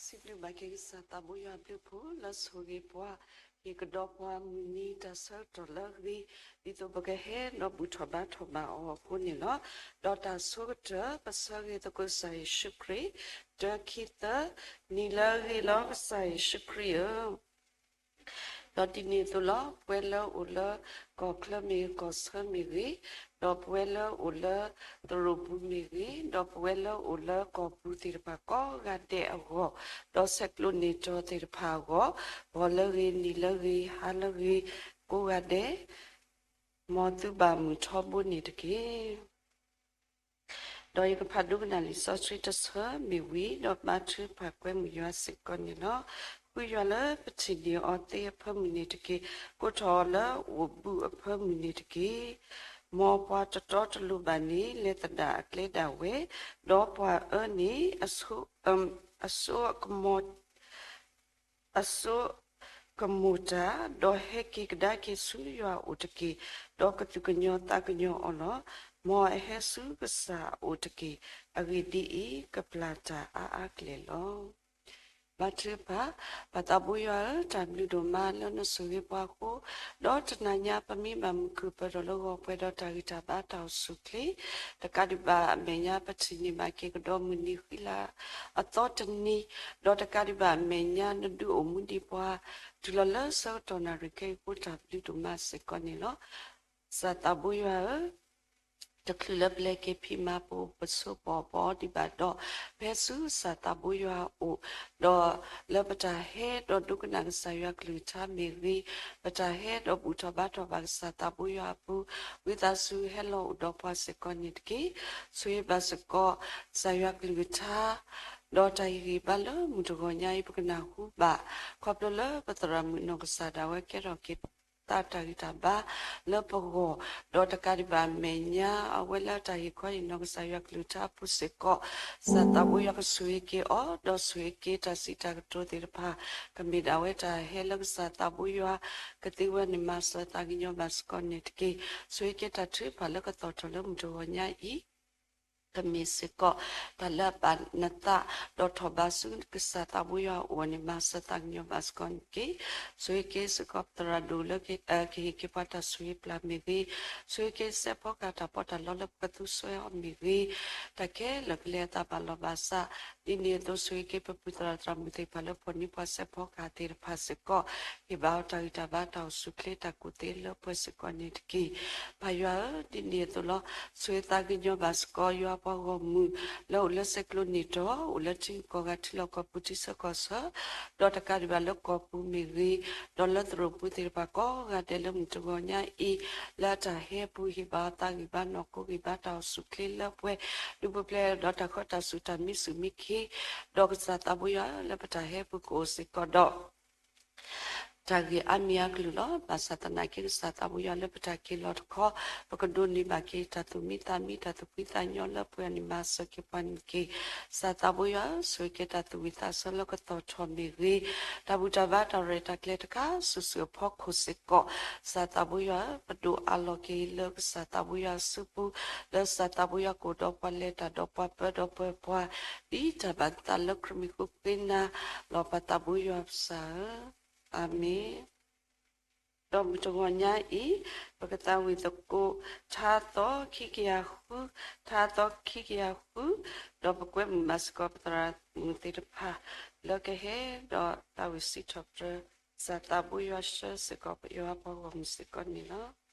စံးဘျုးဘၣ်က့ၤကစၢ်သးဘိယွၤအဘျုးအဖှိၣ်လၢဆိၣ်ဂ့ၤပှၤ က့ၤကဒီးပှၤမုၢ်နံၤတၢ်ဆၢကတီၢ်လၢအဂ့ၤ ဒ်သိးပကဟဲဒီးဘူၣ်ထီၣ်ဘါထီၣ်ဘၣ်အီၤအဃိန့ၣ်လီၤ. ဒီးတၢ်ဆိကတၢၢ် ပဆၢဂ့ၤသကိးကစၢ်ယ့ၣ်ၡူးခရံာ်, တၢ ခံ သၢ, နံၤလၢအဂ့ၤလီၤ ကစၢ်ယ့ၣ်ၡူးခရံာ်ဧၢ. ဒီးဒ်န့ၣ်အသိးလီၤ. ပဝဲလၢအိၣ်လၢကီၢ်ချၢမ့ၢ်ဂ့ၤ ကီၢ်ဆၢမ့ၢ်ဂ့ၤ, ဒီးပဝဲလၢအိၣ်လၢသရိာ်ပူၤမ့ၢ်ဂ့ၤ, ဒီးပဝဲလၢအိၣ်လၢကီၢ်ပူၤသ့ၣ်တဖၣ်ကိးဂၤဒဲးအဂီၢ်, ဒီးဆဲးကျိးန့ၢ်တီၤသ့ၣ်တဖၣ်အဂီၢ်, ဂီၤလၢဂ့ၤ နံၤလၢဂ့ၤ ဟါလၢဂ့ၤ ကိးဂၤဒဲး မ်သုဘၣ်မုာ်ထီဘိန့ၣ်တက့ၢ်. ဒီးယကဖးဒိကနၣ်လံာ်စီဆှံတဆၢမ့ၢ်ဝံၤ ဒီးဘါထုကဖၣ်ကွဲမုာ်ယွၤစ့ၢ်ကီးန့ၣ်လီၤ. ဃုယွၤလၢပထံၣ်န့ၢ်အီၤသ့အဖၢမုၢ်န့ၣ်တက့ၢ်. ကိးထီၣ်အီၤလၢအိၣ်ဘှံးအဖၢမုၢ်န့ၣ်တက့ၢ်. မ်ပှၤတတီတလိၤဘၣ်န့ၣ် လဲၤသဒၣ်အကျဲဒၣ်ဝဲ, ဒီးပှၤအၢန့ၣ် အစိ အစိကမီၤ အစိကမီၤတၢ်, ဒီးဟဲက့ၤကဒါက့ၤဆူယွၤအအိၣ်တက့ၢ်. ဒီးကသူၣ်ကညီၤသးကညီၤအီၤလီၤ. မ်အဟဲဆူကစၢ်အအိၣ်တက့ၢ်. အဂ့ၢ်ဒ်အံၤ, ကပျၢ်တၢ်အါအါကလဲာ်လီၤ. ဘါထုကဖၣ်. ပၢ်သးဘိယွၤဧၢ, တၢ်ဘျုးဒိၣ်မးလၢနဆိၣ်ဂ့ၤပှၤအဃိ, ဒီးတနၤညါပမ့ၢ်ဘၣ်မုၢ်ခုၣ်ပၢၢ်ထီၣ်လၢဂီၤပှဲၤဒီးတၢ်ဂံၢ်တၢ်ဘါတၢ်အိၣ်ဆူၣ်အိၣ်ချ့, တကးဒံးဘၣ်အမဲာ်ညါ ပထံၣ်န့ၢ်ဘၣ်က့ၤကဒီးမုၢ်နံၤဃံလၤအသီတနံၤ, ဒီးတကးဒံးဘၣ်အမဲာ်ညါ နဒုးအိၣ်မူဒံးပှၤ တုၤလီၤလၢဆၢကတီၢ်နၣ်ရံၣ်ခဲအံၤအဃိ တၢ်ဘျုးဒိၣ်မးစ့ၢ်ကီးန့ၣ်လီၤ. ကစၢ်သးဘိယွၤဧၢ, တချုးလၢပလဲၤက့ၤဖံးမၤပအိၣ်ပဆိးပအီၣ်ပအီဒံးဘၣ်ဒီး, ပဟဲဆူကစၢ်သးဘိယွၤအအိၣ်, ဒီးလၢပတၢ်ဟဲဒီးဒိကနၣ်ကစၢ်ယွၤကလုၢ်ကထါမ့ၢ်ဂ့ၤ, ပတၢ်ဟဲဒီးဘူၣ်ထီၣ်ဘါထီၣ်ဘၣ်ကစၢ်သးဘိယွၤအပူၤ, ဝံသးစူၤဟဲလီၤအိၣ်ဒီးပှၤစ့ၢ်ကီးန့ၣ်တက့ၢ်. ဆိၣ်ဂ့ၤဘၣ်စ့ၢ်ကီး ကစၢ်ယွၤကလုၢ်ကထါ ဒီးတၢ်ဟ့ၣ်ဂံၢ်ဘါလၢမုၢ်တဂီၤညါအံၤ ပကနၢ်ဟူဘၣ်, ခီဖျိလၢပသရၣ်မုၣ်နီၢ်ကစၢ်ဒၣ်ဝဲကဲထီၣ်က့ၤပသးတၢ်ဂံၢ်တၢ်ဘါလၢပဂီၢ်, ဒီးတကးဒံးဘၣ်အမဲာ်ညါ အဝဲလၢတၢ်ဟ့ၣ်ခီဟ့ၣ်နီၤကစၢ်ယွၤကလုၢ်ကထါအပူၤစ့ၢ်ကီး, ကစၢ်သးဘိယွၤကဆိၣ်ဂ့ၤက့ၤအီၤ, ဒီးဆိၣ်ဂ့ၤက့ၤတၢ်စံးတၢ်ကတိၤသ့ၣ်တဖၣ်, ကမ့ၢ်ဒၣ်ဝဲတၢ်ဟဲလၢကစၢ်သးဘိယွၤ ကသ့ဝဲန့ၣ် မၤစၢၤသးကညီၤဘၣ်စ့ၢ်ကီးန့ၣ်တက့ၢ်. ဆိၣ်ဂ့ၤက့ၤတၢ်ထုကဖၣ်လၢကသီၣ်ထီၣ်လၢမုၢ်တဂီၤညါအံၤ ကမ့ၢ်စ့ၢ်ကီး တၢ်လၢအဘၣ်နသး ဒီးထီၣ်ဘးဆူကစၢ်သးဘိယွၤအအိၣ်န့ၣ် မၤစၢၤသးကညီၤဘၣ်စ့ၢ်ကီးန့ၣ်တက့ၢ်. ဆိၣ်ဂ့ၤက့ၤစ့ၢ်ကီးပသရၣ်ဒိၣ်လၢ ကဟ့ၣ်က့ၤပှၤတၢ်ဆိၣ်ဂ့ၤပျၢ်မ့ၢ်ဂ့ၤ, ဆိၣ်ဂ့ၤက့ၤစဲးဖီကဟၣ်တၢ်ပီးတၢ်လီလၢပကသူစွဲအီၤမ့ၢ်ဂ့ၤ, တၢ်ခဲလၢာ်ကလဲၤအသးဘၣ်လီၤဘၣ်စး, ဒ်န့ၣ်အသိးဆိၣ်ဂ့ၤက့ၤပပုၢ်သရၣ်သရၣ်မုၣ်သ့ၣ်တဖၣ်လၢဖီၣ်န့ၢ်ပှၤစဲးဖီကဟၣ်သ့ၣ်တဖၣ်စ့ၢ်ကီး, ဟ့ၣ်ဘၣ်အီၤတၢ်ဂံၢ်တၢ်ဘါတၢ်အိၣ်ဆူၣ်အိၣ်ချ့တၢ်ကူၣ်သ့လၢပှဲၤစ့ၢ်ကီးန့ၣ်တက့ၢ်. ပၢ်ယွၤဧၢ, ဒ်န့ၣ်အသိးလီၤ. ဆိၣ်ဂ့ၤသးကညီၤဘၣ်စ့ၢ်ကီး ယွၤပှၤဂီၢ်မုၢ် လၢအိၣ်လၢဆဲးကျိးန့ၢ်တီၤ, အိၣ်လၢထံဂုၤကီၢ်ဂၤ ထံလီၢ်ကီၢ်ပူၤ ထံဆၢကီၢ်ဆၢ, ဒီးတကးဒံးဘၣ်လၢကီၢ်ပူၤမ့ၢ်ဂ့ၤ, ဒီးလၢသရိာ်ပူၤသ့ၣ်တဖၣ်ကိးဂၤဒဲးလၢမုၢ်တဂီၤညါအံၤ, လၢအတၢ်ဟဲအပူၤ ဟ့ၣ်ဘၣ်အီၤသးဂံၢ်ဘါနီၢ်ကိးဂံၢ်ဘါတၢ်အိၣ်ဆူၣ်အိၣ်ချ့လၢပှဲၤ, ဒုးပူၤဖျဲးဒီးတၢ်ဃၢတၢ်စူၢ်တၢ်မံဆူၣ်မံခ့, ဒီးကစၢ်သးဘိယွၤလၢပတၢ်ဟဲပူၤကအိၣ်စ့ၢ်ကီးဒီး တၢ်ဂ့ၢ်အါမံၤအါကလုာ်လီၤ. ဘၣ်ဆၣ်သနာ်က့ ကစၢ်သးဘိယွၤလၢပတၢ်က့ၤလီၤတခီ, ပကဒိးန့ၢ်ဘၣ်က့ၤတၢ်သူၣ်မံသးမံ တၢ်သူၣ်ဖှံသးညီလၢပှဲၤန့ၣ် မၤစၢၤက့ၤပှၤန့ၣ်တက့ၢ်. ကစၢ်သးဘိယွၤဧၢ, ဆိၣ်ဂ့ၤက့ၤတၢ်သူၣ်ဝံၣ်သးဆၢလၢကသီၣ်ထီၣ်မ့ၢ်ဂ့ၤ, တၢ်ဘူၣ်တၢ်ဘါတၢ်ရဲၣ်တၢ်ကျဲၤတခါစုာ်စုာ်အဖီခိၣ်စ့ၢ်ကီး, ကစၢ်သးဘိယွၤဧၢ, ပဒိးအးလီၤက့ၤလၢကစၢ်သးဘိယွၤအစုပူၤ, လၢကစၢ်သးဘိယွၤကအိၣ်ဒီးပှၤ လဲၤတၢ်ဒီးပှၤ ပၢဒီးပှၤပှၤ ဒ်တၢ်ဘၣ်သးလၢခရံာ်မံၤဃုာ်ဃ့နၤလီၤ. ပၢ်သးဘိယွၤပစၢ်ဧၢ, အၤမ့ၣ်. ဒီးမုၢ်တဂီၤညါအံၤ, ပကသးဝံၣ်သကိး ထါသီခံကယၤဃု, ထါသီခံကယၤဃု, ဒီးပကွဲမုာ်ဘၣ်စ့ၢ်ကီးပသရၣ်မုၣ်သ့ၣ်တဖၣ် လၢကဟဲဒီးသးဝံၣ်စံးထီၣ်ပတြၢၤ ကစၢ်သးဘိယွၤဆှၢစ့ၢ်ကီး ယွၤပှၤဂီၢ်မုၢ်စ့ၢ်ကီးန့ၣ်လီၤ.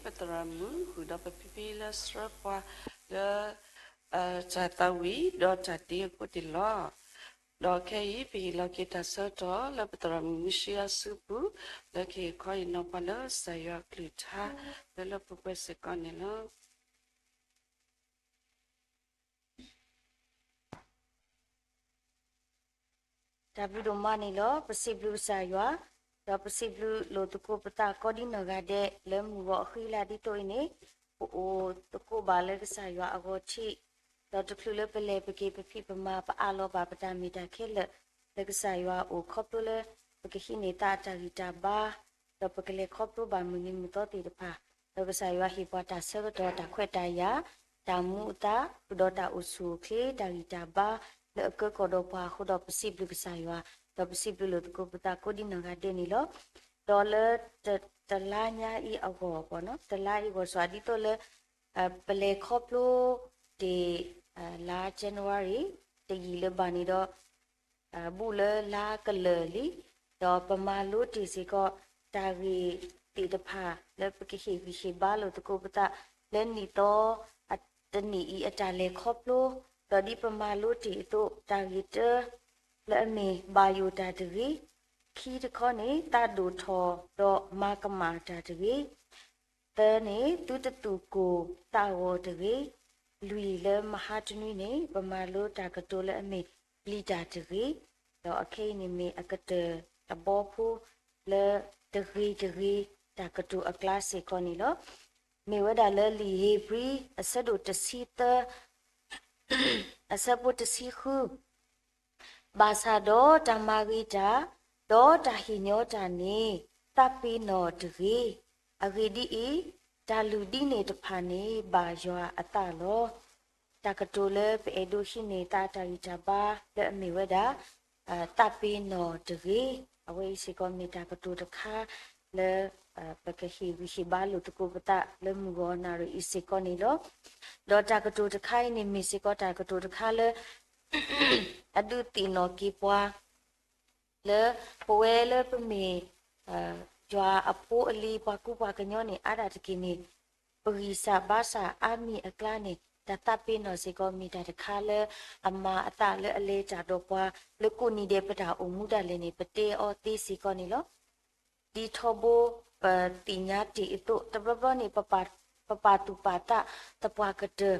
ပသရၣ်မုၣ် ဃုာ်ဒီးပဖံဖံလၢဆှၢပှၤလၢ တၢ်သးဝံၣ်ဒီးတၢ်တ့အဃိန့ၣ်လီၤ. ဒီးခဲအံၤ ပဟ့ၣ်လီၤက့ၤတၢ်ဆၢကတီၢ်လၢပသရၣ်မုၣ်မုၢ်ဆံအစုပူၤ လၢကဟ့ၣ်ခီဟ့ၣ်နီၤပှၤလၢကစၢ်ယွၤအကလုၢ်ကထါ လၢလၢပှဲၤပှဲၤစ့ၢ်ကီးန့ၣ်လီၤ. တၢ်ဘျုးဒိၣ်မးန့ၣ်လီၤ. ပစံးဘျုးကစၢ်ယွၤ, ဒီးပစံးဘျုးလိာ်သကိးပသးကိးဒ်နီၢ်ဂၤဒဲး လၢမုၢ်ဂီၤအဃံလၤဒ်သိးအံၤန့ၣ်, ပအိၣ်သကိးဘၣ်လၢကစၢ်ယွၤအဂီၢ်ထံး, ဒီးတချုးလၢပလဲၤပက့ၤပဖံးပမၤ ပအးလီၤဘၣ်ပတၢ်မ့ၢ်တၢ်ခဲလၢာ် လၢကစၢ်ယွၤအအိၣ်ခီဖျိလၢ ပကဟံးန့ၢ်သးအတၢ်ဂံၢ်တၢ်ဘါ ဒီးပကလဲၤခီဖျိဘၣ်မုၢ်နံၤမုၢ်သီသ့ၣ်တဖၣ်, ဒီးကစၢ်ယွၤဟ့ၣ်ပှၤတၢ်ဆၢကတီၢ် တၢ်ခွဲးတၢ်ယာ်, တၢ်မူအသး, ဒီးတၢ်အိၣ်ဆူၣ်အိၣ်ချ့ တၢ်ဂံၢ်တၢ်ဘါ လၢအကၢကီၢ်ဒီးပှၤအဃိဒီး ပစံးဘျုးကစၢ်ယွၤ, ဒီးပစံးဘျုးလိာ်သကိးပသးကိးဒ်နီၢ်ဂၤဒဲးန့ၣ်လီၤ. ဒီးလၢ တလါညါအံၤအဂီၢ်, တလါအံၤအဂီၢ် စှၤဒ်သိးလၢ ပလဲၤခီဖျိတ့ၢ် လါ January တယံာ်လၢၤဘၣ်န့ၣ်ဒီး ဘူးလၢလါကလၢာ်လံ, ဒီးပမၤလိတ့ၢ်စ့ၢ်ကီး တၢ်ဂ့ၢ်သ့ၣ်တဖၣ် လၢပကဟ့ၣ်ဂံၢ်ဟ့ၣ်ဘါလိာ်သကိးပသး လၢနံၣ်သီ တနံၣ်အံၤအတၢ်လဲၤခီဖျိ, ဒီးဒ်ပမၤလိတ့ၢ်အသိး တၢ်ဂ့ၢ်တၢ လၢအမ့ၢ်ဘၣ်ယိၣ်တၢ်တဂ့ၤ, ခံတခီန့ၣ် သးဒိၣ်ထီၣ်ဒီးမၤကမၣ်တၢ်တဂ့ၤ, သၢန့ၣ် သုတသူၣ်ကိၢ်သးဂီၤတဂ့ၤ, လွံၢ်လၢမဟါတနွံန့ၣ် ပမၤလိတၢ်ကတိၤလၢအမ့ၢ်ပျံၤတၢ်တဂ့ၤ, ဒီးအခဲအံၤန့ၣ်မ့ၢ်အကတၢၢ်တဘီဖိ လၢတဂ့ၤတဂ့ၤ တၢ်ကတိၤအကျါစ့ၢ်ကီးန့ၣ်လီၤ. မ့ၢ်ဝဲဒၣ်လၢလံာ်ဧ့ၤဘြံၤ အဆၢဒိၣ်တဆံသၢ အဆၢဖိတဆံဃု ဘၣ်ဆၣ်ဒီးတၢ်မၤဂ့ၤတၢ်, ဒီးတၢ်ဟ့ၣ်ညီတၢ်န့ၣ် သးပ့ၤနီၣ်တဂ့ၤ. အဂ့ၢ်ဒ်အံၤ, တၢ်လုၢ်ဒ်န့ၣ်တဖၣ်န့ၣ် ဘၣ်ယွၤအသးလီၤ. တၢ်ကတိၤလၢပအဲၣ်ဒိးဟံးန့ၢ်သးတၢ်ဂံၢ်တၢ်ဘါလၢအမ့ၢ်ဝဲဒၣ် သးပ့ၤနီၣ်တဂ့ၤ. အဝဲအံၤစ့ၢ်ကီးမ့ၢ်တၢ်ကတိၤတခါလၢ ပကဟ့ၣ်ဂံၢ်ဟ့ၣ်ဘါလိာ်သကိးပသးလၢမုၢ်ဂီၤနၣ်ရံၣ်အံၤစ့ၢ်ကီးန့ၣ်လီၤ. ဒီးတၢ်ကတိၤတခါအံၤန့ၣ် မ့ၢ်စ့ၢ်ကီးတၢ်ကတိၤတခါလၢ အဒုးသ့ၣ်နီၣ်က့ၤပှၤ လၢပဝဲလၢပမ့ၢ် ယွၤအဖိအလံၤ ပှၤကူပှၤကညီန့ၣ် အါဒၣ်တက့ၢ်န့ၣ် ပဂံၢ်စၢ်ဘါစၢ်အါမံၤအကျါန့ၣ် တၢ်သးပ့ၤနီၣ်စ့ၢ်ကီးမ့ၢ်တၢ်တခါလၢအမၤအသးလၢအလဲၤတၢ်ဒီးပှၤ လၢကိးနံၤဒဲးပတၢ်အိၣ်မူဒၣ်လဲာ်န့ၣ် ပတဲအီၤသ့စ့ၢ်ကီးန့ၣ်လီၤ. ဒ်ထီဘိပသ့ၣ်ညါတ့ၢ်အသိး တဘျီဘျီန့ၣ် ပပာ်သူၣ်ပာ်သးသပှၢ်ကတၢၢ်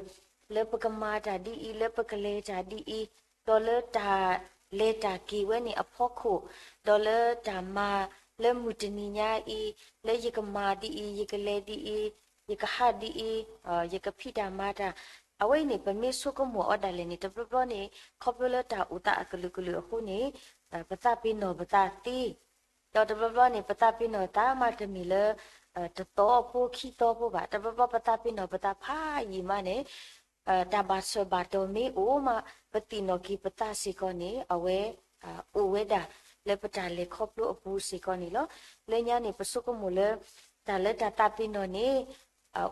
လၢပကမၤတၢ်ဒ်အံၤ လၢပကလဲၤတၢ်ဒ်အံၤ, ဒီးလၢတၢ်လဲၤတၢ်က့ၤဝဲန့ၣ်အဖီခိၣ်, ဒီးလၢတၢ်မၤလၢမုၢ်တနံၤညါအံၤ လၢယကမၤဒ်အံၤ ယကလဲၤဒ်အံၤ ယကဟးဒ်အံၤ ယကဖံးတၢ်မၤတၢ် အဝဲအံၤန့ၣ် ပမ့ၢ်ဆိကမိၣ်အီၤဒၣ်လဲာ်န့ၣ် တဘျီဘျီန့ၣ် ခီဖျိလၢတၢ်အိၣ်သးအကလုာ်ကလုာ်အဃိန့ၣ် ပသးပ့ၤနီၣ်ပသးသ့ ဒီးတဘျီဘျီန့ၣ် ပသးပ့ၤနီၣ်သးမးတမ့ၢ်လၢ တသီဖိခံသီဖိဘၣ်. တဘျီဘျီပသးပ့ၤနီၣ်ပသးဖးယံာ်မးန့ၣ် တၢ်ဘၣ်ဆၢဘၣ်တီၢ်မ့ၢ်အိၣ်မး ပသ့ၣ်နီၣ်က့ၤပသးစ့ၢ်ကီးန့ၣ် အဝဲ အိၣ်ဝဲဒၣ်လၢပတၢ်လဲၤခီဖျိအပူၤစ့ၢ်ကီးန့ၣ်လီၤ. လၢညါန့ၣ် ပဆိကမိၣ်လၢ တၢ်လၢတၢ်သးပ့ၤနီၣ်န့ၣ်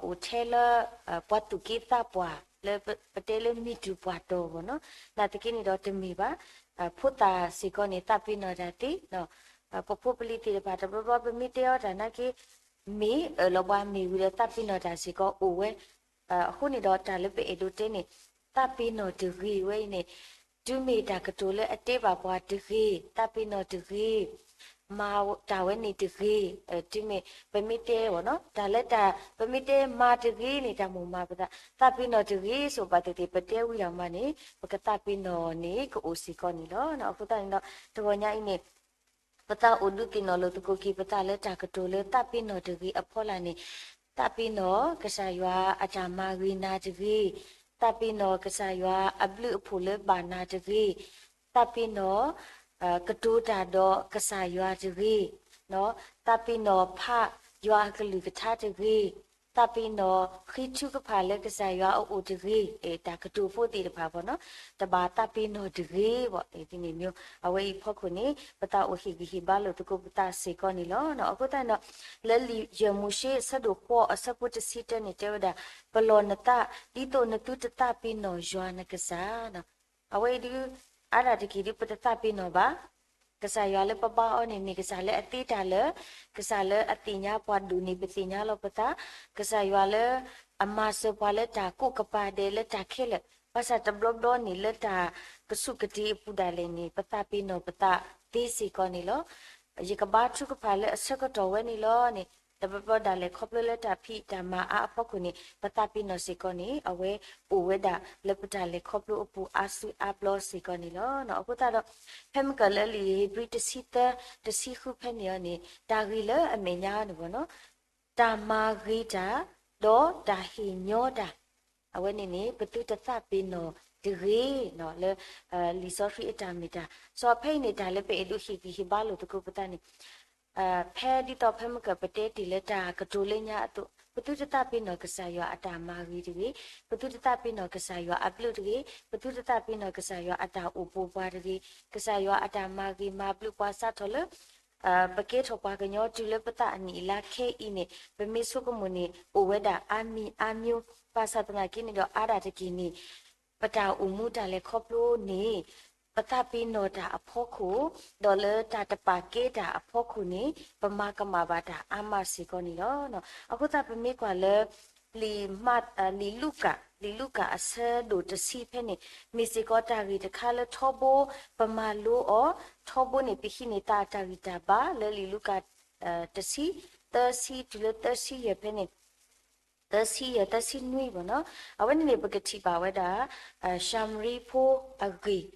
အိၣ်ထဲလၢ ပှၤသူၣ်က့သးပှၢ် လၢပတဲလၢမံၤတူၢ်ပှၢ်တီၤအဂီၢ်နီၤ. နာ်သက့န့ၣ်ဒီးတမ့ၢ်ဘၣ်. ဖိသၣ်စ့ၢ်ကီးန့ၣ် သးပ့ၤနီၣ်တၢ်သ့ ပဖိပလံၤသ့ၣ်တဖၣ် တဘျီဘျီပမ့ၢ်တဲအီၤတၢ်နာ်က့ မ့ၢ်အၢၣ်လီၤပှၤမ့ၢ်ဝံၤဒီး သးပ့ၤနီၣ်တၢ်စ့ၢ်ကီးအိၣ်ဝဲ. အဃိန့ၣ်ဒီးတၢ်လၢပအဲၣ်ဒိးတဲန့ၣ် သးပ့ၤနီၣ်တဂ့ၤဝဲအံၤန့ၣ် တုၤမ့ၢ်တၢ်ကတိၤလၢအတဲဘၣ်ပှၤတဂ့ၤ, သးပ့ၤနီၣ်တဂ့ၤ, မၤတၢ်ဝဲန့ၣ်တဂ့ၤ, တုၤမ့ၢ်ပမ့ၢ်တဲအီၤနီၤ တၢ်လၢတၢ် ပမ့ၢ်တဲမၤတဂ့ၤန့ၣ် တၢ်မိၣ်မၤပသး, သးပ့ၤနီၣ်တဂ့ၤ ဆိဘၣ်သ့ၣ်သ့ၣ် ပတဲဝံၤဒီးမးန့ၣ် ပကသးပ့ၤနီၣ်န့ၣ် ကအိၣ်စ့ၢ်ကီးန့ၣ်လီၤ. အဃိသတးန့ၣ်ဒီး တဂီၤညါအံၤန့ၣ် ပသးအိၣ်ဒုးသ့ၣ်နီၣ်လိာ်သကိးက့ၤပသးလၢတၢ်ကတိၤလၢသးပ့ၤနီၣ်တဂ့ၤအဖီလာ်န့ၣ်, သးပ့ၤနီၣ်ကစၢ်ယွၤအတၢ်မၤဂ့ၤနၤတဂ့ၤ, သးပ့ၤနီၣ်ကစၢ်ယွၤအဘျုးအဖှိၣ်လၢဘၣ်နၤတဂ့ၤ, သးပ့ၤနီၣ် ကတိၤတၢ်ဒီးကစၢ်ယွၤတဂ့ၤ, သးပ့ၤနီၣ်ဖးယွၤအကလုၢ်ကထါတဂ့ၤ, သးပ့ၤနီၣ်ဃ့ထုကဖၣ်လၢကစၢ်ယွၤအအိၣ်တဂ့ၤ, တၢ်ကတိၤဖိသ့ၣ်တဖၣ်ဘၣ်နီၤ, တဘၣ်သးပ့ၤနီၣ်တဂ့ၤဘၣ်, ဒ်န့ၣ်မ့ၢ် အဝဲအံၤဖီခိၣ်န့ၣ် ပသးအိၣ်ဟ့ၣ်ဂံၢ်ဟ့ၣ်ဘါလိာ်သကိးပသးစ့ၢ်ကီးန့ၣ်လီၤ. အဃိသတးန့ၣ်ဒီး လၢလံာ်ယဲၢ်မိၤၡ့အဆၢဒိၣ်ဃိးအဆၢဖိတဆံတၢန့ၣ် တဲဝဲဒၣ်, ပလီၢ်နသး ဒ်သိးနသုတသးပ့ၤနီၣ်ယွၤနကစၢ် အဝဲအံၤဒုး အါဒၣ်တက့ၢ်ဒုး ပတသးပ့ၤနီၣ်ဘၣ်. ကစၢ်ယွၤလၢပဘါအီၤန့ၣ် မ့ၢ်ကစၢ်လၢအသ့တၢ်လၢာ်, ကစၢ်လၢအသ့ၣ်ညါပှၤဒိၣ်န့ၢ်ပသ့ၣ်ညါလီၤပသး, ကစၢ်ယွၤလၢအမၤစၢၤပှၤလၢတၢ်ကိးကပၤဒဲးလၢတၢ်ခဲလၢာ်, ဘၣ်ဆၣ်တဘျီဘျီန့ၣ်လၢတၢ်ကစူၢ်ကတ့ၤအပူၤဒၣ်လဲာ်န့ၣ် ပသးပ့ၤနီၣ်ပသးသ့စ့ၢ်ကီးန့ၣ်လီၤ. ယကဘါထုကဖၣ်လၢအဆၢကတီၢ်ဝဲန့ၣ်လီၤန့ၣ် တဘျီဘျီဒၣ်လဲာ်ခီဖျိလၢတၢ်ဖံးတၢ်မၤအါအဖီခိၣ်န့ၣ် ပသးပ့ၤနီၣ်စ့ၢ်ကီးန့ၣ် အဝဲအိၣ်ဝဲဒၣ်လၢပတၢ်လဲၤခီဖျိအပူၤအါစုအါဘျီစ့ၢ်ကီးန့ၣ်လီၤ. အဃိသတးဒီး ဖဲမ့ၢ်ကၢၢ်လၢလံာ်ဧ့ၤဘြံၤတဆံသၢ တဆံဃုဖဲန့ၣ်အီၤန့ၣ် တၢ်ဂ့ၢ်လၢအမဲာ်ညါန့ၣ်ဘၣ်နီၤ တၢ်မၤဂ့ၤတၢ် ဒီးတၢ်ဟ့ၣ်ညီတၢ် အဝဲန့ၣ်န့ၣ် ပသုတသးပ့ၤနီၣ်တဂ့ၤနီၤ လၢ လံာ်စီဆှံအတၢ်မ့ၢ်တၢ် စီၤဖဲအံၤန့ၣ် တၢ်လၢပအဲၣ်ဒိးဟ့ၣ်ဂံၢ်ဟ့ၣ်ဘါလိာ်သကိးပသးန့ၣ် ဖဲဒ်သိးဖဲမ့ၢ်ကၢၢ်ပတဲတ့ၢ်လၢတၢ်ကတိၤလၢညါအသိး ပသုတသးပ့ၤနီၣ်ကစၢ်ယွၤအတၢ်မၤဂ့ၤတဂ့ၤ, ပသုတသးပ့ၤနီၣ်ကစၢ်ယွၤအဘျုးတဂ့ၤ, ပသုတသးပ့ၤနီၣ်ကစၢ်ယွၤအတၢ်အိၣ်ပိာ်ပှၤတဂ့ၤ, ကစၢ်ယွၤအတၢ်မၤဂ့ၤမၤဘျုးပှၤစးထီၣ်လၢ ပကဲထီၣ်ပှၤကညီတုၤလၢပသးအနံၣ်အလါခဲအံၤန့ၣ် ပမ့ၢ်ဆိကမိၣ်န့ၣ် အိၣ်ဝဲဒၣ်အါမံၤအါမံၤ, ဘၣ်ဆၣ်သနာ်က့န့ၣ်ဒီး အါဒၣ်တက့ၢ်န့ၣ် ပတၢ်အိၣ်မူတၢ်လဲၤခီဖျိန့ၣ် ပသးပ့ၤနီၣ်တၢ်အဖီခိၣ်, ဒီးလၢတၢ်တပာ်ကဲတၢ်အဖီခိၣ်န့ၣ် ပမၤကမၣ်ဘၣ်တၢ်အါမးစ့ၢ်ကီးန့ၣ်လီၤ. အဃိသတးပမ့ၢ်ကွၢ်လၢ လံာ်မး လံာ်လူၤကၣ် လံာ်လူၤကၣ်အဆၢဒိၣ်တဆံဖဲန့ၣ် မ့ၢ်စ့ၢ်ကီးတၢ်ဂ့ၢ်တခါလၢထီဘိပမၤလိအီၤ, ထီဘိန့ၣ် ပဟံးန့ၢ်သးအတၢ်ဂံၢ်တၢ်ဘါလၢလံာ်လူၤကၣ် တဆံ သၢဆံတုၤလၢသၢဆံယဲၢ်ဖဲန့ၣ် သၢဆံယဲၢ် သၢဆံနွံဘၣ်နီၤ, အဝဲန့ၣ်န့ၣ် ပကထံၣ်ဘၣ်ဝဲဒၣ် ၡၤမရံဖိအဂ့ၢ်,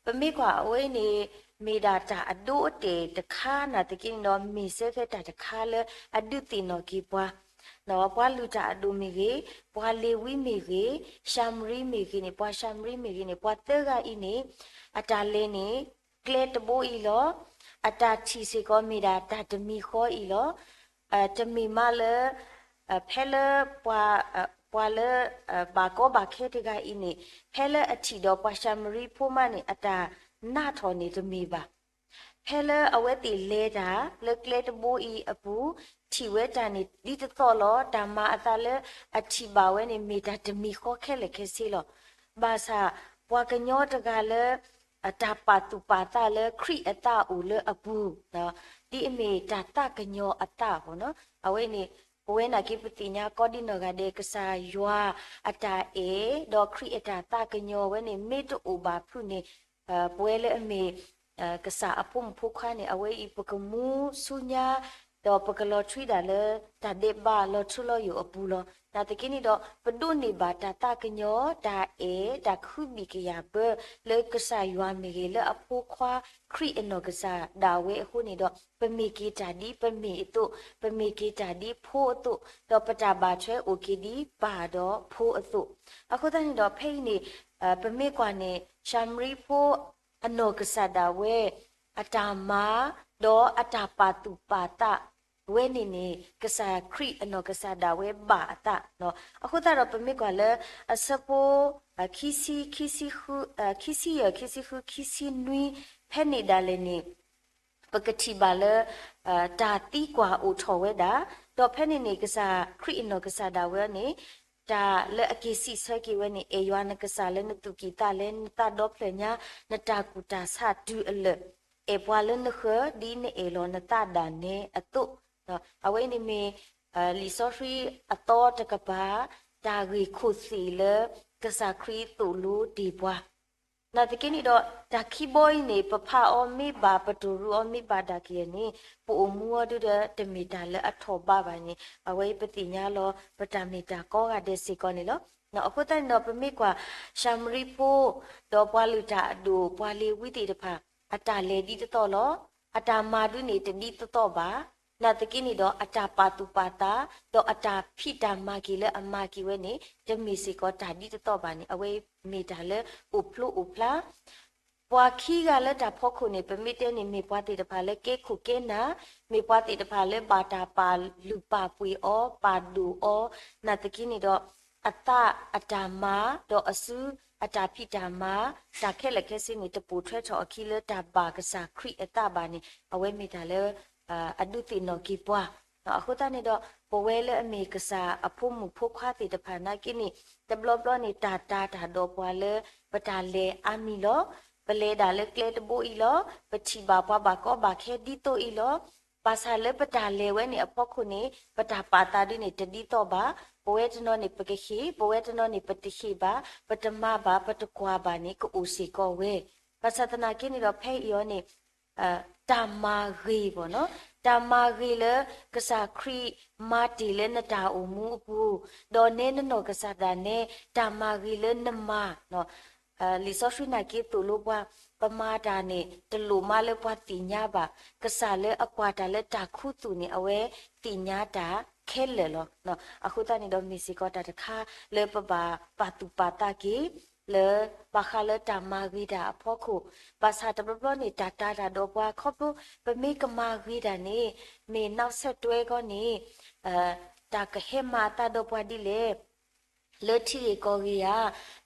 ပမ့ၢ်ကွၢ်အဝဲအံၤန့ၣ် မ့ၢ်ဒၣ်တၢ်အဒိအတဲာ်တခါနာ်သက့န့ၣ်ဒီး မ့ၢ်စ့ၢ်ကီးတၢ်တခါလၢအဒုးသ့ၣ်နီၣ်က့ၤပှၤ ပှၤလုၢ်တၢ်အဒိၣ်မ့ၢ်ဂ့ၤ, ပှၤလ့ၤဝံမ့ၢ်ဂ့ၤ, ၡၤမရံမ့ၢ်ဂ့ၤန့ၣ်, ပှၤၡၤမရံမ့ၢ်ဂ့ၤန့ၣ်, ပှၤသၢဂၤအံၤန့ၣ် အတၢ်လဲၤန့ၣ် ကျဲတဘိအံၤလီၤ. အတၢ်ထံၣ်စ့ၢ်ကီးမ့ၢ်ဒၣ်တၢ်တမံၤဃီအံၤလီၤ. တမ့ၢ်မးလၢ ဖဲလၢ ပှၤလၢ ဘၣ်ကီဘၣ်ခဲတဂၤအံၤန့ၣ် ဖဲလၢအထံၣ်ဒီးပှၤၡၤမရံဖိမးန့ၣ် အတၢ်နးထီၣ်န့ၣ်တမ့ၢ်ဘၣ်. ဖဲလၢအဝဲသ့ၣ်လဲၤတၢ်လၢကျဲတဘိအံၤအပူၤ ထံၣ်ဝဲတၢ်န့ၣ်ဒ်တသီၣ်လီၤ. တၢ်မၤအသးလၢအထံၣ်ဘၣ်ဝဲန့ၣ် မ့ၢ်တၢ်တမံၤဃီခဲလၢာ်ခဲဆ့လီၤ. ဘၣ်ဆၣ် ပှၤကညီတဂၤလၢ တၢ်ပာ်သူၣ်ပာ်သးလၢခရံာ်အသးအိၣ်လၢအပူၤ, ဒ်အမ့ၢ်တၢ်သးကညီၤအသးဘၣ်နီၤ. အဝဲန့ၣ် ပဝဲနာ်က့ပသ့ၣ်ညါကိးဒံနီၢ်ဂၤဒဲး ကစၢ်ယွၤအတၢ်အဲၣ် ဒီးခရံာ်အတၢ်သးကညီၤဝဲန့ၣ် မ့ၢ်တအိၣ်ဘၣ်ဖုးန့ၣ် ပဝဲလၢအမ့ၢ် ကစၢ်အဖိမုၣ်ဖိခွါန့ၣ် အဝဲအံၤပကမူဆူညါ ဒီးပကလီၤထွံဒၣ်လၢတၢ်ဒဲးဘးလီၤထူလီၤယိာ်အပူၤလီၤ. နာ်သက့န့ၣ်ဒီး ပဒိးန့ၢ်ဘၣ်တၢ်သးကညီၤ တၢ်အဲၣ် တၢ်ခုဘံၣ်ကယာ်ဘၢ လၢကစၢ်ယွၤမ့ၢ်ဂ့ၤ လၢအဖိခွါခရံာ်အနီၢ်ကစၢ်ဒၣ်ဝဲအဃိန့ၣ်ဒီး ပမ့ၢ်က့ၤတၢ်ဒ်ပမ့ၢ်အသိး, ပမ့ၢ်က့ၤတၢ်ဒ်ဖိအသိး, ဒီးပတၢ်ဘၣ်ထွဲအိၣ်က့ၤဒ်ပၢ်ဒီးဖိအသိး. အဃိသတးန့ၣ်ဒီး ဖဲအံၤန့ၣ် ပမ့ၢ်ကွၢ်န့ၣ် ၡၤမရံဖိ အနီၢ်ကစၢ်ဒၣ်ဝဲ အတၢ်မၤ ဒီးအတၢ်ပာ်သူၣ်ပာ်သးဝဲန့ၣ်န့ၣ် ကစၢ်ခရံာ်အနီၢ်ကစၢ်ဒၣ်ဝဲဘၣ်အသး. အဃိသတးဒီးပမ့ၢ်ကွၢ်လၢ အဆၢဖိ ခံဆံ ခံဆံဃု ခံဆံယဲၢ် ခံဆံဃု ခံဆံနွံ ဖဲန့ၣ်ဒၣ်လဲာ်န့ၣ် ပကထံၣ်ဘၣ်လၢ တၢ်သံကွၢ်အိၣ်ထီၣ်ဝဲဒၣ်, ဒီးဖဲန့ၣ်န့ၣ် ကစၢ်ခရံာ်အနီၢ်ကစၢ်ဒၣ်ဝဲန့ၣ် တၢ်လၢအက့ၤစံးဆၢက့ၤဝဲန့ၣ် အဲၣ်ယွၤနကစၢ်လၢနသူၣ်ကံၢ်သးလဲ နသးဒီဖျၢၣ်ညါ နတၢ်ကူၣ်တၢ်ဆးတုၤအလၢာ်, အဲၣ်ပှၤလၢနဃၢၤ ဒ်နအဲၣ်လီၤနသးဒၣ်နဲအသိး. အဝဲအံၤန့ၣ်မ့ၢ် လံာ်စီဆှံအသီတကပၤ တၢ်ဂ့ၢ်ခိၣ်သ့ၣ်လၢ ကစၢ်ခရံာ်သိၣ်လိတ့ၢ်ပှၤ နာ်သက့န့ၣ်ဒီး တၢ်ခံဘီအံၤန့ၣ် ပဖးအီၤမ့ၢ်ဘၣ် ပတိၢ်ရူးအီၤမ့ၢ်ဘၣ်ဒၣ်ကယဲၢ်န့ၣ် ပအိၣ်မူအီၤဒုဒီး တမ့ၢ်တၢ်လၢအထီၣ်ဘးဘၣ်န့ၣ် အဝဲအံၤပသ့ၣ်ညါလီၤ ပတၢ်မ့ၢ်တၢ်ကီဂၤဒဲးစ့ၢ်ကီးန့ၣ်လီၤ. အဃိသတးန့ၣ်ဒီး ပမ့ၢ်ကွၢ် ၡၤမရံဖိ ဒီးပှၤလုၢ်တၢ်အဒိၣ် ပှၤလ့ၤဝံသ့ၣ်တဖၣ် အတၢ်လဲၤဒ်တသီၣ်လီၤ. အတၢ်မၤဒုန့ၣ် တဒ်တသီၣ်ဘၣ်. နာ်သက့န့ၣ်ဒီး အတၢ်ပာ်သူၣ်ပာ်သး ဒီးအတၢ်ဖံးတၢ်မၤက့ၤလၢအမၤက့ၤဝဲန့ၣ် တမ့ၢ်စ့ၢ်ကီးတၢ်ဒ်တသီၣ်ဘၣ်န့ၣ် အဝဲမ့ၢ်တၢ်လၢအိၣ်ဖျိအိၣ်ဖျါ ပှၤခံဂၤလၢတၢ်ဖီခိၣ်န့ၣ် ပမ့ၢ်တဲန့ၣ် မ့ၢ်ပှၤသ့ၣ်တဖၣ်လၢကဲခိၣ်ကဲနၢ်, မ့ၢ်ပှၤသ့ၣ်တဖၣ်လၢဘၣ်တၢ်ပာ်လုၢ်ပာ်ပှ့ၤအီၤ ပာ်ဒိၣ်အီၤ, နာ်သက့န့ၣ်ဒီး အသးအတၢ်မၤ ဒီးအစုအတၢ်ဖံးတၢ်မၤ တၢ်ခဲလၢာ်ခဲဆ့န့ၣ် တပိာ်ထွဲထီၣ်အခံလၢတၢ်ဘၣ်ကစၢ်ခရံာ်အသးဘၣ်န့ၣ် အဝဲမ့ၢ်တၢ်လၢ အဒုးသ့ၣ်နီၣ်က့ၤပှၤ အဃိသတးန့ၣ်ဒီး ပဝဲလၢအမ့ၢ်ကစၢ်အဖိမုၣ်ဖိခွါသ့ၣ်တဖၣ်နာ်က့န့ၣ် တဘျီဘျီန့ၣ် တၢ်တၤတၢ်ဒီးပှၤလၢ ပတၢ်လဲၤအါမံၤလီၤ. ပလဲၤဒၣ်လၢကျဲတဘိအံၤလီၤ. ပထံၣ်ဘၣ်ပှၤဘၣ်ကီဘၣ်ခဲဒ်သိးအံၤလီၤ. ဘၣ်ဆၣ်လၢပတၢ်လဲၤဝဲန့ၣ်အဖီခိၣ်န့ၣ် ပတၢ်ပာ်သးဒုန့ၣ်တဒ်သိးဘၣ်. ပဝဲတနီၤန့ၣ်ပကဟ့ၣ်, ပဝဲတနီၤန့ၣ်ပတဟ့ၣ်ဘၣ်, ပတမၤဘၣ်, ပတကွၢ်ဘၣ်န့ၣ် ကအိၣ်စ့ၢ်ကီးဝဲ. ဘၣ်ဆၣ်သနာ်က့န့ၣ်ဒီး ဖဲအံၤအီၤန့ၣ် တၢ်မၤဂ့ၤဘၣ်နီၤ, တၢ်မၤဂ့ၤလၢကစၢ်ခရံာ်မၤတ့ၢ်လၢနတၢ်အိၣ်မူအပူၤ, ဒီးနဲနနီၢ်ကစၢ်ဒၣ်နဲ တၢ်မၤဂ့ၤလၢနမၤ, လံာ်စီဆှံနာ်က့သိၣ်လိပှၤ, ပမၤတၢ်န့ၣ် တလိၣ်မးလၢပှၤသ့ၣ်ညါဘၣ်. ကစၢ်လၢအကွၢ်တၢ်လၢတၢ်ခူသူၣ်န့ၣ် အဝဲသ့ၣ်ညါတၢ်ခဲလၢာ်လီၤ. အဃိသတးန့ၣ်ဒီး မ့ၢ်စ့ၢ်ကီးတၢ်တခါလၢပဘၣ်ပာ်သူၣ်ပာ်သးက့ၤ လၢဘၣ်ဃးလၢတၢ်မၤဂ့ၤတၢ်အဖီခိၣ်, ဘၣ်ဆၣ်တဘျီဘျီန့ၣ် တၢ်တာ်တၢ်ဒီးပှၤခီဖျိ ပမ့ၢ်ကမၤဂ့ၤတၢ်န့ၣ် မ့ၢ်နီၣ်ဆၢတွဲကီန့ၣ် တၢ်ကဟဲမၤအသးဒီးပှၤဒ်လဲၣ်, လၢထံဂ့ၢ်ကီၢ်ဂ့ၢ်ဧါ,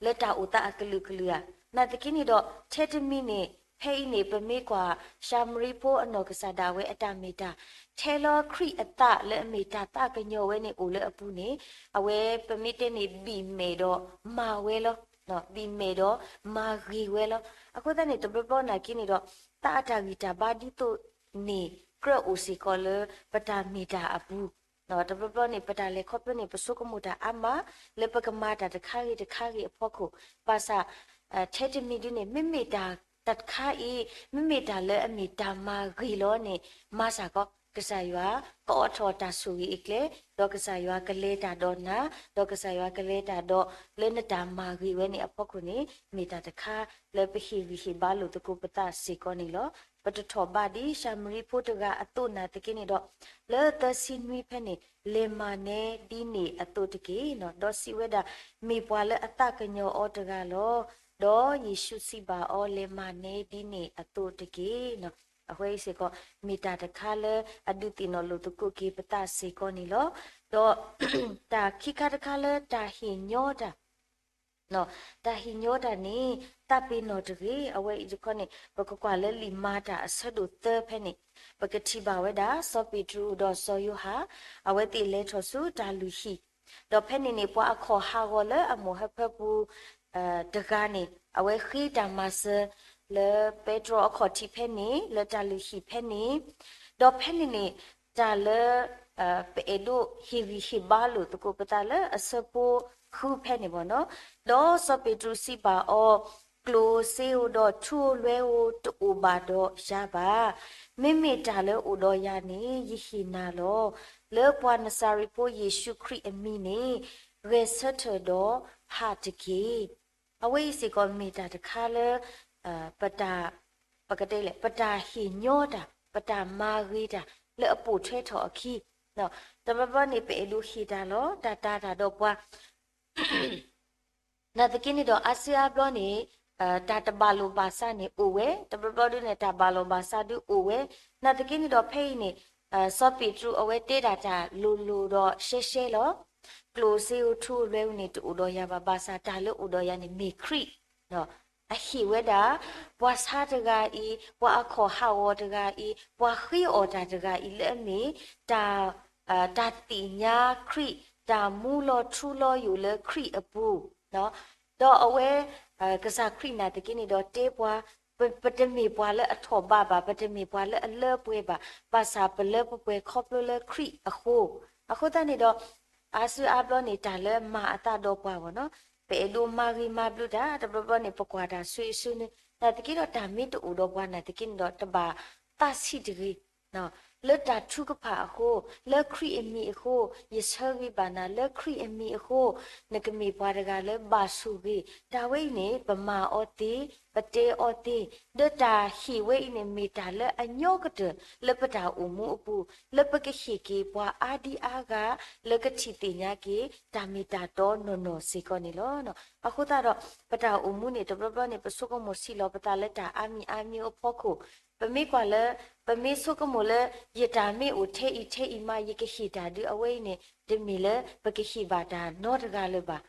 လၢတၢ်အိၣ်သးအကလုာ်ကလုာ်ဧါ. နာ်သက့န့ၣ်ဒီး ထဲတမံၤန့ၣ် ဖဲအံၤန့ၣ် ပမ့ၢ်ကွၢ်ၡၤမရံဖိအနီၢ်ကစၢ်ဒၣ်ဝဲအတၢ်မ့ၢ်တၢ် ထဲလီၤခရံာ်အသးလၢအမ့ၢ်တၢ်သးကညီၤဝဲန့ၣ်အိၣ်လၢအပူၤန့ၣ်, အဝဲပမ့ၢ်တဲန့ၣ် ဘံၣ်မဲာ်ဒီးမၤဝဲလီၤ. ဘံၣ်မဲာ်ဒီးမၤဂ့ၤဝဲလီၤ. အဃိသတးန့ၣ် တဘျီဘျီနာ်က့န့ၣ်ဒီး သးအတၢ်ဂံၢ်တၢ်ဘါဒ်သိးန့ၣ် ကြၢးအိၣ်စ့ၢ်ကီးလၢပတၢ်မ့ၢ်တၢ်အပူၤ, တဘျီဘျီန့ၣ် ပတၢ်လဲၤခီဖျိန့ၣ် ပဆိကမိၣ်တၢ်အါမး လၢပကမၤတၢ်တခါဂ့ၤတခါဂ့ၤအဖီခိၣ်, ဘၣ်ဆၣ် ထဲတမံၤဒ်န့ၣ် မ့မ့ၢ်တၢ်တခါအံၤ မ့မ့ၢ်တၢ်လၢအမ့ၢ်တၢ်မၤဂ့ၤလီၤန့ၣ် မၤစ့ၢ်ကီး ကစၢ်ယွၤကအိးထီၣ်တၢ်ဆိၣ်ဂ့ၤအကျဲ, ဒီးကစၢ်ယွၤကလဲၤတၢ်ဒီးနၤ, ဒီးကစၢ်ယွၤကလဲၤတၢ်ဒီးလၢနတၢ်မၤဂ့ၤဝဲန့ၣ်အဖီခိၣ်န့ၣ် မ့ၢ်တၢ်တခါလၢပဟ့ၣ်ဂံၢ်ဟ့ၣ်ဘါလိာ်သကိးပသးစ့ၢ်ကီးန့ၣ်လီၤ. ပတထီၣ်ဘးဒ်ၡၤမရံဖိတဂၤအသိးနာ်သက့န့ၣ်ဒီး လၢသၢဆံနွံဖဲန့ၣ် လဲၤမၤနဲဒ်န့ၣ်အသိးတက့ၢ်. ဒီးစံးဝဲဒၣ်, မ့ၢ်ပှၤလၢအသးကညီၤအီၤတဂၤလီၤ. ဒီးယ့ၣ်ၡူးစံးဘၣ်အီၤ, လဲၤမၤနဲဒ်န့ၣ်အသိးတက့ၢ်. အဝဲအံၤစ့ၢ်ကီး မ့ၢ်တၢ်တခါလၢအဒုးသ့ၣ်နီၣ်လိာ်သကိးက့ၤပသးစ့ၢ်ကီးန့ၣ်လီၤ. ဒီးတၢ်ခံခါတခါလၢတၢ်ဟ့ၣ်ညီတၢ် တၢ်ဟ့ၣ်ညီတၢ်န့ၣ် သးပ့ၤနီၣ်တဂ့ၤ. အဝဲအံၤတခီန့ၣ် ပကကွၢ်လၢလံာ်မၤတၢ်အဆၢဒိၣ်သၢဖဲန့ၣ် ပကထံၣ်ဘၣ်ဝဲဒၣ် စီၤပ့းတရူးဒီးစီၤယိၤဟၣ် အဝဲသ့ၣ်လဲၤထီၣ်ဆူတၢ်လုၢ်ဟံၣ်, ဒီးဖဲန့ၣ်န့ၣ် ပှၤအခီၣ်ဟးဂီၤလၢအမိၢ်ဟၢဖၢပူၤ တဂၤန့ၣ် အဝဲဃ့တၢ်မၤစၢၤလၢပဲတြီအခီၣ်ထံးဖဲန့ၣ် လၢတၢ်လုၢ်ဟံၣ်ဖဲန့ၣ်, ဒီးဖဲန့ၣ်န့ၣ် တၢ်လၢ ပအဲၣ်ဒိးဟ့ၣ်ဂံၢ်ဟ့ၣ်ဘါလိာ်သကိးပသးလၢအဆၢဖိဃုဖဲန့ၣ်ဘၣ်နီၤ, ဒီးစီၤပ့းတရူးစံးဘၣ်အီၤ, ကျိၣ်စ့ဧိၤဒီးထူဧိၤလွဲဧိၤတအိၣ်ဘၣ်ဒီးယၤဘၣ်. မ့မ့ၢ်တၢ်လၢအိၣ်ဒီးယၤန့ၣ် ယဟ့ၣ်နၤလီၤ. လၢပှၤနစၤရ့းဖိယ့ၣ်ၡူးခရံာ်အမံၤန့ၣ် ဂဲၤဆၢထၢၣ်ဒီးဟးတက့ၢ်. အဝဲအံၤစ့ၢ်ကီးမ့ၢ်တၢ်တခါလၢ ပတၢ် ပကတဲလဲၣ် ပတၢ်ဟ့ၣ်ညီတၢ် ပတၢ်မၤဂ့ၤတၢ်လၢအပိာ်ထွဲထီၣ်အခံ, တဘျီဘျီန့ၣ် ပအဲၣ်ဒိးဟ့ၣ်တၢ်လီၤ တၢ်တာ်တၢ်ဒီးပှၤ နာ်သက့န့ၣ်ဒီး အါစုအါဘျီန့ၣ် တၢ်တဘၣ်လိာ်ဘၣ်စးန့ၣ်အိၣ်ဝဲ, တဘျီဘျီဒုန့ၣ် တၢ်ဘၣ်လိာ်ဘၣ်စးဒုအိၣ်ဝဲ, နာ်သက့န့ၣ်ဒီး ဖဲအံၤန့ၣ် စီၤပ့းတရူးအဝဲတဲဒၣ်တၢ်လိၤလိၤဒီးရှဲရှဲလီၤ. ကျိၣ်စ့ဧိၤထူဧိၤလွဲဧိၤန့ၣ် တအိၣ်ဒီးယၤဘၣ်, ဘၣ်ဆၣ်တၢ်လၢအိၣ်ဒီးယၤန့ၣ်မ့ၢ်ခရံာ် အဟ့ၣ်ဝဲဒၣ် ပှၤဆါတဂၤအံၤ, ပှၤအခီၣ်ဟးဂီၤတဂၤအံၤ, ပှၤဃ့အီၣ်တၢ်တဂၤအံၤလၢအမ့ၢ် တၢ် တၢ်သ့ၣ်ညါခရံာ်, တၢ်မူလီၤထူလီၤယိာ်လၢခရံာ်အပူၤ, ဒီးအဝဲ ကစၢ်ခရံာ်နာ်သက့န့ၣ်ဒီးတဲပှၤ, ပတမ့ၢ်ပှၤလၢအထီၣ်ဘးဘၣ်, ပတမ့ၢ်ပှၤလၢအလၢပှဲၤဘၣ်, ဘၣ်ဆၣ်ပလၢပပှဲၤခီဖျိလၢခရံာ်အဃိ, အဃိသတးန့ၣ်ဒီး အါစုအါဘျီန့ၣ် တၢ်လၢမၤအသးဒီးပှၤဘၣ်နီၤ, ပအဲၣ်ဒိးမၤဂ့ၤမၤဘျုးတၢ် တဘျီဘျီန့ၣ် ပကွၢ်တၢ်ဆူအံၤဆူန့ၣ်, နာ်သက့ဒီးတၢ်မ့ၢ်တအိၣ်ဒီးပှၤနာ်သက့န့ၣ်ဒီး တဘၣ်သးဆံးတဂ့ၤ လၢတၢ်ထုကဖၣ်အဃိ, လၢခရံာ်အမံၤအဃိ, ယဆၢဂ့ၤဘၣ်နၤ လၢခရံာ်အမံၤအဃိ, နကမ့ၢ်ပှၤတဂၤလၢဘၣ်ဆိၣ်ဂ့ၤ, တၢ်ဝဲအံၤန့ၣ် ပမၤအီၤသ့, ပတဲအီၤသ့, ဒီးတၢ်ဟ့ၣ်ဝဲအံၤန့ၣ် မ့ၢ်တၢ်လၢအညီကတၢၢ် လၢပတၢ်အိၣ်မူအပူၤ, လၢပကဟ့ၣ်က့ၤပှၤအါဒံအါဂၤ လၢကထံၣ်သ့ၣ်ညါက့ၤ တၢ်မ့ၢ်တၢ်တီနီၢ်နီၢ်စ့ၢ်ကီးန့ၣ်လီၤ. အဃိသတးဒီး ပတၢ်အိၣ်မူန့ၣ် တဘျီဘျီန့ၣ် ပဆိကမိၣ်ဆံးလီၤပသးလၢတၢ်အါမံၤအါမံၤအဖီခိၣ်, ပမ့ၢ်ကွၢ်လၢ ပမ့ၢ်ဆိကမိၣ်လၢ ယတၢ်မ့ၢ်အိၣ်ထဲအံၤထဲအံၤမး ယကဟ့ၣ်တၢ်ဒုးအဝဲအံၤန့ၣ် တမ့ၢ်လၢပကဟ့ၣ်ဘၣ်တၢ်နီတဂၤလၢၤဘၣ်.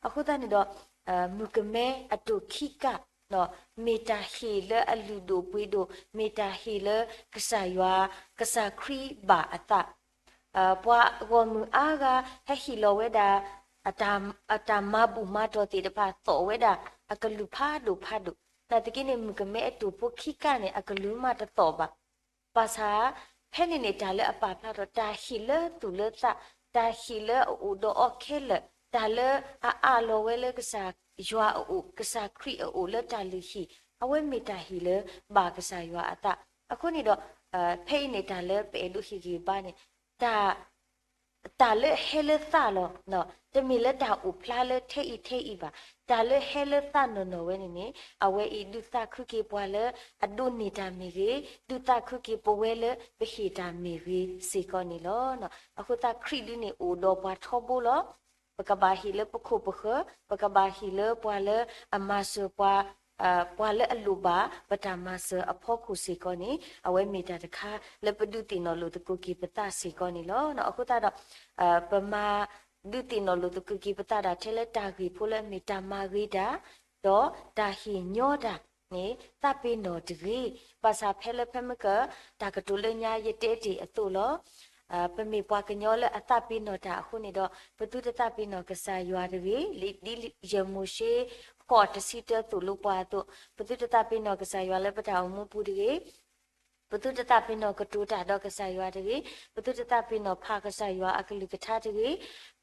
အဃိသတးန့ၣ်ဒီး မုၣ်ကမဲအဒိၣ်ခံကၣ် မ့ၢ်တၢ်ဟ့ၣ်လၢအလုၢ်ဒိၣ်ပှ့ၤဒိၣ်, မ့ၢ်တၢ်ဟ့ၣ်လၢကစၢ်ယွၤ ကစၢ်ခရံာ်ဘၣ်အသး, ပှၤဂီၢ်မုၢ်အါဂၤ ဟဲဟ့ၣ်လီၤဝဲဒၣ် အတၢ်မၤဘူၣ်မၤတီၢ်သ့ၣ်တဖၣ် သိးဝဲဒၣ်အကလုၢ်ဖးဒိၣ်ဖးဒိၣ် နာ်သက့န့ၣ် မုၣ်ကမဲအတိာ်ဖိခံကၣ်န့ၣ် အကလုၢ်မးတသီၣ်ဘၣ်. ဘၣ်ဆၣ် ဖဲန့ၣ်န့ၣ် တၢ်လၢအပာ်ဖျါထီၣ် တၢ်ဟ့ၣ်လၢသူၣ်လၢသး, တၢ်ဟ့ၣ်လၢအအိၣ်ဒီးအီၤခဲလၢာ်, တၢ်လၢအအးလီၤဝဲလၢကစၢ်ယွၤအအိၣ်, ကစၢ်ခရံာ်အအိၣ်လၢတၢ်လုၢ်ဟံၣ်, အဝဲမ့ၢ်တၢ်ဟ့ၣ်လၢဘၣ်ကစၢ်ယွၤအသး. အဃိန့ၣ်ဒီး ဖဲအံၤန့ၣ် တၢ်လၢပအဲၣ်ဒိးဟ့ၣ်ဂံၢ်ဘါန့ၣ် တၢ် တၢ်လၢဟဲလၢသးလီၤ. တမ့ၢ်လၢတၢ်အိၣ်ဖျါလၢထဲအံၤထဲအံၤဘၣ်. တၢ်လၢဟဲလၢသးနီၢ်နီၢ်ဝဲန့ၣ်န့ၣ် အဝဲအံၤဒုးသးခုက့ၤပှၤလၢအဒိးန့ၢ်တၢ်မ့ၢ်ဂ့ၤ, ဒုးသးခုက့ၤပဝဲလၢပဟ့ၣ်တၢ်မ့ၢ်ဂ့ၤစ့ၢ်ကီးန့ၣ်လီၤ. အဃိသတးခရံာ်ဒုးန့ၣ်အိၣ်ဒီးပှၤထီဘိလီၤ. ပကဘၣ်ဟ့ၣ်လၢပခိၣ်ပဃၢၤ, ပကဘၣ်ဟ့ၣ်လၢပှၤလၢအမၤစၢၤပှၤ ပှၤလၢအလိၣ်ဘၣ်ပတၢ်မၤစၢၤအဖီခိၣ်စ့ၢ်ကီးန့ၣ် အဝဲမ့ၢ်တၢ်တခါလၢပဒုးသ့ၣ်နီၣ်လိာ်သကိးက့ၤပသးစ့ၢ်ကီးန့ၣ်လီၤ. အဃိသတးဒီး ပမၤဒုးသ့ၣ်နီၣ်လိာ်သကိးက့ၤပသးဒၣ်ထဲလၢတၢ်ဂ့ၢ်ဖိလၢအမ့ၢ်တၢ်မၤဂ့ၤတၢ် ဒီးတၢ်ဟ့ၣ်ညီတၢ်န့ၣ် သးပ့ၤနီၣ်တဂ့ၤ. ဘၣ်ဆၣ်ဖဲလၢဖဲမ့ၢ်က တၢ်ကတိၤလၢညါယတဲတ့ၢ်အသိးလီၤ. ပမ့ၢ်ပှၤကညီလၢအသးပ့ၤနီၣ်တၢ်အဃိန့ၣ်ဒီး ပသုတသးပ့ၤနီၣ်ကစၢ်ယွၤတဂ့ၤ, ဒ်ယဲၢ်မိၤၡ့ဃိးတဆံတၢသိၣ်လိပှၤအသိး, ပသုတသးပ့ၤနီၣ်ကစၢ်ယွၤလၢပတၢ်အိၣ်မူပူၤတဂ့ၤ, ပသုတသးပ့ၤနီၣ်ကတိၤတၢ်ဒီးကစၢ်ယွၤတဂ့ၤ, ပသုတသးပ့ၤနီၣ်ဖးကစၢ်ယွၤအကလုၢ်ကထါတဂ့ၤ,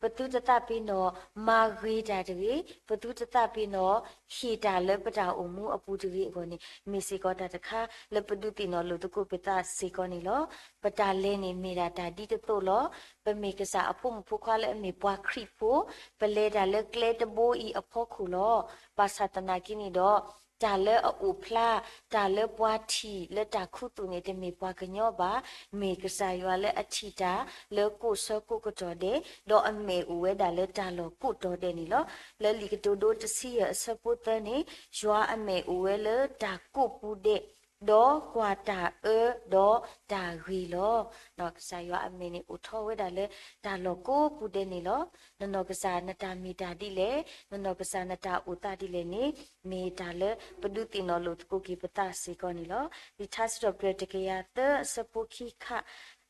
ပသုတသးပ့ၤနီၣ်မၤဂ့ၤတၢ်တဂ့ၤ, ပသုတသးပ့ၤနီၣ်ဟ့ၣ်တၢ်လၢပတၢ်အိၣ်မူအပူၤတဂ့ၤအဂီၢ်န့ၣ် မ့ၢ်စ့ၢ်ကီးတၢ်တခါလၢပဒုးသ့ၣ်နီၣ်လိာ်သကိးပသးစ့ၢ်ကီးန့ၣ်လီၤ. ပတၢ်လဲၤန့ၣ်မ့ၢ်ဒၣ်တၢ်ဒ်တသိးလီၤ. ပမ့ၢ်ကစၢ်အဖိမုၣ်ဖိခွါလၢအမ့ၢ်ပှၤခရံာ်ဖိ, ပလဲၤတၢ်လၢကျဲတဘိအံၤအဖီခိၣ်လီၤ. ဘၣ်ဆၣ်သနာ်က့န့ၣ်ဒီး တၢ်လၢအအိၣ်ဖျါ, တၢ်လၢပှၤထံၣ်လၢတၢ်ခူသူၣ်န့ၣ် တမ့ၢ်ပှၤကညီဘၣ်, မ့ၢ်ကစၢ်ယွၤလၢအထံၣ်တၢ်လၢကိးဆၢကိးကတီၢ်ဒဲး, ဒီးအမဲာ်အိၣ်ဝဲဒၣ်လၢတၢ်လီၢ်ကိးတီၤဒဲးန့ၣ်လီၤ. လၢလံာ်ကတိၤဒိတဆံယဲၢ်အဆၢဖိသၢန့ၣ်, ယွၤအမဲာ်အိၣ်ဝဲလၢတၢ်ကိးပူၤဒဲး, ဒီးကွၢ်တၢ်အၢဒီးတၢ်ဂ့ၤလီၤ. ကစၢ်ယွၤအမဲာ်န့ၣ်အိၣ်ထီၣ်ဝဲဒၣ်လၢတၢ်လီၢ်ကိးပူၤဒဲးန့ၣ်လီၤ. နနီၢ်ကစၢ်နတၢ်မ့ၢ်တၢ်ဒ်လဲၣ်, နနီၢ်ကစၢ်နတၢ်အိၣ်သးဒ်လဲၣ်န့ၣ် မ့ၢ်တၢ်လၢပဒုးသ့ၣ်နီၣ်လိာ်သကိးက့ၤပသးစ့ၢ်ကီးန့ၣ်လီၤ. လံာ်ထါစံးထီၣ်ပတြၢၤတကယၤသၢအဆၢဖိခံခါ,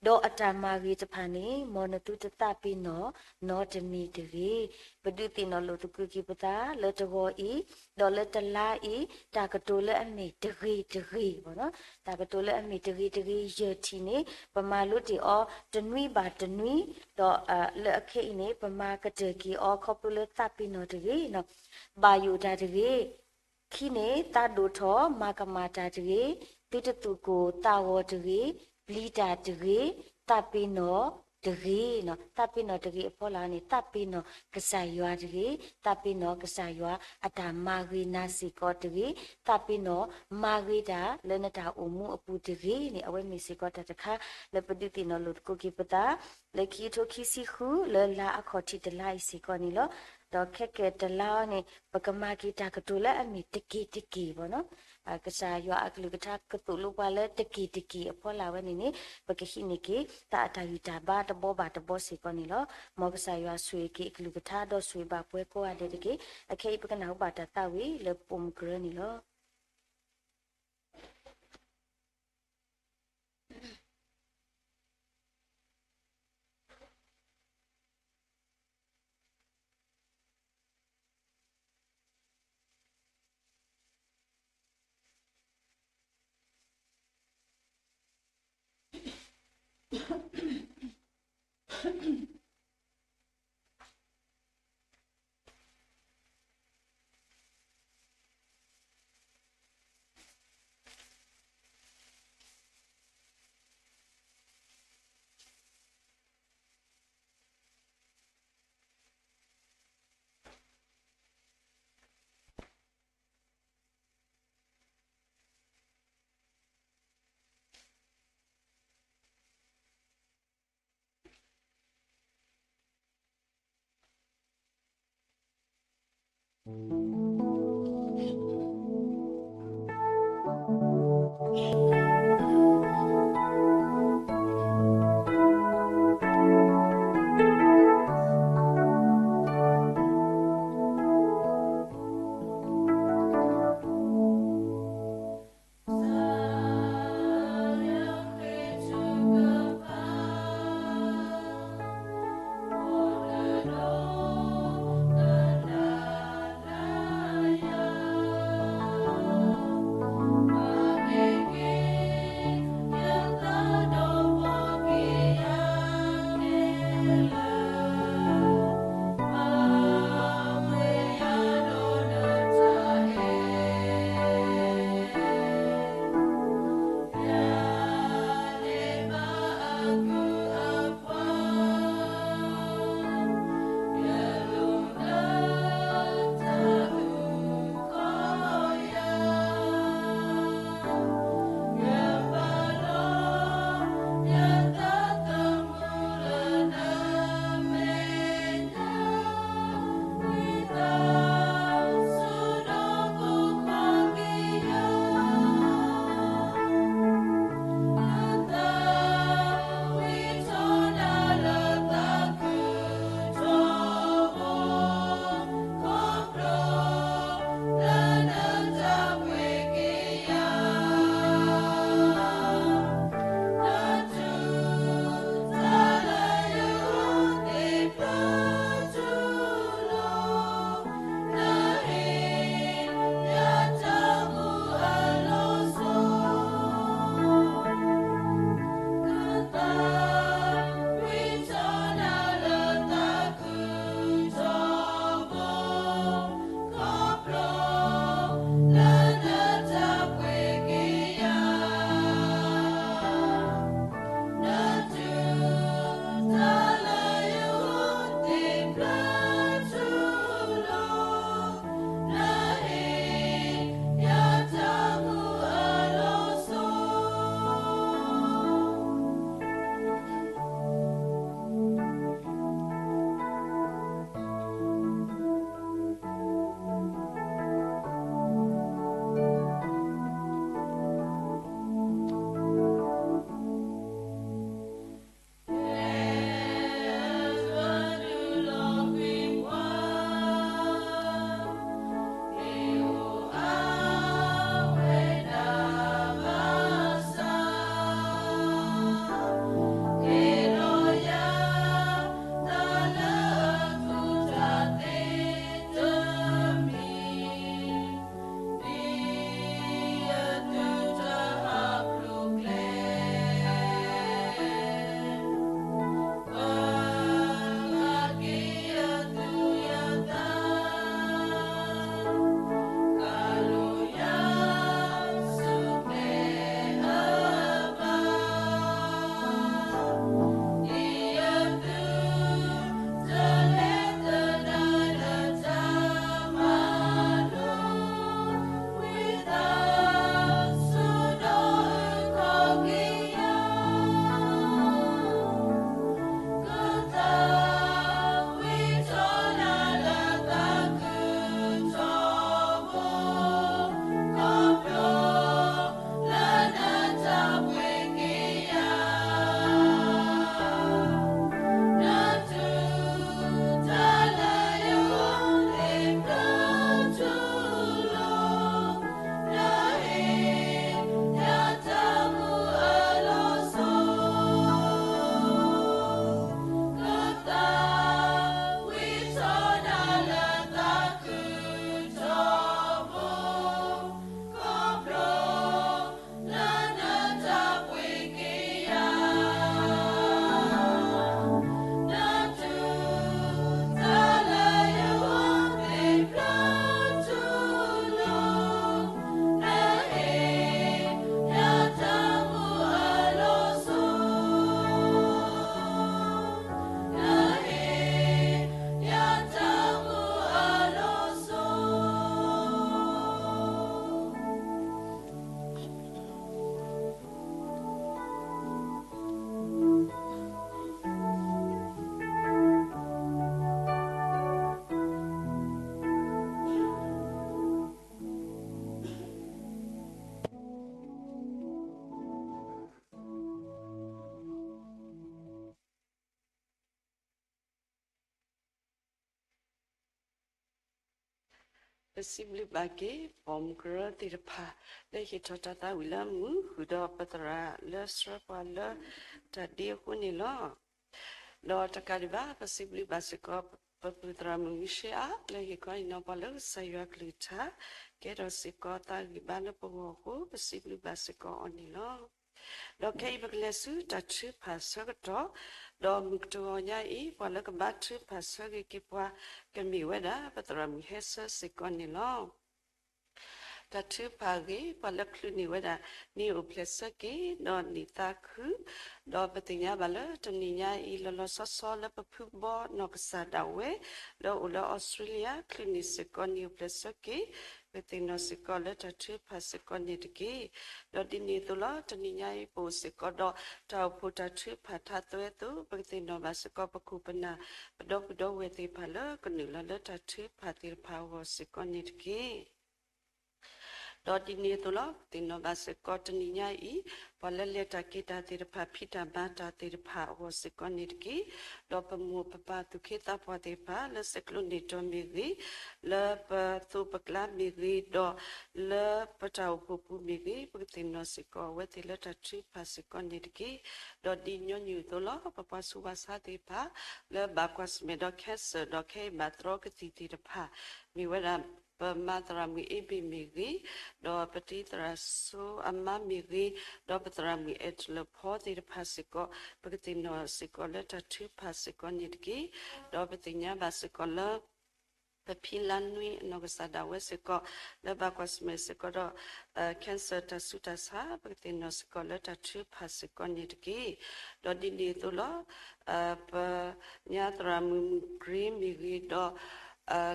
ဒီးအတၢ်မၤဂ့ၤတဖၣ်န့ၣ် မ်နသုတသးပ့ၤနီၣ်နီတမံၤတဂ့ၤ. ပဒုးသ့ၣ်နီၣ်လိာ်သကိးက့ၤပသးလၢတဂီၤအံၤ, ဒီးလၢတလါအံၤ, တၢ်ကတိၤလၢအမ့ၢ်တဂ့ၤတဂ့ၤ, တၢ်ကတိၤလၢအမ့ၢ်တဂ့ၤတဂ့ၤယဲၢ်ထံၣ်န့ၣ် ပမၤလိတ့ၢ်အီၤတနွံဘၣ်တနွံ, ဒီးလၢအခဲအံၤန့ၣ် ပမၤကတၢၢ်က့ၤအီၤခီဖျိလၢသးပ့ၤနီၣ်တဂ့ၤ, ဘၣ်ယိၣ်တၢ်တဂ့ၤ, ခံန့ၣ် သးဒိၣ်ထီၣ်မၤကမၣ်တၢ်တဂ့ၤ, သုတသူၣ်ကိၢ်သးဂီၤတဂ့ၤ, ပျံၤတၢ်တဂ့ၤ, သးပ့ၤနီၣ်တဂ့ၤ, သးပ့ၤနီၣ်တဂ့ၤအဖီလာ်န့ၣ် သးပ့ၤနီၣ်ကစၢ်ယွၤတဂ့ၤ, သးပ့ၤနီၣ်ကစၢ်ယွၤအတၢ်မၤဂ့ၤနၤစ့ၢ်ကီးတဂ့ၤ, သးပ့ၤနီၣ်မၤဂ့ၤတၢ်လၢနတၢ်အိၣ်မူအပူၤတဂ့ၤန့ၣ် အဝဲမ့ၢ်စ့ၢ်ကီးတၢ်တခါလၢပဒုးသ့ၣ်နီၣ်လိာ်သကိးက့ၤပသး လၢခံကထိခံဆံဃုလၢလါအခီၣ်ထံးတလါအံၤစ့ၢ်ကီးန့ၣ်လီၤ. ဒီးခဲကဲတလါအံၤန့ၣ် ပကမၤက့ၤတၢ်ကတိၤလၢအမ့ၢ်တက့ၢ်တက့ၢ်ဘၣ်နီၤ. ကစၢ်ယွၤအကလုၢ်ကထါကသိၣ်လိပှၤလၢတက့ၢ်တက့ၢ်အဖီလာ်ဝဲန့ၣ်န့ၣ် ပကဟံးန့ၢ်က့ၤ သးအတၢ်ဂံၢ်တၢ်ဘါတဘီဘၣ်တဘီစ့ၢ်ကီးန့ၣ်လီၤ. မ်ကစၢ်ယွၤဆိၣ်ဂ့ၤက့ၤအကလုၢ်ကထါ ဒီးဆိၣ်ဂ့ၤဘၣ်ပှၤကိးဂၤဒဲးတက့ၢ်. အခဲအံၤပကနၢ်ဟူဘၣ်တၢ်သးဝံၣ်လၢပိာ်မုၣ်ကရၢန့ၣ်လီၤ. ပစံးဘျုးဘၣ်က့ၤ ပိာ်မုၣ်ကရၢသ့ၣ်တဖၣ် လၢဟ့ၣ်ထီၣ်တၢ်သးဝံၣ်လၢမုာ် ဃုာ်ဒီးပသရၣ်လၢဆှၢပှၤလၢတၢ်ဒ့အဃိန့ၣ်လီၤ. ဒီးတကးဒံးဘၣ် ပစံးဘျုးဘၣ်စ့ၢ်ကီး ပပုၢ်သရၣ်မုၣ်မုၢ်ရှ့အါ လၢဟ့ၣ်ခီဟ့ၣ်နီၤပှၤလၢကစၢ်ယွၤကလုၢ်ကထါ ကဲထီၣ်စ့ၢ်ကီးသးဂံၢ်ဘါလၢပဂီၢ်အဃိ ပစံးဘျုးဘၣ်စ့ၢ်ကီးအီၤန့ၣ်လီၤ. ဒီးခဲအံၤပကလဲၤဆူတၢ်ထုကဖၣ်ဆၢကတီၢ်, ဒီးမုၢ်ကတၢၢ်အီၤညါအံၤ ပှၤလၢကဘါထုကဖၣ်ဆၢဂ့ၤက့ၤပှၤ ကမ့ၢ်ဝဲဒၣ် ပသရၣ်မုၣ်ဟဲဆၢစ့ၢ်ကီးန့ၣ်လီၤ. တၢ်ထုကဖၣ်အဂ့ၢ် ပှၤလၢချုးန့ၢ်ဝဲဒၣ် န့ၢ်အိၣ်ဖျဲၣ်ဆၢက့ၤ ဒီးန့ၢ်သးခု, ဒီးပသ့ၣ်ညါဘၣ်လၢတနံၤညါအံၤ လီၤလီၤဆီဆီလၢပဖုဘီနီၢ်ကစၢ်ဒၣ်ဝဲ လၢအအိၣ်လၢအီစထြ့လယါ ချုးန့ၢ်စ့ၢ်ကီး န့ၢ်အိၣ်ဖျဲၣ်ဆၢက့ၤ ပသ့ၣ်နီၣ်စ့ၢ်ကီးလၢတၢ်ထုကဖၣ်စ့ၢ်ကီးန့ၣ်တက့ၢ်. ဒီးဒ်န့ၣ်အသိးလီၤ တနံၤညါအံၤ ပအိၣ်စ့ၢ်ကီးဒီး တၢ်အိၣ်ဖှိၣ်တၢ်ထုကဖၣ်ထါသွဲအသိး ပကသ့ၣ်နီၣ်ဘၣ်စ့ၢ်ကီး ပခိၣ်ပနၢ် ပဒီပုၢ်ဒီဝဲၢ်သ့ၣ်တဖၣ်လၢ ကနုာ်လီၤလၢတၢ်ထုကဖၣ်သ့ၣ်တဖၣ်အဂီၢ်စ့ၢ်ကီးန့ၣ်တက့ၢ်. ဒီးဒ်န့ၣ်အသိးလီၤ ပသ့ၣ်နီၣ်ဘၣ်စ့ၢ်ကီးတနံၤညါအံၤ ပှၤလၢလဲၤတၢ်က့ၤတၢ်သ့ၣ်တဖၣ် ဖံးတၢ်မၤတၢ်သ့ၣ်တဖၣ်အဂီၢ်စ့ၢ်ကီးန့ၣ်တက့ၢ်. ဒီးပမိၢ်ပပၢ်သူၣ်က့သးပှၢ်သ့ၣ်တဖၣ် လၢဆဲးကျိးန့ၢ်တီၢ်မ့ၢ်ဂ့ၤ, လၢပသိးပကျါမ့ၢ်ဂ့ၤ, ဒီးလၢပတၢ်အိၣ်ဖှိၣ်ပူၤမ့ၢ်ဂ့ၤ, ပကသ့ၣ်နီၣ်စ့ၢ်ကီးအဝဲသ့ၣ်လၢတၢ်ထုကဖၣ်စ့ၢ်ကီးန့ၣ်တက့ၢ်. ဒီးဒ်ညီနုၢ်အသိးလီၤ ပပှၤဆူးပှၤဆါသ့ၣ်တဖၣ် လၢဘၣ်ကွၢ်ဆၢၣ်မဲာ်ဒီး cancer ဒီးခဲအံၤဘၣ်တြီကသံၣ်သ့ၣ်တဖၣ် မ့ၢ်ဝဲဒၣ် ပမါသရၣ်မုၣ်အ့ဘ့ၣ်မ့ၢ်ဂ့ၤ, ဒီးပတံၤသရၣ်စိအမါမ့ၢ်ဂ့ၤ, ဒီးပသရၣ်မုၣ်အဲၣ်တလၢၣ်ဖီသ့ၣ်တဖၣ်စ့ၢ်ကီး ပကသ့ၣ်နီၣ်စ့ၢ်ကီးလၢတၢ်ထုကဖၣ်စ့ၢ်ကီးန့ၣ်တက့ၢ်. ဒီးပသ့ၣ်ညါဘၣ်စ့ၢ်ကီးလၢ ပဖံလါနွံအနီၢ်ကစၢ်ဒၣ်ဝဲစ့ၢ်ကီး လၢဘၣ်ကွၢ်ဆၢၣ်မဲာ်စ့ၢ်ကီးဒီး cancer တၢ်ဆူးတၢ်ဆါ ပကသ့ၣ်နီၣ်စ့ၢ်ကီးလၢတၢ်ထုကဖၣ်စ့ၢ်ကီးန့ၣ်တက့ၢ်. ဒီးဒ်န့ၣ်အသိးလီၤ ပညါသရၣ်မုၣ်မုၢ်ကြ့မ့ၢ်ဂ့ၤဒီး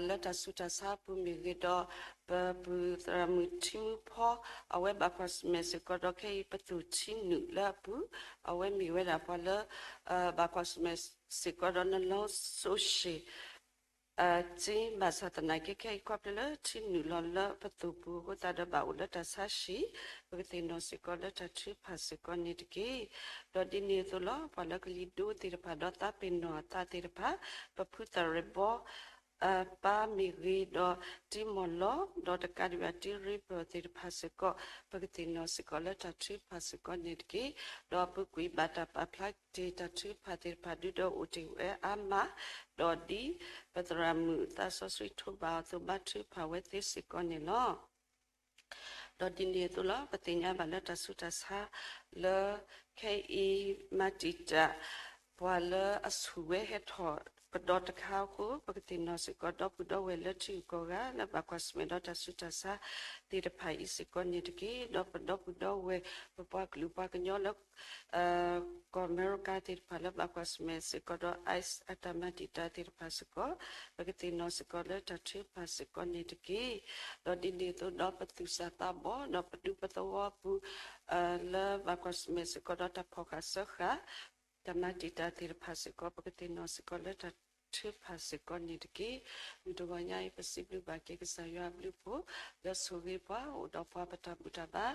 လၢတၢ်ဆူးတၢ်ဆါအပူၤမ့ၢ်ဂ့ၤဒီး ပပုၢ်သရၣ်မုၣ်ထံမူဖီ အဝဲဘၣ်ကွၢ်ဆၢၣ်မဲာ်စ့ၢ်ကီးဒီးခဲအံၤပသူၣ်ထံနုာ်လၢအပူၤ အဝဲမ့ၢ်ဝဲဒၣ်ပှၤလၢ ဘၣ်ကွၢ်ဆၢၣ်မဲာ်စ့ၢ်ကီးဒီး နလီၤစိဆ့ၣ် က့ ဘၣ်ဆၣ်သနာ်က့ခဲအံၤခီဖျိလၢထံနုာ်လီၤလၢပသူၣ်ပူၤအဃိသတးဒီးဘၣ်အိၣ်လၢတၢ်ဆါဟံၣ် ပကသ့ၣ်နီၣ်စ့ၢ်ကီးလၢတၢ်ထုကဖၣ်စ့ၢ်ကီးန့ၣ်တက့ၢ်. ဒီးဒ်န့ၣ်အသိးလီၤ ပှၤလၢကလံၤဒိသ့ၣ်တဖၣ်ဒီးသးပ့ၤနီၣ်အသးသ့ၣ်တဖၣ် ပဖုသးရ့ၣ်ဘီ ပၢ်မ့ၢ်ဂ့ၤဒီးတံၤမီၢ်လီၤ ဒီးတကးဒံးဘၣ်တံၤရ့ပၢၢ်သ့ၣ်တဖၣ်စ့ၢ်ကီး ပကသ့ၣ်နီၣ်စ့ၢ်ကီးလၢတၢ်ထုကဖၣ်စ့ၢ်ကီးန့ၣ်တက့ၢ်. ဒီးပကွံာ်ဘၣ်တၢ်ပာ်ဖျါတ့ၢ်တၢ်ထုကဖၣ်သ့ၣ်တဖၣ် ဒုးဒီးအိၣ်တ့ၢ်ဝဲအါမး, ဒီးဒ်ပသရၣ်မုၣ်သးစီဆှံထိးဘၣ်အီၤအသိး ဘါထုကဖၣ်ဝဲသ့စ့ၢ်ကီးန့ၣ်လီၤ. ဒီးဒ်န့ၣ်အသိးလီၤ ပသ့ၣ်ညါဘၣ်လၢတၢ်ဆူးတၢ်ဆါ လၢခဲအံၤမၤတံာ်တာ် ပှၤလၢအဆူၣ်ဝဲဟဲထီၣ်ကဒီးတခါအဃိ ပကသ့ၣ်နီၣ်စ့ၢ်ကီး ဒီပုၢ်ဒီဝဲၢ်လၢထံဂုၤကီၢ်ဂၤ လၢဘၣ်ကွၢ်ဆၢၣ်မဲာ်ဒီးတၢ်ဆူးတၢ်ဆါသ့ၣ်တဖၣ်အံၤစ့ၢ်ကီးန့ၣ်တက့ၢ်. ဒီးပဒီပုၢ်ဒီဝဲၢ် ပပှၤကလုာ်ပှၤကညီလၢ ကီၢ်အမဲရကၤသ့ၣ်တဖၣ်လၢဘၣ်ကွၢ်ဆၢၣ်မဲာ်စ့ၢ်ကီးဒီး ICE အတၢ်မၤတံာ်တာ်သ့ၣ်တဖၣ်စ့ၢ်ကီး ပကသ့ၣ်နီၣ်စ့ၢ်ကီးလၢတၢ်ထုကဖၣ်စ့ၢ်ကီးန့ၣ်တက့ၢ်. ဒီးဒ်န့ၣ်အသိးဒီးပသူၣ်စၢ်သးဘီၣ် ဒီးပဒူပသဝီပူၤ လၢဘၣ်ကွၢ်ဆၢၣ်မဲာ်စ့ၢ်ကီးဒီးတၢ်ဖီၣ်ဃာ်စၢဃာ် တၢ်မၤတံာ်တာ်သ့ၣ်တဖၣ်စ့ၢ်ကီး ပကသ့ၣ်နီၣ်စ့ၢ်ကီးလၢတၢ်ထုကဖၣ်စ့ၢ်ကီးန့ၣ်တက့ၢ်. မုၢ်တဂီၤညါအံၤ ပစံးဘျုးဘၣ်က့ၤကစၢ်ယွၤအဘျုးအဖှိၣ် လၢဆိၣ်ဂ့ၤပှၤ အိၣ်ဒီးပှၤပတၢ်ဘူၣ်တၢ်ဘါ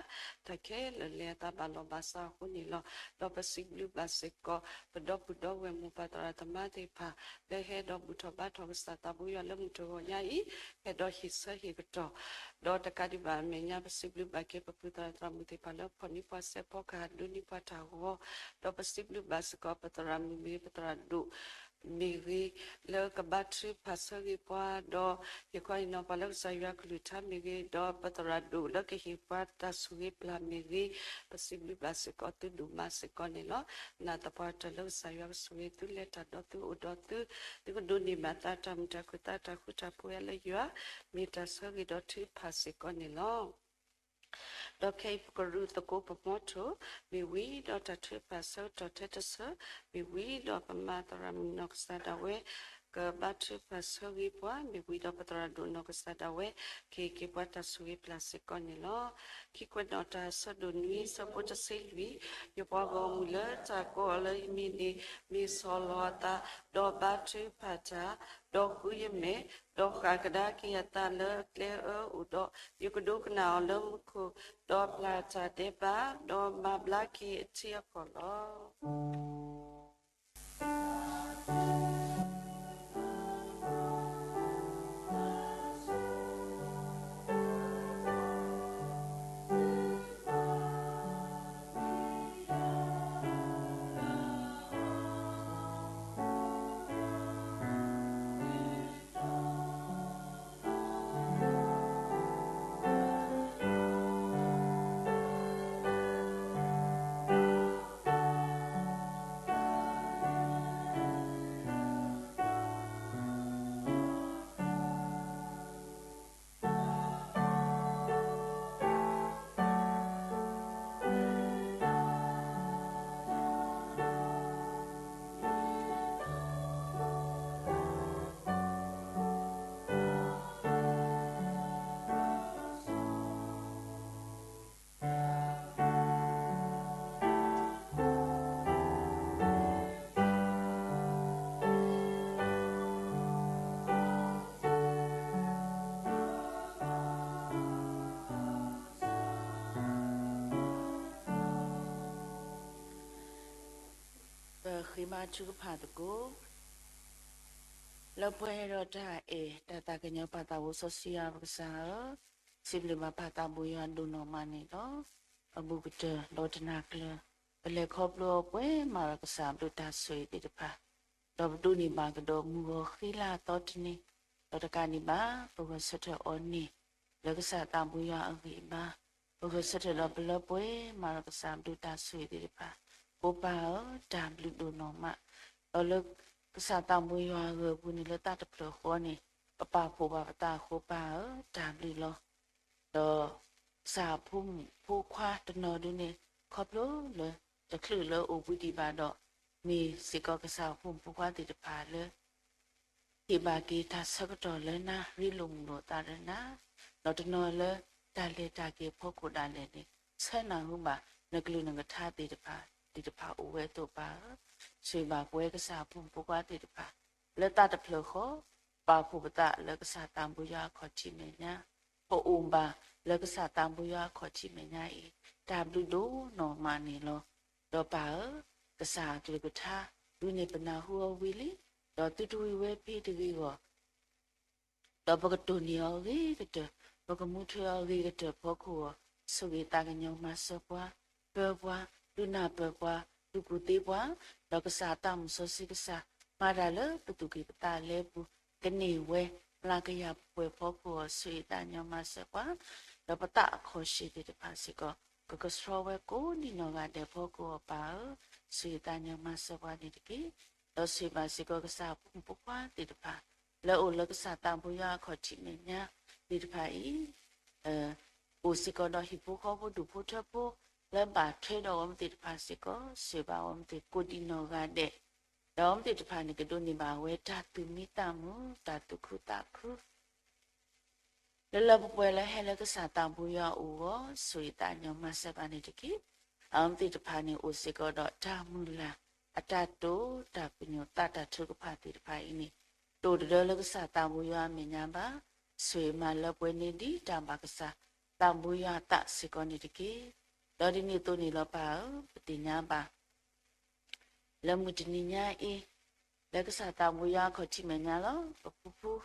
တၢ်ခဲလၢာ်လဲၤအသးဘၣ်လီၢ်ဘၣ်စးအဃိန့ၣ်လီၤ. ဒီးပစံးဘျုးဘၣ်စ့ၢ်ကီး ပဒီပုၢ်ဒီဝဲၢ်မိၢ်ပၢ်သရၣ်သမါသ့ၣ်တဖၣ် လၢဟဲဒီးဘူၣ်ထီၣ်ဘါထီၣ်ကစၢ်သးဘိယွၤလၢမုၢ်တဂီၤညါအံၤ ဟဲဒီးဟ့ၣ်ဆၢဟ့ၣ်ကတီၢ် ဒီးတကးဒံးဘၣ်အမဲာ်ညါ ပစံးဘျုးဘၣ်က့ၤပပုၢ်သရၣ်သရၣ်မုၣ်သ့ၣ်တဖၣ်လၢ ဖီၣ်န့ၢ်ပှၤစဲးဖီကဟၣ်ဒိးန့ၢ်ပှၤတၢ်ဂီၤ ဒီးပစံးဘျုးဘၣ်စ့ၢ်ကီး ပသရၣ်မုၣ်မ့ၢ်ဂ့ၤ ပသရၣ်ဒိၣ်မ့ၢ်ဂ့ၤ လၢကဘါထုကဖၣ်ဆၢဂ့ၤပှၤ ဒီးဟ့ၣ်ခီဟ့ၣ်နီၤပှၤလၢကစၢ်ယွၤကလုၢ်ကထါမ့ၢ်ဂ့ၤ ဒီးပသရၣ်ဒိၣ်လၢကဟ့ၣ်ပှၤတၢ်ဆိၣ်ဂ့ၤပျၢ်မ့ၢ်ဂ့ၤ ပစံးဘျုးဘၣ်စ့ၢ်ကီးသုဒိၣ်မးစ့ၢ်ကီးန့ၣ်လီၤ. နာ်သပှၢ်တၢၢ်လၢကစၢ်ယွၤကဆိၣ်ဂ့ၤသုလဲၤတၢ်ဒီးသုအိၣ်ဒီးသု သုကဒိးန့ၢ်ဘၣ်သးတၢ်မုာ်တၢ်ခုၣ်သးတၢ်ဃူတၢ်ဖိးလၢယွၤ မ့ၢ်တၢ်ဆၢဂ့ၤဒီးထုကဖၣ်စ့ၢ်ကီးန့ၣ်လီၤ. ဒီးခဲအံၤပကရူၢ်သကိးပမီထိၣ် မ့ၢ်ဝံၤဒီးတၢ်ထုကဖၣ်ဆၢကတီၢ်ထဲတဆၢ မ့ၢ်ဝံၤဒီးပမၤသရၣ်မုၣ်နီၢ်ကစၢ်ဒၣ်ဝဲ ကဘါထုကဖၣ်ဆၢဂ့ၤပှၤ မ့ၢ်ဝံၤဒီးပသရၣ်ဒိၣ်နီၢ်ကစၢ်ဒၣ်ဝဲ ကဟ့ၣ်က့ၤပှၤတၢ်ဆိၣ်ဂ့ၤပျၢ်စ့ၢ်ကီးန့ၣ်လီၤ. ခံကွဲးနီၣ်တၢ်ဆၢဒိၣ်နွံဆၢဖိတဆံလွံၢ် ယပှၤဂီၢ်မုၢ်လၢတၢ်ကိးအီၤလၢယမံၤန့ၣ် မ့ၢ်ဆီၣ်လီၤအသး ဒီးဘါထုကဖၣ်တၢ် ဒီးဃုယမဲာ် ဒီးဃၣ်ကဒါက့ၤအသးလၢအကျဲအၢအိၣ်ဒီး ယကဒိကနၣ်အီၤလၢမူခိၣ် ဒီးပျၢ်တၢ်ဒဲးဘး ဒီးမၤဘျါက့ၤအထံအကီၢ်လီၤ. ယမၤထုကဖၣ်သကိး လၢပှဲၤဒီးတၢ်အဲၣ်တၢ်သးကညီၤပၢ်သးဘိစီဆှံယွၤပကစၢ်ဧၢ, စံးဘျုးဘၣ်ပၢ်သးဘိယွၤဒိၣ်နီၢ်မးန့ၣ်လီၤ. အဘူးကတၢၢ်ဒီးတနၤကျၢၤ ပလဲၤခီဖျိအီၤပှဲၤမးဒီးကစၢ်အဘျုးတၢ်ဆိၣ်ဂ့ၤသ့ၣ်တဖၣ်, ဒီးပဒိးန့ၢ်ဘၣ်ကဒီးမုၢ်ဂီၤဃံလၤအသီတနံၤ, ဒီးတကးဒံးဘၣ် ပဂဲၤဆၢထၢၣ်အီၤန့ၣ် လၢကစၢ်သးဘိယွၤအဂံၢ်အဘါ, ပဂဲၤဆၢထၢၣ်ဒီးပလၢပှဲၤမးဒီးကစၢ်အဘျုးတၢ်ဆိၣ်ဂ့ၤသ့ၣ်တဖၣ်, ဖိပၢ်ဧၢ, တၢ်ဘျုးဒိၣ်နီၢ်မး, ဒီးလၢကစၢ်သးဘိယွၤအဂီၢ်ပူၤန့ၣ် လၢသးတဖျၢၣ်ဃီန့ၣ် ပပာ်ဖှိၣ်ဘၣ်ပသးအဃိ ပၢ်ဧၢ, တၢ်ဘျုးလီၤ. ဒီးကစၢ်အဖိမုၣ်ဖိခွါတနီၤဒုန့ၣ် ခီဖျိလၢတချုးလၢအိၣ်ဘှံးဒံးဘၣ်ဒီး မ့ၢ်စ့ၢ်ကီးကစၢ်အဖိမုၣ်ဖိခွါသ့ၣ်တဖၣ်လၢ ဟ့ၣ်ဘၣ်က့ၤတၢ်ဆၢကတီၢ်လၢနၤ ရ့လိာ်မုာ်လိာ်အသးလၢနၤ, ဒီးတနီၤလၢတၢ်လဲၤတၢ်က့ၤအဖီခိၣ်ဒၣ်လဲာ်န့ၣ် ဆၢနၢ်ဟူဘၣ်နကလုၢ်နကထါသ့ၣ်တဖၣ် သ့ၣ်တဖၣ်အိၣ်ဝဲအသိး ပၢ်ဧၢ, ဆိၣ်ဂ့ၤဘၣ်ပဝဲကစၢ်အဖိမုၣ်ဖိခွါသ့ၣ်တဖၣ် လၢသးတဖျၢၣ်ဃီ ပာ်ဖှိၣ်ပသးလၢကစၢ်သးဘိယွၤအခီၣ်ထံးမဲာ်ညါ, ပအိၣ်ဘၣ်လၢကစၢ်သးဘိယွၤအခီၣ်ထံးမဲာ်ညါအံၤ တၢ်ဘျုးဒိၣ်နီၢ်မးန့ၣ်လီၤ. ဒီးပၢ်ဧၢ, ကစၢ်အကလုၢ်ကထါ ဒုန့ၣ်ပနၢ်ဟူအီၤဝံၤလံ, ဒီးသုတဝံၤဝဲဖဲတဂ့ၤဂီၢ် ဒီးပကတိၢ်န့ၢ်အီၤဂ့ၤကတၢၢ်, ပကမူထွဲအီၤဂ့ၤကတၢၢ်ဖီခိၣ်အီၤ, ဆိၣ်ဂ့ၤသးကညီၤမၤစၢၤပှၤ, ပၢပှၤ, ဒုးနၢ်ပၢၢ်ပှၤ, ဒုးကူၣ်သ့ပှၤ, ဒီးကစၢ်သးမုၢ်စီဆှံကစၢ် မၤတၢ်လၢပသူၣ်ကံၢ်ပသးလဲပူၤ ကန့ၢ်ဝဲ လၢကယၤပှဲၤဖီခိၣ်အီၤ ဆိၣ်ဂ့ၤသးကညီၤမၤစၢၤပှၤ, ဒီးပသးအခီၣ်ဆ့သ့ၣ်တဖၣ်စ့ၢ်ကီး ကကဆှီဝဲကိးဒံနီၢ်ဂၤဒဲးဖီခိၣ်အီၤ ပၢ်ဧၢ, ဆိၣ်ဂ့ၤသးကညီၤမၤစၢၤပှၤန့ၣ်တက့ၢ်. ဒီးဆိၣ်ဂ့ၤဘၣ်စ့ၢ်ကီးကစၢ်အဖိမုၣ်ဖိခွါသ့ၣ်တဖၣ် လၢအအိၣ်လၢကစၢ်သးဘိယွၤအခီၣ်ထံးမဲာ်ညါသ့ၣ်တဖၣ်အံၤ, အိၣ်စ့ၢ်ကီးဒီးဟံၣ်ဖိဃီဖိဒူၣ်ဖိထၢဖိ လၢဘၣ်ထွဲဒီးအီၤမ့ၢ်သ့ၣ်တဖၣ်စ့ၢ်ကီး ဆိၣ်ဂ့ၤဘၣ်အီၤမ့ၢ်သ့ၣ်ကိးဒံနီၢ်ဂၤဒဲး, ဒီးအီၤမ့ၢ်သ့ၣ်တဖၣ်န့ၣ် ကဒိးန့ၢ်ဘၣ်ဝဲတၢ်သူၣ်မံသးမုာ် တၢ်သူၣ်ခုသးခု လၢလၢပှဲၤပှဲၤလၢဟဲလၢကစၢ်သးဘိယွၤအအိၣ်အဂီၢ် ဆိၣ်ဂ့ၤသးကညီၤမၤစၢၤဘၣ်န့ၣ်တက့ၢ်. အီၤမ့ၢ်သ့ၣ်တဖၣ်န့ၣ် အိၣ်စ့ၢ်ကီးဒီးတၢ်မုၢ်လၢ် အတၢ်တိာ်တၢ်ပညိၣ်သးတၢ်ထုကဖၣ်သ့ၣ်တဖၣ်အံၤန့ၣ် တအိၣ်တဒၢလၢကစၢ်သးဘိယွၤအမဲာ်ညါဘၣ်. ဆိၣ်ဂ့ၤမၤလၢပှဲၤန့ၢ်ဒံးတၢ်ဘၣ်ကစၢ်သးဘိယွၤအသးစ့ၢ်ကီးန့ၣ်တက့ၢ်. ဒီးဒ်န့ၣ်အသိးန့ၣ်လီၤပၢ်ဧၢ, ပသ့ၣ်ညါဘၣ် လၢမုၢ်တနံၤညါအံၤ လၢကစၢ်သးဘိယွၤအခီၣ်ထံးမဲာ်ညါလီၤ. ပဖုဖုဘီ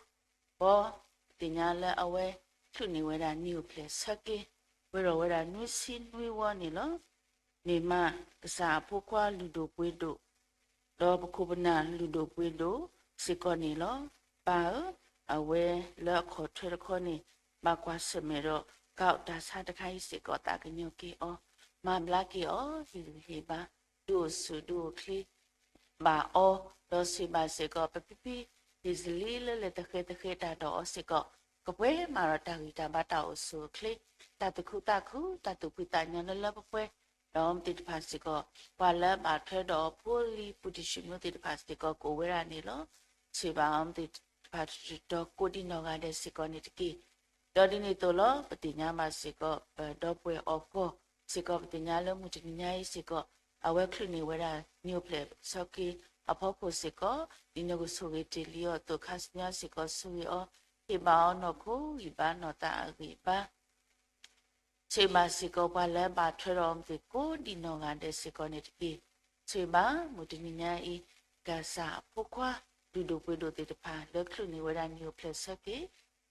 ပသ့ၣ်ညါလၢအဝဲ ချုးန့ၢ်ဝဲဒၣ်နံၣ်အိၣ်ဖျဲၣ်ဆၢက့ၤ ဝဲဒီးဝဲဒၣ်နွံဆံနွံဝီန့ၣ်လီၤ. မ့ၢ်မးကစၢ်အဖိခွါလုၢ်ဒိၣ်ပှ့ၤဒိၣ် ဒီးပခိၣ်ပနၢ်လုၢ်ဒိၣ်ပှ့ၤဒိၣ်စ့ၢ်ကီးန့ၣ်လီၤ. ပၢ်ဧၢ, အဝဲလၢအခီၣ်ထွဲတခီန့ၣ် ဘၣ်ကွၢ်ဆၢၣ်မဲာ်ဒီး ကးတၢ်ဆါတခါအံၤစ့ၢ်ကီး သးကညီၤက့ၤအီၤ, မၤဘျါက့ၤအီၤ ဟ့ၣ်ဂံၢ်ဟ့ၣ်ဘါ ဒုးအိၣ်ဆူၣ်ဒုးအိၣ်ချ့ ဘၣ်အီၤ, ဒီးဆိၣ်ဂ့ၤဘၣ်စ့ၢ်ကီး ပဖံဖံ ဟ့ၣ်စလံလၢလဲၤသဃဲသဃဲတၢ်ဒီးအီၤစ့ၢ်ကီး ကပှဲၤမးဒီးတၢ်ဂံၢ်တၢ်ဘါတၢ်အိၣ်ဆူၣ်အိၣ်ချ့ တၢ်သူၣ်ခုသးခု တၢ်သူၣ်ဖှံသးညီလၢလၢပှဲၤပှဲၤ, ဒီးအီၤမ့ၢ်သ့ၣ်တဖၣ်စ့ၢ်ကီး ပှၤလၢအဘၣ်ထွဲဒီးအဖိလံၤ ပူၤတံၢ်ဆူၣ်မုၢ်သ့ၣ်တဖၣ်စ့ၢ်ကီး ကအိၣ်ဝဲဒၣ်န့ၣ်လီၤ. ဆိၣ်ဂ့ၤဘၣ်အီၤမ့ၢ်သ့ၣ်တဖၣ်တတီၤတီၤ ကိးဒံနီၢ်ဂၤဒဲးစ့ၢ်ကီးန့ၣ်တက့ၢ်. ဒီးဒ်န့ၣ်အသိးလီၤ ပသ့ၣ်ညါဘၣ်စ့ၢ်ကီး ပဒီပုၢ်ဝဲၢ်အီၣ်ကီၢ်စ့ၢ်ကီး ပသ့ၣ်ညါလၢမုၢ်တနံၤညါအံၤစ့ၢ်ကီး အဝဲချုးန့ၢ်ဝဲဒၣ် နံၣ်အိၣ်ဖျဲၣ်ဆၢက့ၤအဖီခိၣ်စ့ၢ်ကီး ဒ်နကဆိၣ်ဂ့ၤတ့ၢ်လံအီၤအသိး ခါဆူညါစ့ၢ်ကီး ဆိၣ်ဂ့ၤအီၤ ဟ့ၣ်ဘၣ်အီၤနီၢ်ခိဂံၢ်ဘါနီၢ်သးအဂံၢ်အဘါ ဆိၣ်ဂ့ၤဘၣ်စ့ၢ်ကီး ပှၤလၢအဘၣ်ထွဲဒီးအီၤမ့ၢ်သ့ၣ်ကိးဒံနီၢ်ဂၤဒဲးစ့ၢ်ကီးန့ၣ်တက့ၢ်. ဆိၣ်ဂ့ၤဘၣ် မုၢ်တနံၤညါအံၤ ကစၢ်အဖိခွါ လုၢ်ဒိၣ်ပှ့ၤဒိၣ်သ့ၣ်တဖၣ် လၢချုးန့ၢ်ဝဲဒၣ်နံၣ်အိၣ်ဖျဲၣ်ဆၢက့ၤ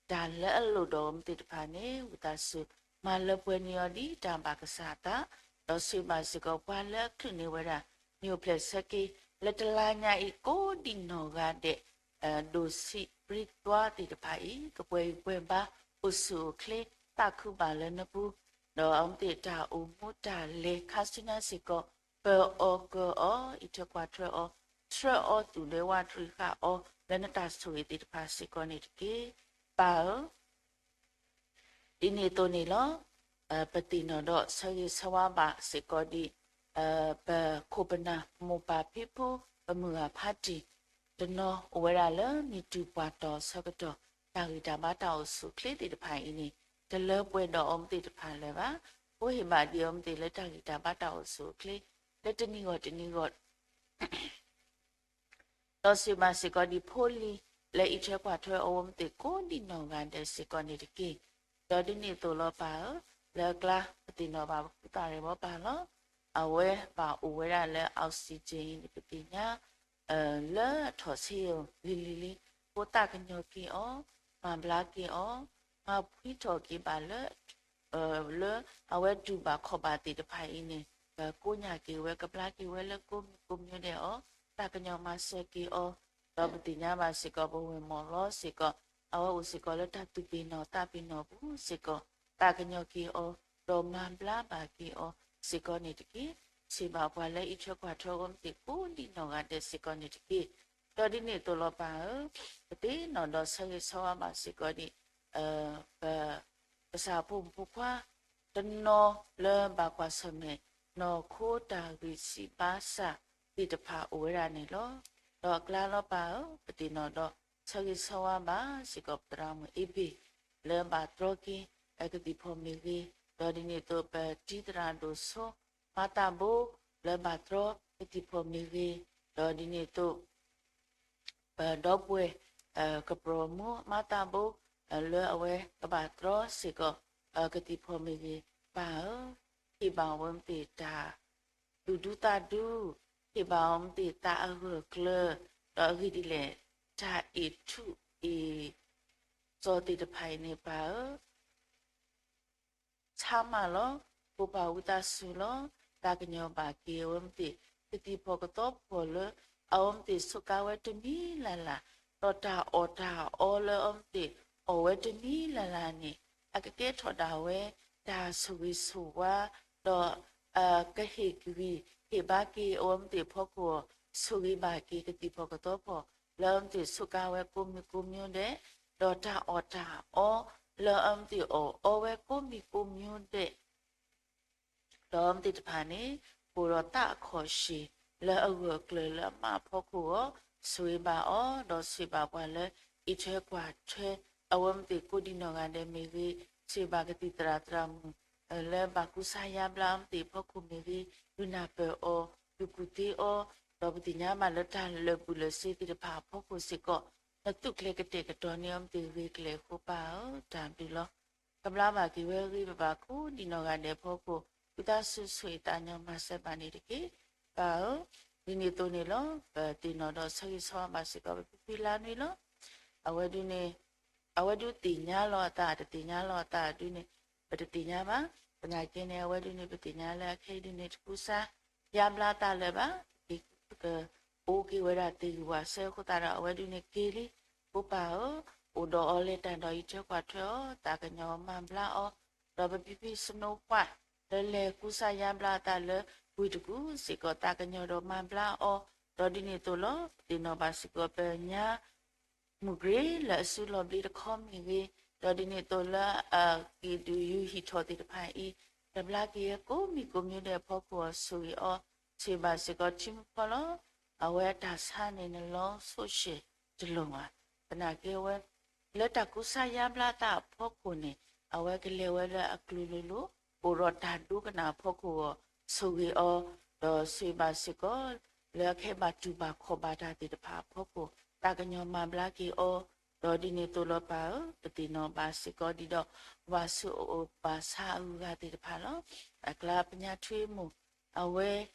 တၢ်လၢအလိၣ်ဒီးအီၤမ့ၢ်သ့ၣ်တဖၣ်န့ၣ် ဝံသးစူၤ မၤလၢပှဲၤန့ၢ်အီၤဒ်တၢ်ဘၣ်ကစၢ်အသး, ဒီးဆိၣ်ဂ့ၤဘၣ်စ့ၢ်ကီး ပှၤလၢအချုးန့ၢ်ဝဲဒၣ် နံၣ်အိၣ်ဖျဲၣ်ဆၢက့ၤ လၢတလါညါအံၤ ကိးဒံနီၢ်ဂၤဒဲး ဒိၣ်ဆံးပြံသွါသ့ၣ်တဖၣ်အံၤ ကပှဲၤဂံၢ်ပှဲၤဘါ အိၣ်ဆူၣ်အိၣ်ချ့ သးခုဘၣ်လၢနပူၤ, ဒီးအီၤမ့ၢ်သ့ၣ်တၢ်အိၣ်မူတၢ်လဲၤခါဆူညါစ့ၢ်ကီး ပၢၤအီၤကၢၤအီၤ အံးထွဲကွၢ်ထွဲအီၤ ဆှၢအီၤသူၣ်ဒဲဝးတရံးဃာ်အီၤ လၢနတၢ်ဆိၣ်ဂ့ၤသ့ၣ်တဖၣ်စ့ၢ်ကီးန့ၣ်တက့ၢ်. ပၢ်ဧၢ ဒ်န့ၣ်အသိးန့ၣ်လီၤ. ပသ့ၣ်နီၣ်ဒီးဆၢဂ့ၤဆၢဝါဘၣ်စ့ၢ်ကီးဒ် ပခိၣ်ပနၢ် မိၢ်ပၢ်ဖံဖု ပမုၢ်ဂၤဖးတံၢ် တနီၤအိၣ်ဝဲဒၣ်လၢမံၤတူၢ်ပှၢ်တီၢ်ဆၢကတီၢ် တၢ်ဂံၢ်တၢ်ဘါတၢ်အိၣ်ဆူၣ်အိၣ်ချ့သ့ၣ်တဖၣ်အံၤန့ၣ် တလၢပှဲၤဒီးအီၤမ့ၢ်သ့ၣ်တဖၣ်လၢၤဘၣ်. အိၣ်ဟ့ၣ်ဘၣ်ဒံးအီၤမ့ၢ်သ့ၣ်လၢတၢ်ဂံၢ်တၢ်ဘါတၢ်အိၣ်ဆူၣ်အိၣ်ချ့ လၢတနံၤဂီၢ်တနံၤဂီၢ် ဒီးဆိၣ်ဂ့ၤဘၣ်စ့ၢ်ကီးဒ်ဖိလံၤ လၢအံးထွဲကွၢ်ထွဲအီၤဝဲမ့ၢ်သ့ၣ်ကိးဒံနီၢ်ဂၤဒဲးစ့ၢ်ကီးန့ၣ်တက့ၢ်. ဒီးဒ်န့ၣ်အသိးလီၤပၢ်ဧၢ, လၢအကျါ ပသ့ၣ်နီၣ်ဘၣ်ပဖုသၣ်ရဲၣ်ဘီပၢ်လီၤ. အဝဲဘၣ်အိၣ်ဝဲဒၣ်လၢ oxygen အံၤန့ၣ် ပသ့ၣ်ညါ လၢအထီၣ်ဆ့ဂ့ၤလံၤလံၤ, အဃိသးကညီၤက့ၤအီၤ, မၤဘျါက့ၤအီၤ, မၤဖှံထီၣ်က့ၤဘၣ်လၢ လၢအဝဲတူၢ်ဘၣ်ခီၣ်ဘၣ်သ့ၣ်တဖၣ်အံၤန့ၣ် ကကိညၢ်က့ၤဝဲ ကဘျါက့ၤဝဲလၢကိးမံၤကိးမံၤဒဲးအီၤ, သးကညီၤမၤစၢၤက့ၤအီၤ, ဒီးပသ့ၣ်ညါဘၣ်စ့ၢ်ကီး ပဝဲၢ်မီၢ်လီၤစ့ၢ်ကီး အဝဲအိၣ်စ့ၢ်ကီးလၢတၢ်သူၣ်ပ့ၤနီၣ်သးပ့ၤနီၣ်ပူၤစ့ၢ်ကီး, သးကညီၤက့ၤအီၤ, ဒီးမၤဘျါဘၣ်က့ၤအီၤစ့ၢ်ကီးန့ၣ်တက့ၢ်. စံးဘၣ်ပှၤလၢအံးထွဲကွၢ်ထွဲအီၤမ့ၢ်သ့ၣ်ကိးဒံးနီၢ်ဂၤဒဲးစ့ၢ်ကီးန့ၣ်တက့ၢ်. ဒီးဒ်န့ၣ်အသိးလီၤပၢ်ဧၢ, ပသ့ၣ်နီၣ်ဒီးဆၢဂ့ၤဆၢဝါဘၣ်စ့ၢ်ကီးဒံး ပ ကစၢ်ဖိမုၣ်ဖိခွါ တနီၤလၢဘၣ်ကွၢ်ဆၢၣ်မဲာ် နီၢ်ခိတၢ်ဂံၢ်စၢ်ဘါစၢ်သ့ၣ်တဖၣ်အိၣ်ဝဲဒၣ်န့ၣ်လီၤ. ဒီးအကျါလီၤပၢ်ဧၢ, ပသ့ၣ်နီၣ်ဒီးဆၢဂ့ၤဆၢဝါဘၣ်စ့ၢ်ကီး ပသရၣ်မုၣ်အ့ဘ့ၣ် လၢဘၣ်တြီက့ၤ ကသံၣ်ဖီၣ်မ့ၢ်ဂ့ၤ, ဒီးဒ်န့ၣ်အသိး ပတံၤသရၣ်ဒိၣ်စိ မၤသးဘိ လၢဘၣ်တြီကသံၣ်ဖီၣ်မ့ၢ်ဂ့ၤ, ဒီးဒ်န့ၣ်အသိး ပဒီပုၢ်ဝဲၢ် ကပျီၤမူ မၤသးဘိ လၢအဝဲကဘၣ်တြီစ့ၢ်ကီး ကသံၣ်ဖီၣ်မ့ၢ်ဂ့ၤ ပၢ်ဧၢ, ဟ့ၣ်ဘၣ်အဝဲမ့ၢ်သ့ၣ်တၢ်သူၣ်ဒူသးဒူ, ဟ့ၣ်ဘၣ်အဝဲမ့ၢ်သ့ၣ်သးအဂၢၢ်အကျၢၤ, ဒီးအဂ့ၢ်ဒ်လဲၣ် တၢ်အ့ၣ်ထူၣ်အ့ၣ်စီၤသ့ၣ်တဖၣ်အံၤန့ၣ် ပၢ်ဧၢ ဆါမၢ်လီၤ, ဖိပၢ်ဝံသးစူၤလီၤ, သးကညီၤဘၣ်က့ၤအဝဲမ့ၢ်သ့ၣ် ကသံၣ်ဖီၣ်ကသီဖီၣ်လၢ အဝဲမ့ၢ်သ့ၣ်ဆိးကါဝဲတမံၤလၢ်လၢ်, ဒီးတၢ်အီၣ်တၢ်အီလၢအဝဲမ့ၢ်သ့ၣ်အီၣ်ဝဲတမံၤလၢ်လၢ်န့ၣ် အကကဲထီၣ်ဒၣ်ဝဲ တၢ်ဆိၣ်ဂ့ၤဆိၣ်ဝါ, ဒီး ကဟ့ၣ်ဂံၢ်ဟ့ၣ်ဘါက့ၤအဝဲမ့ၢ်သ့ၣ်အဖီခိၣ် ဆိၣ်ဂ့ၤဘၣ်က့ၤကသံၣ်ဖီၣ်ကသီဖီၣ် လၢအဝဲမ့ၢ်သ့ၣ်ဆိးကါဝဲကိးမံၤကိးမံၤဒဲး, ဒီးတၢ်အီၣ်တၢ်အီ လၢအဝဲမ့ၢ်သ့ၣ်အီၣ်အီဝဲကိးမံၤကိးမံၤဒဲး ဒီးအဝဲမ့ၢ်သ့ၣ်တဖၣ်န့ၣ် အိၣ်ဒီးသးအခီၣ်ရှ့ၣ် လၢအဂၢၢ်အကျၢၤလၢအမါအဖီခိၣ်အဂီၢ် ဆိၣ်ဂ့ၤဘၣ်အီၤ, ဒီးဆိၣ်ဂ့ၤဘၣ်ပှၤလၢအံးထွဲကွၢ်ထွဲ အဝဲမ့ၢ်သ့ၣ်ကိးဒံးနီၢ်ဂၤဒဲးမ့ၢ်ဂ့ၤ, ဆိၣ်ဂ့ၤဘၣ်ကသံၣ်သရၣ်သရၣ်မုၣ် လၢဘၣ်ကူစါယါဘျါအဝဲမ့ၢ်သ့ၣ်အဖီခိၣ်မ့ၢ်ဂ့ၤ, ဒုးနၢ်ပၢၢ်အီၤ, ဒုးကူၣ်သ့အီၤ, ဒီးပသ့ၣ်ညါဘၣ်လၢတၢ်လၢာ်ဘူၣ်လၢာ်စ့သ့ၣ်တဖၣ်အဖီခိၣ်စ့ၢ်ကီး နသူၣ်ကျဲၤကတဲာ်ကတီၤန့ၢ်အဝဲမ့ၢ်သ့ၣ်ဂ့ၤကျဲၤအဃိ ပၢ်ဧၢ, တၢ်ဘျုးလီၤ. ကဘျါဘၣ်က့ၤဝဲအဂ့ၢ် ပဘၣ်ကိးဒံးနီၢ်ဂၤဒဲးအဖီခိၣ် ဝံသးစူၤဆိၣ်ဂ့ၤသးကညီၤမၤစၢၤဘၣ်န့ၣ်တက့ၢ်, ပၢ်ဧၢ. ဒ်န့ၣ်အသိးန့ၣ်လီၤ. ပသ့ၣ်နီၣ်ဒီးဆၢဂ့ၤဆၢဝါဘၣ်စ့ၢ်ကီး ပဖံဖံလါနွံလီၤ. အဝဲဒၣ်န့ၣ် အဝဲဒၣ်သ့ၣ်ညါလီၤအသး တသ့ၣ်ညါလီၤအသးဒၣ်န့ၣ် ပတသ့ၣ်ညါဘၣ်. သနာ်က့န့ၣ် အဝဲဒၣ်န့ၣ် ပသ့ၣ်ညါလၢအခဲအံၤဒၣ်န့ၣ် တကူစါယါဘျါအသးလၢၤဘၣ်. ကအိၣ်က့ၤဝဲဒၣ်သ့ၣ်ဂံၢ်ဝၤစၢၤ အဃိသတးဒီး အဝဲဒၣ်န့ၣ်က့ၤလံ ဖိပၢ်ဧၢ, အိၣ်ဒီးအီၤလဲၤတၢ်ဒီးအံးထွဲကွၢ်ထွဲအီၤ, သးကညီၤမၤဘျါအီၤ, ဒီးပဖံဖံစနိခွါ လၢလဲၤကူစါယါဘျါအသးလၢဝ့ၢ်တကူၣ်စ့ၢ်ကီး သးကညီၤဒီးမၤဘျါအီၤ, ဒီးဒ်န့ၣ်အသိးလီၤ. ပသ့ၣ်နီၣ်ဘၣ်စ့ၢ်ကီး ပညါ မုၢ်ကရ့လၢအစုလီၤဘျ့တခီမ့ၢ်ဂ့ၤ, ဒီးဒ်န့ၣ်အသိးလၢအက့ၤဒုးယူၤဟံၣ်ထီၣ်သ့ၣ်တဖၣ်အံၤ, တဘျါက့ၤကိးမံၤကိးမံၤဒဲးအဖီခိၣ်အီၤ ဆိၣ်ဂ့ၤအီၤ, ဆိၣ်ဂ့ၤဘၣ်စ့ၢ်ကီးထံမူဖီလီၤ. အဝဲအတၢ်ဆါန့ၣ် နလီၤဆိၣ်ရှဲၣ်တလိၣ်ဘၣ်. သနာ်က့ဝဲ လၢတၢ်ကူစါယါဘျါသးအဖီခိၣ်န့ၣ် အဝဲကလဲၤဝဲလၢအကျိၤလိၤလိၤ အိၣ်ဒီးတၢ်ဒိကနၣ်အဖီခိၣ်အီၤ ဆိၣ်ဂ့ၤအီၤ, ဒီးဆိၣ်ဂ့ၤဘၣ်စ့ၢ်ကီး လၢအခဲဘၣ်တူၢ်ဘၣ်ခီၣ်ဘၣ်တၢ်သ့ၣ်တဖၣ်အဖီခိၣ် သးကညီၤမၤဘျါက့ၤအီၤ, ဒီးဒ်န့ၣ်အသိးလီၤပၢ်ဧၢ, ပသ့ၣ်နီၣ်ဘၣ်စ့ၢ်ကီးဒ်ဒီး ပှၤဆူးအိၣ်ပှၤဆါအဂုၤအဂၤသ့ၣ်တဖၣ်လီၤ. အကျါပညါထွံမုၣ် အဝဲ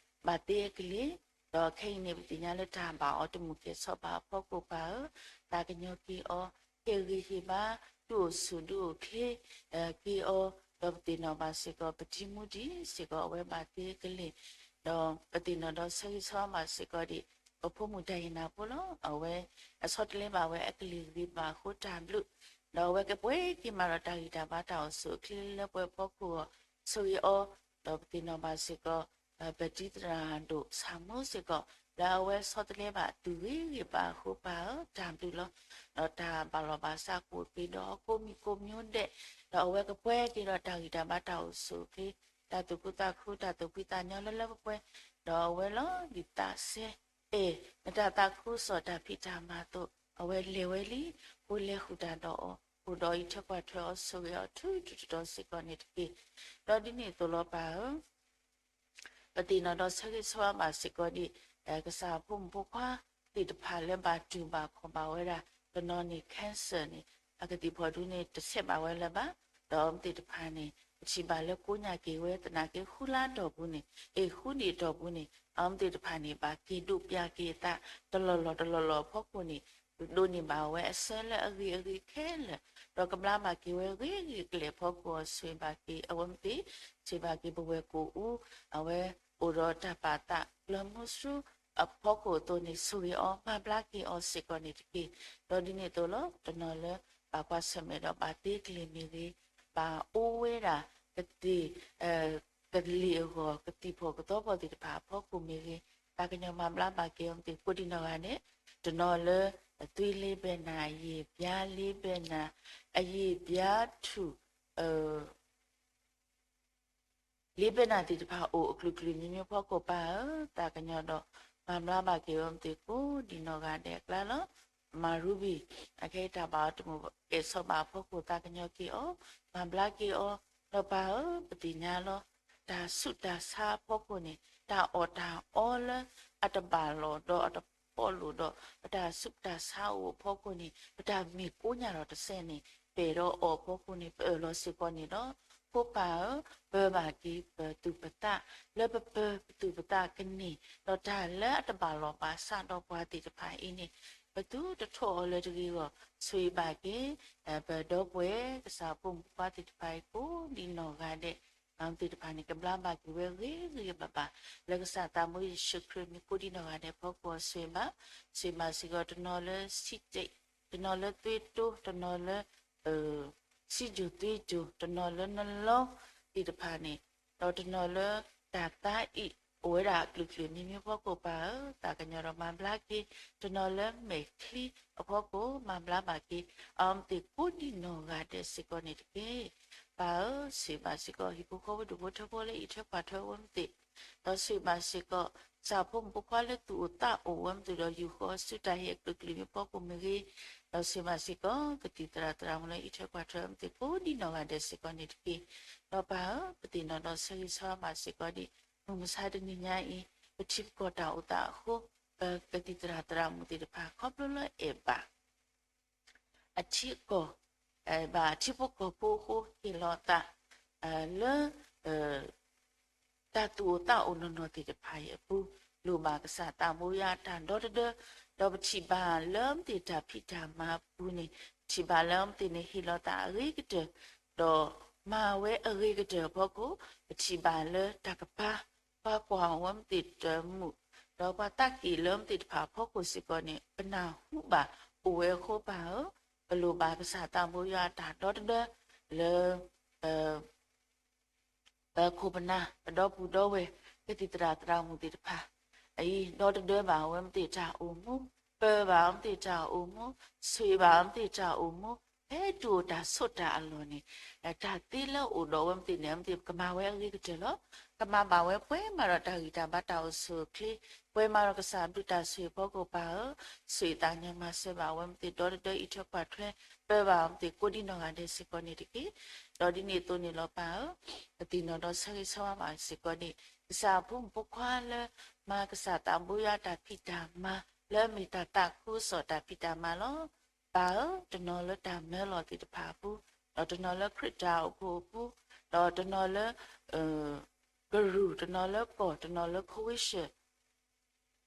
ဘၣ်သ့အကလံၤ, ဒီးခဲအံၤန့ၣ်ပသ့ၣ်ညါလၢတၢ်ဘၣ်အီၤတမုာ်ကဲၤဆီဘၣ်အဖီခိၣ်ပၢ်ဧၢ, သးကညီၤက့ၤအီၤ, ဟ့ၣ်ဂံၢ်ဟ့ၣ်ဘါ ဒုးအိၣ်ဆူၣ်ဒုးအိၣ်ချ့ က့ၤအီၤ, ဒီးပသ့ၣ်နီၣ်ဘၣ်စ့ၢ်ကီး ပထံမူဒံးစ့ၢ်ကီး အဝဲဘၣ်သ့အကလံၤ, ဒီးပသ့ၣ်နီၣ်ဒီးဆၢဂ့ၤဆၢဝါဘၣ်စ့ၢ်ကီးဒံး ပဖိမုၣ်တၢ်ယံၤနၢ်ဖိလီၤ. အဝဲအဆီတလဲဘၣ်ဝဲအကလံၤဂ့ၤဘၣ်အဃိတၢ်ဘျုး, ဒီးအဝဲကပှဲၤက့ၤမးဒီးတၢ်ဂံၢ်တၢ်ဘါတၢ်အိၣ်ဆူၣ်အိၣ်ချ့လၢပှဲၤဖီခိၣ်အီၤ ဆိၣ်ဂ့ၤအီၤ, ဒီးပသ့ၣ်နီၣ်ဘၣ်စ့ၢ်ကီး ပတံၤသရၣ်ဒိၣ်ဆၣ်မူစ့ၢ်ကီး လၢအဝဲဆီတလဲဘၣ်အသူၣ်ဂ့ၤဂ့ၤဘၣ်အဃိပၢ်ဧၢ, တၢ်ဘျုးလီၤ. ဒီးတၢ်ဘၣ်လီၤဘၣ်စးကအိၣ်က့ၤဒီးအီၤကိးမံၤကိးမံၤဒဲး, ဒီးအဝဲကပှဲၤက့ၤဒီးတၢ်ဂံၢ်တၢ်ဘါတၢ်အိၣ်ဆူၣ်အိၣ်ချ့, တၢ်သူၣ်ခုသးခုတၢ်သူၣ်ဖှံသးညီလၢလၢပှဲၤပှဲၤ, ဒီးအဝဲလီၤဒ်သးစဲအဲၣ် နတၢ်သးခုကစီၣ်တၢ်ဖံးတၢ်မၤအသိး အဝဲလဲၤဝဲလံ, ဖိလဲၤဃုာ်တၢ်ဒီးအီၤ, အိၣ်ဒီးအံးထွဲကွၢ်ထွဲအီၤ ဆိၣ်ဂ့ၤအီၤထူထူတီတီစ့ၢ်ကီးန့ၣ်တက့ၢ်. ဒီးဒ်န့ၣ်အသိးလီၤပၢ်ဧၢ ပသ့ၣ်နီၣ်ဒီးဆၢဂ့ၤဆၢဝါဘၣ်စ့ၢ်ကီးဒံး ကစၢ်ဖိမုၣ်ဖိခွါသ့ၣ်တဖၣ်လၢဘၣ်တူၢ်ဘၣ်ခီၣ်ဘၣ်ဝဲဒၣ် တနီၤန့ၣ် cancer န့ၣ် အကသံၣ်ဖီၣ်ဒုန့ၣ် တဆဲးဘၣ်ဝဲလၢၤဘၣ်, ဒီးအဝဲသ့ၣ်တဖၣ်န့ၣ် ပထံၣ်ဘၣ်လၢကိးညၣ်က့ၤဝဲသနာ်က့ ဃုလါအတီၢ်ပူၤန့ၣ် အ့ၣ် ဃုနံၣ်အတီၢ်ပူၤန့ၣ် အဝဲသ့ၣ်တဖၣ်န့ၣ် ဘၣ်က့ၤဒိးပျၢ်က့ၤအသး တလီၢ်လီၢ်တလီၢ်လီၢ်အဖီခိၣ်န့ၣ် ဒိးန့ၢ်ဘၣ်ဝဲအဆၢလၢအဂ့ၤအဂ့ၤခဲလၢာ် ဒီးကဘျါဘၣ်က့ၤဝဲဂ့ၤဂ့ၤကလဲာ်အဖီခိၣ် ဆိၣ်ဂ့ၤဘၣ်က့ၤအဝဲသ့ၣ် ဆိၣ်ဂ့ၤဘၣ်က့ၤပဝဲၢ်ကိာ်အူ အဝဲအိၣ်ဒီးတၢ်ပာ်သးကျၢၤမုဆူအဖီခိၣ်အသိးန့ၣ် ဆိၣ်ဂ့ၤအီၤ မၤဘျါက့ၤအီၤစ့ၢ်ကီးန့ၣ်တက့ၢ်. ဒီးဒ်န့ၣ်အသိးလီၤ တနီၤလၢ ဘၣ်ကွၢ်ဆၢၣ်မဲာ်ဒီးဘၣ်သ့ကလ့ၤမ့ၢ်ဂ့ၤ, ဘၣ်အိၣ်ဝဲဒၣ် ကသ့ၣ် ကလ့ၣ်အဂီၢ် ကသံၣ်ဖှီၣ်ကသီဖှီၣ်သ့ၣ်တဖၣ်အဖီခိၣ်မ့ၢ်ဂ့ၤ, သးကညီၤမၤဘျါဘၣ်က့ၤအီၤသ့ၣ်ကိးဒံနီၢ်ဂၤဒဲး, တနီၤလၢ သွံၣ်လ့ဘဲၢ်နၤ ယံာ်ဘျါလ့ဘဲၢ်နၤ အယံာ်ဘျါထူၣ် လ့ဘဲၢ်နၤသ့ၣ်တဖၣ်အိၣ်အကလုာ်ကလုာ်မံၤမံၤဖီခိၣ်ပၢ်ဧၢ, သးကညီၤဒီး မၤဘျါဘၣ်က့ၤအီၤသ့ၣ်ကိးဒံနီၢ်ဂၤဒဲးအကျါလီၤ. မၤရူဘံၣ် အခဲအံၤတၢ်ဘၣ်အီၤတမုာ် ကဲးဆိးဘၣ်အဖီခိၣ်သးကညီၤက့ၤအီၤ, မၤဘျါက့ၤအီၤ, ဒီးပၢ်ဧၢ ပသ့ၣ်ညါလီၤ. တၢ်ဆူးတၢ်ဆါအဖီခိၣ်န့ၣ် တၢ်အီၣ်တၢ်အီလၢအတဘၣ်လီၢ်ဒီးအတဖီၣ်လိာ်ဒီး ပတၢ်ဆူးတၢ်ဆါအိၣ်အဖီခိၣ်န့ၣ် ပတၢ်မ့ၢ်ကိညၣ်ဒီးတစဲးန့ၣ် ပဲာ်ဒီးအီၣ်အဖီခိၣ်န့ၣ် ပအၢၣ်လီၤစ့ၢ်ကီးန့ၣ်လီၤ. ဖိပၢ်ဧၢ, ပၢဘၣ်က့ၤပသူၣ်ပသး လၢပပၢပသူၣ်ပသးကန့ၢ် ဒီးတၢ်လၢအတဘၣ်လီၢ်ဘၣ်စးဒီးပှၤသ့ၣ်တဖၣ်အံၤန့ၣ် ပသူတထိးအီၤလၢတဂ့ၤအဂီၢ် ဆိၣ်ဂ့ၤဘၣ်က့ၤ ပဒီပုၢ်ဝဲၢ် ကစၢ်ဖိမုၣ်ဖိခွါသ့ၣ်တဖၣ်အံၤ ကိးဒံနီၢ်ဂၤဒဲး အဝဲသ့ၣ်တဖၣ်န့ၣ် ကဘျါဘၣ်က့ၤဝဲဂ့ၤဂ့ၤဘၣ်ဘၣ် လၢကစၢ်သးဘိယ့ၣ်ၡူးခရံာ်မံၤကိးဒံနီၢ်ဂၤဒဲးအဖီခိၣ် ဆိၣ်ဂ့ၤဘၣ်, ဆိၣ်ဂ့ၤဘၣ်စ့ၢ်ကီး တနီၤလၢ တနီၤလၢသွံၣ်တိ တနီၤလၢ စံယိၣ်သွံၣ်ယိၣ် တနီၤလၢနလီသ့ၣ်တဖၣ်န့ၣ် ဒီးတနီၤလၢတၢ်သါအံၣ် အိၣ်ဝဲဒၣ်အကလုာ်ကလုာ်မံၤမံၤအဖီခိၣ်ပၢ်ဧၢ, သးကညီၤဒီးမၤဘျါက့ၤ, တနီၤလၢမဲာ်ချံအဖီခိၣ် မၤဘျါဘၣ်က့ၤ အဝဲသ့ၣ်ကိးဒံနီၢ်ဂၤဒဲးစ့ၢ်ကီးန့ၣ်တက့ၢ်. ပၢ်ဧၢ, ဆိၣ်ဂ့ၤဘၣ်စ့ၢ်ကီး ဟံၣ်ဖိဃီဖိဒူၣ်ဖိထၢဖိလၢအအံးထွဲကွၢ်ထွဲဝဲမ့ၢ်သ့ၣ်, ဒီးဆိၣ်ဂ့ၤဘၣ်စ့ၢ်ကီး ကစၢ်ဖိမုၣ်ဖိခွါလၢသူၣ်အိၣ်သးအိၣ်ဝဲမ့ၢ်သ့ၣ်ဒီး ယူာ်ဃီၤဆူတၢ်ဟ့ၣ်အကလုာ်ကလုာ်မံၤဖီခိၣ်မ့ၢ်ဂ့ၤ, ဒီးဆိၣ်ဂ့ၤဘၣ်စ့ၢ်ကီး ကသံၣ်သရၣ်သရၣ်မုၣ်လၢအံးထွဲကွၢ်ထွဲဝဲမ့ၢ်သ့ၣ်ကိးဒံနီၢ်ဂၤဒဲးစ့ၢ်ကီးန့ၣ်တက့ၢ်. ဒီးပၢ်ဧၢ, ပသ့ၣ်နီၣ်ဒီးဆၢဂ့ၤဆၢဝါဘၣ်စ့ၢ်ကီးဒ် မုၢ်မဆါတနံၤညါအံၤ ပထံပကီၢ်တၢ်အိၣ်သးအဃိ ပကသံၣ်သရၣ်သရၣ်မုၣ်သ့ၣ်တဖၣ် ခီဖျိလၢအဲၣ်ဘၣ် အထံကီၢ် ဘၣ်ထံဖိကီၢ်ဖိအဃိ ဟ့ၣ်လီၤသး လၢ တၢ်သူၣ်အိၣ်သးအိၣ်နီၢ်နီၢ်သ့ၣ်တဖၣ်အံၤအပူၤ လိၣ်ဘၣ်ကစၢ်သးဘိယွၤအတၢ်ဒီတဒၢ, ဒီးပထံၣ်ဘၣ်လၢမ့ၢ်သ့ၣ်တၢ်ဖံးတၢ်မၤအပူၤန့ၣ် ပထံၣ်ဘၣ်လၢမ့ၢ်သ့ၣ်န့ၣ် ဟ့ၣ်လီၤသးအဂ့ၤကတၢၢ် ဒီးမၤဝဲအဂ့ၤကတၢၢ်အဖီခိၣ် ပထံၣ်ဘၣ်လၢတၢ်ကပၤ ပှၤကွၢ်ဝဲမ့ၢ်သ့ၣ်တမုာ် ဒီးပှၤသးက့ၣ်လၢမ့ၢ်သ့ၣ်တဖၣ်အဖီခိၣ်စ့ၢ်ကီးန့ၣ် ပနၢ်ဟူဘၣ်အိၣ်ဝဲအဃိပၢ်ဧၢ, ပလိၣ်ဘၣ်ကစၢ်သးဘိယွၤအတၢ်ဒီတဒၢ လၢ ပခိၣ်ပနၢ် ပဒီပုၢ်ဒီဝဲၢ် ကသံၣ်သရၣ်သရၣ်မုၣ်သ့ၣ်တဖၣ် အံၤ ဒီတဒၢဘၣ်အဝဲမ့ၢ်သ့ၣ်တၢ်အိၣ်မူ, ပၢဘၣ်အဝဲမ့ၢ်သ့ၣ်တၢ်အိၣ်မူ, ဆိၣ်ဂ့ၤဘၣ်အဝဲမ့ၢ်သ့ၣ်တၢ်အိၣ်မူ, ဖဲတုၤအိၣ်တၢ်ဆိးတၢ်အလီၢ်န့ၣ် တၢ်သ့လၢအိၣ်ဒီးအဝဲမ့ၢ်သ့ၣ်န့ၣ် အဝဲမ့ၢ်သ့ၣ်ကမၤဝဲအဂ့ၤကတၢၢ်လီၤ. ကမၤဘၣ်ဝဲပှဲၤမးဒီးတၢ်ဂံၢ်တၢ်ဘါတၢ်အိၣ်ဆူၣ်အိၣ်ချ့, ပှဲၤမးဒီးကစၢ်ဘျုးတၢ်ဆိၣ်ဂ့ၤအဖီခိၣ်ပၢ်ဧၢ, ဆိၣ်ဂ့ၤသးကညီၤမၤစၢၤဘၣ်အဝဲမ့ၢ်သ့ၣ်ဒီတဒၢအံးထွဲကွၢ်ထွဲ, ပၢဘၣ်အဝဲမ့ၢ်သ့ၣ်ကိးဒံနီၢ်ဂၤဒဲးစ့ၢ်ကီးန့ၣ်တက့ၢ်. ဒီးဒ်န့ၣ်အသိးန့ၣ်လီၤပၢ်ဧၢ, ပသ့ၣ်နီၣ်ဒီးဆၢဂ့ၤဆၢဝါဘၣ်စ့ၢ်ကီးန့ၣ် ကစၢ်အဖိမုၣ်ဖိခွါလၢ မၤကစၢ်သးဘိယွၤတၢ်ဖံးတၢ်မၤ လၢအမ့ၢ်တၢ်သးခုကစီၣ်တၢ်ဖံးတၢ်မၤလီၤ. ပၢ်ဧၢ, တနီၤလၢတၢ်မၢလီၤသ့ၣ်တဖၣ်အပူၤ, ဒီးတနီၤလၢခရံာ်တၢ်အိၣ်ဖှိၣ်အပူၤ, ဒီးတနီၤလၢ ကရူၢ်, တနီၤလၢကီၢ်, တနီၤလၢ convention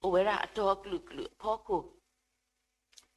အိၣ်ဝဲဒၣ်အတီၤအကလုာ်ကလုာ်အဖီခိၣ်,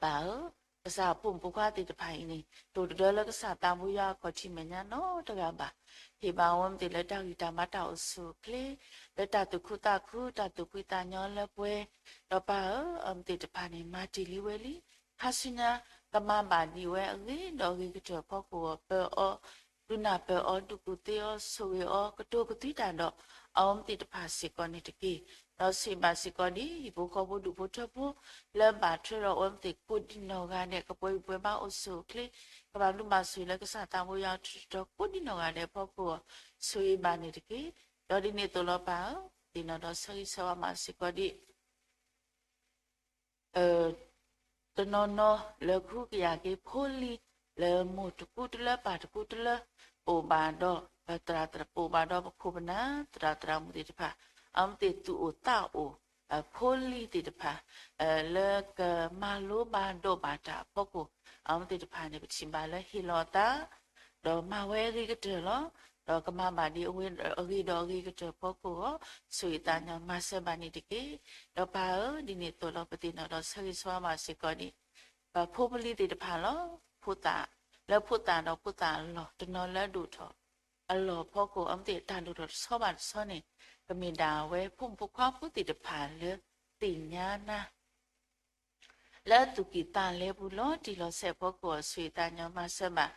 ပၢ်ဧၢ, ကစၢ်အဖိမုၣ်ဖိခွါသ့ၣ်တဖၣ်အံၤန့ၣ် တအိၣ်တဒၢလၢကစၢ်သးဘိယွၤအခီၣ်ထံးမဲာ်ညါနီတဂၤဘၣ်. ဟ့ၣ်ဘၣ်ဝဲမ့ၢ်သ့ၣ်လၢတၢ်ဂံၢ်တၢ်ဘါတၢ်အိၣ်ဆူၣ်အိၣ်ချ့, လၢတၢ်သူၣ်ခုသးခု တၢ်သူၣ်ဖှံသးညီလၢပှဲၤ, ဒီးပၢ်ဧၢ, အဝဲမ့ၢ်သ့ၣ်တဖၣ်န့ၣ် မၤတ့ၢ်လံဝဲလံ. ခါဆူညါ ကမၤဘၣ်ဒံးဝဲအဂ့ၤဒီးအဂ့ၤကတၢၢ်အဖီခိၣ်အီၤ ပၢအီၤ, ဒုးနၢ်ပၢၢ်အီၤ, ဒုးကူၣ်သ့အီၤ, ဆိၣ်ဂ့ၤအီၤ, ကတိၤကသွံတၢ်ဒီး အဝဲမ့ၢ်သ့ၣ်တဖၣ်စ့ၢ်ကီးန့ၣ်တက့ၢ်. ဒီးဆိၣ်ဂ့ၤဘၣ်စ့ၢ်ကီးဒ် ဟံၣ်ဖိဃီဖိဒူၣ်ဖိထၢဖိ လၢဘၣ်ထွဲဒီးအဝဲမ့ၢ်သ့ၣ်ကိးဒံနီၢ်ဂၤဒဲး ကပှဲၤဂံၢ်ပှဲၤဘါအိၣ်ဆူၣ်အိၣ်ချ့, ကဘၣ်ဘျုးဘၣ်ဆိၣ်ဂ့ၤလၢကစၢ်သးဘိယွၤအထူးတီၤကိးဒံနီၢ်ဂၤဒဲးအဖီခိၣ်အီၤ ဆိၣ်ဂ့ၤဘၣ်န့ၣ်တက့ၢ်. ဒီးဒ်န့ၣ်အသိးလီၤပၢ်ဧၢ, သ့ၣ်နီၣ်ဒီးဆၢဂ့ၤဆၢဝါဘၣ်စ့ၢ်ကီးဒ် တနီၤနီၤလၢကဟုကယာ်က့ၤဖိလံၤ လၢမိၢ်တကူတလၢပၢ်တကူတလၢ ပအိၣ်ဘၣ်ဒီး ပသရၣ်သရၣ် ပအိၣ်ဘၣ်ဒီးပခိၣ်ပနၢ် သရၣ်သရၣ်မုၣ်သ့ၣ်တဖၣ် အဝဲမ့ၢ်သ့ၣ်သူၣ်အိၣ်သးအိၣ် ဖိလံၤသ့ၣ်တဖၣ် လၢကမၤလိဘၣ်ဒိးဘၣ်တၢ်အဖီခိၣ် အဝဲမ့ၢ်သ့ၣ်တဖၣ်န့ၣ် ပထံၣ်ဘၣ်လၢဟ့ၣ်လီၤအသး ဒီးမၤဝဲအဂ့ၤကတၢၢ်လီၤ. ဒီးကမၤဘၣ်ဒ်အဂ့ၤဒီးအဂ့ၤကတၢၢ်အဖီခိၣ်အဂီၢ် ဆိၣ်ဂ့ၤသးညီမၤစၢၤဘၣ်န့ၣ်တက့ၢ်. ဒီးပၢ်ဧၢ, ဒ်န့ၣ်အသိးလီၤ ပသ့ၣ်နီၣ်ဒီးဆၢဂ့ၤဆၢဝါဘၣ်စ့ၢ်ကီးန့ၣ် ပဖိပလံၤသ့ၣ်တဖၣ်လီၤ. ဖိသၣ်, လၢဖိသၣ်ဒီးဖိသၣ်အလီၢ် တနီၤလၢအဒိၣ်ထီၣ်အလီၢ်အဖီခိၣ် အဝဲသ့ၣ်အတၢ်ဒိၣ်ထီၣ်တဆီဘၣ်တဆီန့ၣ် ကမ့ၢ်ဒၣ်ဝဲဖိမုၣ်ဖိခွါဖိသ့ၣ်တဖၣ်လၢသ့ၣ်ညါနၤ လၢအသူၣ်ကံၢ်သးလဲပူၤလီၤတံၢ်လီၤဆဲးအဖီခိၣ် အဆိၣ်ဂ့ၤသးညီမၤစၢၤဘၣ်.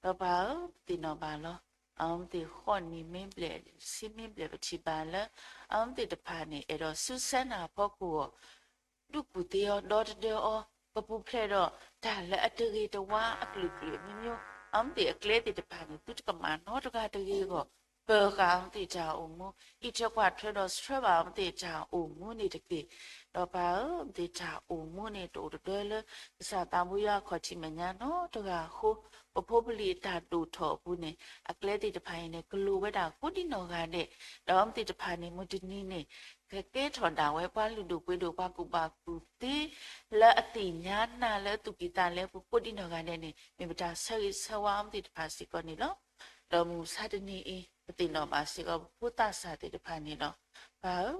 ဒီးပၢ်ဧၢ, ပသ့ၣ်နီၣ်ဘၣ်လီၤ. အဝဲသ့ၣ်ဃိးနံၣ်မ့ၢ်ဘျဲၣ် ဆံမ့ၢ်ဘျဲၣ် ပထံၣ်ဘၣ်လၢ အဝဲသ့ၣ်တဖၣ်န့ၣ် အဲၣ်ဒိးစူၢ်ဆါနၤအဖီခိၣ်အဂီၢ် ဒုးကူၣ်သ့အီၤ ဒီတဒၢအီၤ ကပူၤဖျဲးဒီးတၢ်လၢအတဂ့ၤတဝါအကလုာ်ကလုာ်အမျိုးမျိုး အဝဲသ့ၣ်အကျဲသ့ၣ်တဖၣ်န့ၣ် သုတကမၣ်နီတဂၤတဂ့ၤအဂီၢ် ပၢၤဃာ်အဝဲသ့ၣ်တၢ်အိၣ်မူ အံးထွဲကွၢ်ထွဲဒီးဆှၢဘၣ်အဝဲသ့ၣ်တၢ်အိၣ်မူန့ၣ်တက့ၢ်. ဒီးပၢ်ဧၢ, အဝဲသ့ၣ်တၢ်အိၣ်မူန့ၣ် တအိၣ်တဒၢလၢကစၢ်သးဘိယွၤအခီၣ်ထံးမဲာ်ညါနီတဂၤအဃိ ပဖိပလံၤအတၢ်ဒိၣ်ထီၣ်အပူၤန့ၣ် အကျဲသ့ၣ်တဖၣ်အံၤန့ၣ် ကလိၣ်ဝဲဒၣ်ကိးဒံနီၢ်ဂၤဒဲး ဒီးအဝဲသ့ၣ်တဖၣ်န့ၣ် မုၢ်တနံၤန့ၣ် ကကဲထီၣ်ဒၣ်ဝဲပှၤလုၢ်ဒိၣ်ပှ့ၤဒိၣ် ပှၤကူၣ်ဘၣ်ကူၣ်သ့ လၢအသ့ၣ်ညါနၤလၢအသူၣ်ကံၢ်သးလဲပူၤကိးဒံနီၢ်ဂၤဒဲးန့ၣ် မ့ၢ်ပတၢ်ဆၢဂ့ၤဆၢဝါအဝဲသ့ၣ်တဖၣ်စ့ၢ်ကီးန့ၣ်လီၤ. ဒီးမုၢ်မဆါတနံၤအံၤ ပသ့ၣ်နီၣ်ဘၣ်စ့ၢ်ကီး ပဖိသးစၢ်သ့ၣ်တဖၣ်န့ၣ်လီၤ. ပၢ်ဧ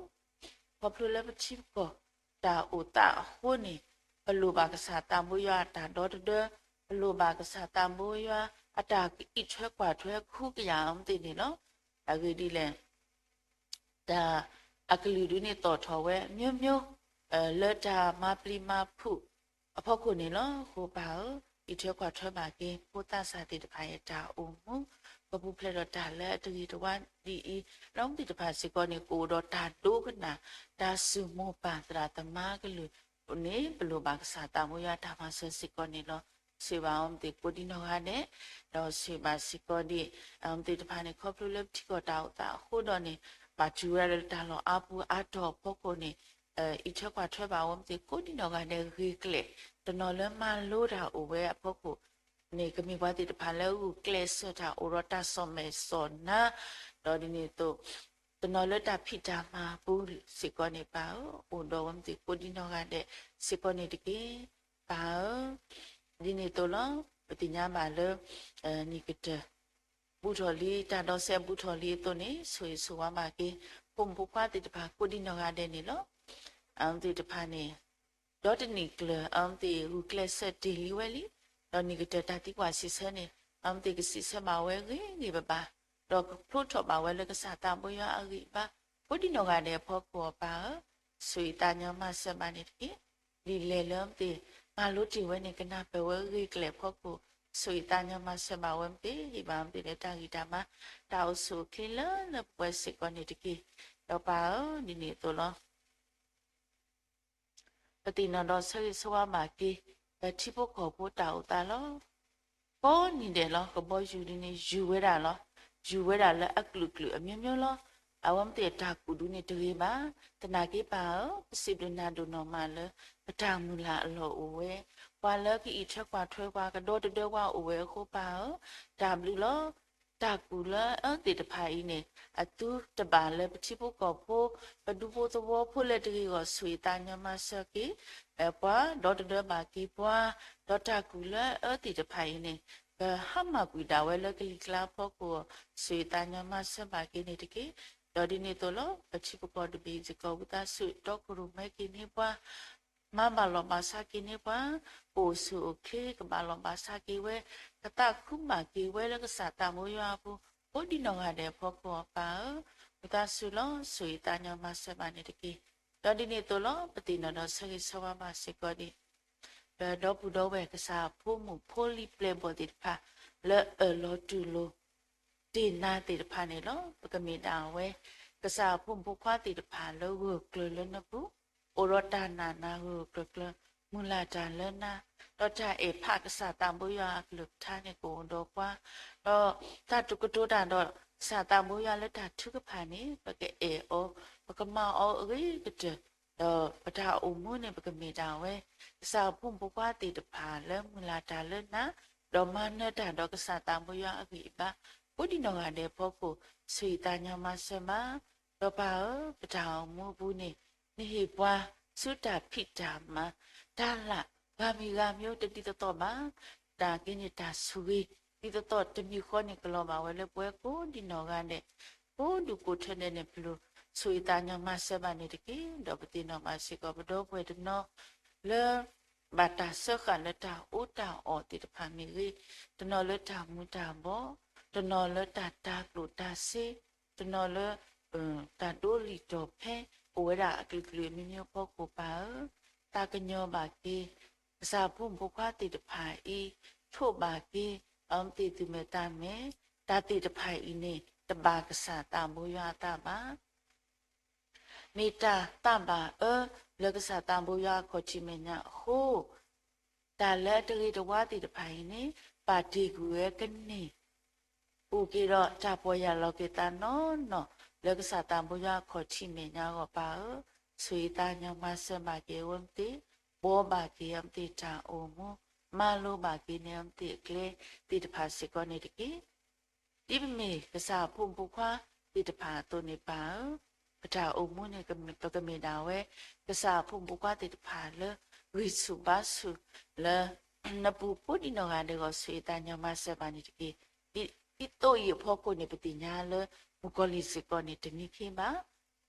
ၢ, ခီဖျိလၢပထံပကီၢ်တၢ်အိၣ်သးအဃိန့ၣ် ပလိၣ်ဘၣ်ကစၢ်သးဘိယွၤအတၢ်ဒီတဒၢ, ပလိၣ်ဘၣ်ကစၢ်သးဘိယွၤအတၢ်ကအံးထွဲကွၢ်ထွဲခူကယာ်အဝဲသ့ၣ်န့ၣ်လီၤ. အဂ့ၢ်ဒ်လဲၣ် တၢ်အကလုာ်ဒုးန့ၣ်သီၣ်ထီၣ်ဝဲ မျိုးမျိုး လၢတၢ်မၤပျံၤမၤဖုးအဖီခိၣ်န့ၣ်လီၤ. အဃိပၢ်ဧၢ, အံးထွဲကွၢ်ထွဲဘၣ်က့ၤ ဖိသးစၢ်သ့ၣ်တဖၣ်အတၢ်အိၣ်မူ ကပူၤဖျဲးဒီးတၢ်လၢအတဂ့ၤတဝါဒ်အံၤ, ဒီးအဝဲသ့ၣ်တဖၣ်စ့ၢ်ကီးန့ၣ် ကအိၣ်ဒီးတၢ်ဒိကနၣ် တၢ်စူၢ်မိၢ်ပၢ်သရၣ်သမါကလုာ်န့ၣ် ပလိၣ်ဘၣ်ကစၢ်သးဘိယွၤတၢ်မၤစၢၤစ့ၢ်ကီးန့ၣ်လီၤ. ဆိၣ်ဂ့ၤဘၣ်အဝဲသ့ၣ်ကိးဒံနီၢ်ဂၤဒဲး, ဒီးဆိၣ်ဂ့ၤဘၣ်စ့ၢ်ကီးဒံး အဝဲသ့ၣ်တဖၣ်န့ၣ် ခီဖျိလၢပထံကီၢ်တၢ်အိၣ်သးအဃိဒီးန့ၣ် ဘၣ်တုၤဝဲဒၣ်လၢတၢ်လီၢ်အါပူၤအါတီၤအဖီခိၣ်န့ၣ် အံးထွဲကွၢ်ထွဲဘၣ်အဝဲသ့ၣ်ကိးဒံနီၢ်ဂၤဒဲးဂ့ၤကျဲၣ်, တနီၤလၢမၤလိတၢ်အိၣ်ဝဲအဖီခိၣ်န့ၣ် ကမ့ၢ်ပှၤသ့ၣ်တဖၣ်လၢဂုာ်ကျဲးစၢးတၢ်အိၣ်ဒီးတၢ်စီၣ်မဲာ်စီၣ်နါ, ဒီးဒ်န့ၣ်အသိး တနီၤလၢတၢ်ဖံးတၢ်မၤအပူၤစ့ၢ်ကီးန့ၣ် ပၢ်ဧၢ, အိၣ်ဒီးအဝဲသ့ၣ်ကိးဒံနီၢ်ဂၤဒဲးစ့ၢ်ကီးန့ၣ်တက့ၢ်. ပၢ်ဧၢ, ဒ်န့ၣ်အသိးလီၤ. ပသ့ၣ်ညါဘၣ်လၢ နံၣ်ကတၢၢ် ဘူၣ်ထီၣ်လံ တၢ်ဒီးစဲးဘူၣ်ထီၣ်လံအသိးန့ၣ် ဆိၣ်ဂ့ၤဆိၣ်ဝါဘၣ်က့ၤ ဖိမုၣ်ဖိခွါသ့ၣ်တဖၣ်ကိးဒံနီၢ်ဂၤဒဲးန့ၣ်လီၤ. အဝဲသ့ၣ်တဖၣ်န့ၣ် ဒီတနံၣ်ကျၢၤ အဝဲသ့ၣ်ဂုာ်ကျဲးစၢးတ့ၢ်လံဝဲလံ, ဒီးနံၣ်ကတၢၢ်တၢ်သံကွၢ်စံးဆၢန့ၣ် အဝဲသ့ၣ်ကစံးဆၢဘၣ်ဝဲဂ့ၤဂ့ၤဘၣ်ဘၣ်, ဒီးကဖျိထီၣ်ဘၣ်ဝဲလၢကစၢ်သးဘိယွၤအဂံၢ်အဘါ ကိးဒံနီၢ်ဂၤဒဲးအဖီခိၣ်အပၢ်ဧၢ, ဆိၣ်ဂ့ၤသးညီမၤစၢၤဘၣ်န့ၣ်တက့ၢ်. ဒ်လဲၣ်လၢအဝဲသ့ၣ် မၤလိတ့ၢ်ဝဲန့ၣ် ကနၢ်ပၢၢ်ဝဲဂ့ၤကျဲၣ်အဖီခိၣ် ဆိၣ်ဂ့ၤသးညီမၤစၢၤဘၣ်ဝဲမ့ၢ်သ့ ဟ့ၣ်ဘၣ်ဝဲမ့ၢ်သ့လၢတၢ်ဂံၢ်တၢ်ဘါ တၢ်အိၣ်ဆူၣ်အိၣ်ချ့လၢလၢပှဲၤပှဲၤစ့ၢ်ကီးန့ၣ်တက့ၢ်. ဒီးပၢ်ဧၢ, ဒ်န့ၣ်အသိးလီၤ. ပသ့ၣ်နီၣ်ဒီးဆၢဂ့ၤဆၢဝါဘၣ်က့ၤ ပထံဖိကီၢ်ဖိတၢ်အိၣ်သးလီၤ. ကိးနံၤဒဲးလီၤ ကဘီယူၤဒ်န့ၣ် ယူၤဝဲဒၣ်လီၤ. ယူၤဝဲဒၣ်လၢအကလုာ်ကလုာ်အမျိုးမျိုးလီၤ. အဝဲမ့ၢ်သ့ၣ်အတၢ်ကူၣ်ဒုးန့ၣ်တဂ့ၤဘၣ်. သနာ်က့ပၢ်ဧၢ, ပစံးဘျုးနၤဒိၣ်နီၢ်မးလၢ ပတၢ်မုၢ်လၢ်အလီၢ်အိၣ်ဝဲ, ပှၤလၢကအံးထွဲကွၢ်ထွဲပှၤ ကဒီတဒၢပှၤအိၣ်ဝဲအဃိပၢ်ဧၢ, တၢ်ဘျုးလီၤ. တၢ်ကူၣ်လၢအအၢသ့ၣ်တဖၣ်အံၤန့ၣ် အသုတဘၣ်လၢပထံဖိကီၢ်ဖိ ပဒူဖိသဝီဖိလၢတဂ့ၤအဂီၢ် ဆိၣ်ဂ့ၤသးညီမၤစၢၤက့ၤ ပှၤ ဒီတဒၢဘၣ်က့ၤပှၤ ဒီးတၢ်ကူၣ်လၢအအၢသ့ၣ်တဖၣ်အံၤန့ၣ် ကဟါမၢ်ကွံာ်ဒၣ်ဝဲလၢကလံၤကျါအဖီခိၣ် ဆိၣ်ဂ့ၤသးညီမၤစၢၤဘၣ်က့ၤန့ၣ်တက့ၢ်. ဒီးဒ်န့ၣ်အသိးလီၤ ပထံပကီၢ်တဘ့ၣ်စ့ၢ်ကီး ဝံသးစူၤတီခိၣ်ရိၣ်မဲက့ၤန့ၢ်ပှၤ မၤဘၣ်လီၤဘၣ်စးက့ၤန့ၢ်ပှၤ, ကအိၣ်ဆူၣ်အိၣ်ချ့ ကဘၣ်လီၤဘၣ်စးက့ၤဝဲ, ကသးခုမးက့ၤဝဲလၢကစၢ်သးဘိယွၤအပူၤ ကိးဒံနီၢ်ဂၤဒဲးအဖီခိၣ်အပၢ်ဧၢ, ဝံသးစူၤလီၤ ဆိၣ်ဂ့ၤသးညီမၤစၢၤဘၣ်န့ၣ်တက့ၢ်. ဒီးဒ်န့ၣ်အသိးလီၤ ပသ့ၣ်နီၣ်ဒီးဆၢဂ့ၤဆၢဝါဘၣ်စ့ၢ်ကီးဒံး ပဒီပုၢ်ဒီဝဲၢ်ကစၢ်ဖိမုၣ်ဖိလံၤပျဲၢ်ဘီၣ်သ့ၣ်တဖၣ် လၢအၢၣ်လီၤတူၢ်လိာ် တ့ၢ်နၤသ့ၣ်တဖၣ်န့ၣ်လီၤ. ပကမ့ၢ်ဒၣ်ဝဲ ကစၢ်အဖိမုၣ်ဖိခွါသ့ၣ်တဖၣ်လၢဂၢၢ်ကျၢၤလၢနပူၤ, အိၣ်ဒီးတၢ်နာ်နၤဂၢၢ်ဂၢၢ်ကျၢၤကျၢၤ, မုၢ်လၢ်တၢ်လၢနၤ, ဒီးတၢ်အဲၣ်ဖးကစၢ်သးဘိယွၤအကလုၢ်ကထါန့ၣ်ကအိၣ်ဒီးပှၤ, ဒီးတၢ်တိၤကတိၤတၢ်ဒီး ကစၢ်သးဘိယွၤလၢတၢ်ထုကဖၣ်န့ၣ် ပကအဲၣ်အီၤ, ပကမၤအီၤအဂ့ၤကတၢၢ်, ဒီးပတၢ်အိၣ်မူန့ၣ် ပကမ့ၢ်ဒၣ်ဝဲ ကစၢ်အဖိမုၣ်ဖိခွါသ့ၣ်တဖၣ်လၢမုၢ်လၢ်တၢ်လၢနၤ, ဒီးမၤနၢၤတၢ်ဒီးကစၢ်သးဘိယွၤအဂံၢ်အဘါ, ကိးဒံနီၢ်ဂၤဒဲးအဖီခိၣ် ဆိၣ်ဂ့ၤသးညီမၤစၢၤဘၣ်. ဒီးပၢ်ဧၢ, ပတၢ်အိၣ်မူအပူၤန့ၣ် နဟ့ၣ်ပှၤဆူတၢ်ဖံးတၢ်မၤ, တၢ်လၢ်ဂၤမံၤဂၤမံၤတဒ်သိးသိးဘၣ်, သနာ်က့န့ၣ်တၢ်ဆိၣ်ဂ့ၤ ဒ်သိးသိးတမံၤဃီန့ၣ် ကလီၤဘၣ်ဝဲလၢပဝဲကိးဒံနီၢ်ဂၤဒဲး, ကိးဒူၣ်ကိးထၢဒဲးန့ၣ် ပလူၤဆိၣ်ဂ့ၤသးညီမၤစၢၤဘၣ်န့ၣ်တက့ၢ်. ဒီးပသ့ၣ်နီၣ်ဘၣ်စ့ၢ်ကီး ပဒီပုၢ်ဝဲၢ်တနီၤလၢ ဘၣ်တၢ်စၢဃာ်လၢတၢ်အီၣ်တၢ်အီတၢ်သ့ၣ်တဖၣ်မ့ၢ်ဂ့ၤ, တနီၤလၢတၢ်မူၤတၢ်ဘှီး, တနီၤလၢတၢ်တၤကျိၣ်တၤစ့, တနီၤလၢ တၢ်ဒိလံာ်တီၤဖဲ အိၣ်ဝဲဒၣ်အကလုာ်ကလုာ်အမျိုးမျိုးအဖီခိၣ် ပၢ်ဧၢ, သးကညီၤဘၣ်က့ၤ ကစၢ်အဖိမုၣ်ဖိခွါသ့ၣ်တဖၣ်အံၤ, ထိးဘၣ်က့ၤ အဝဲသ့ၣ်သူၣ်မဲာ်သးမဲာ်, တၢ်သ့ၣ်တဖၣ်အံၤန့ၣ် တဘၣ်ကစၢ်သးဘိယွၤအသးဘၣ်. မ့ၢ်တၢ်သးဘၣ်အၢ လၢကစၢ်သးဘိယွၤအခီၣ်ထံးမဲာ်ညါအဃိ, တၢ်လၢအတဂ့ၤတဝါသ့ၣ်တဖၣ်အံၤန့ၣ် ပာ်တ့ၢ်ကွံာ်ဝဲကန့ၢ် အိၣ်က့ၤဒီးတၢ်ပီၢ်ယၢ်လီၤက့ၤသးနီၢ်နီၢ် လၢကစၢ်သးဘိယွၤအခီၣ်ထံးမဲာ်ညါအဂီၢ် ပၢ်ဧၢ, ဆိၣ်ဂ့ၤသးညီမၤစၢၤဘၣ်က့ၤအဝဲသ့ၣ်, ဘှီဘၣ်က့ၤအဝဲသ့ၣ်တၢ်အိၣ်မူ, မၤလိဘၣ်က့ၤန့ၢ်အဝဲသ့ၣ်အကျဲသ့ၣ်တဖၣ်စ့ၢ်ကီးန့ၣ်တက့ၢ်. ဒ်ပမ့ၢ်ကစၢ်အဖိမုၣ်ဖိခွါသ့ၣ်တဖၣ်အသိးန့ၣ် ပၢ်ဧၢ, ပတၢ်အိၣ်မူန့ၣ် ပကမ့ၢ်ဒၣ်ဝဲ ကစၢ်အဖိမုၣ်ဖိခွါသ့ၣ်တဖၣ်လၢ ဂံၢ်ဆူၣ်ဘါဆူၣ်လၢ နပူၤကိးဒံနီၢ်ဂၤဒဲးအဂီၢ် ဆိၣ်ဂ့ၤသးညီမၤစၢၤဘၣ်န့ၣ်တက့ၢ်. ဒ်သိးအံၤအဖီခိၣ်န့ၣ် ပသ့ၣ်ညါလၢ မုၣ်ကီၤလံၢ်စ့ၢ်ကီးန့ၣ် တမံခ့ဘၣ်.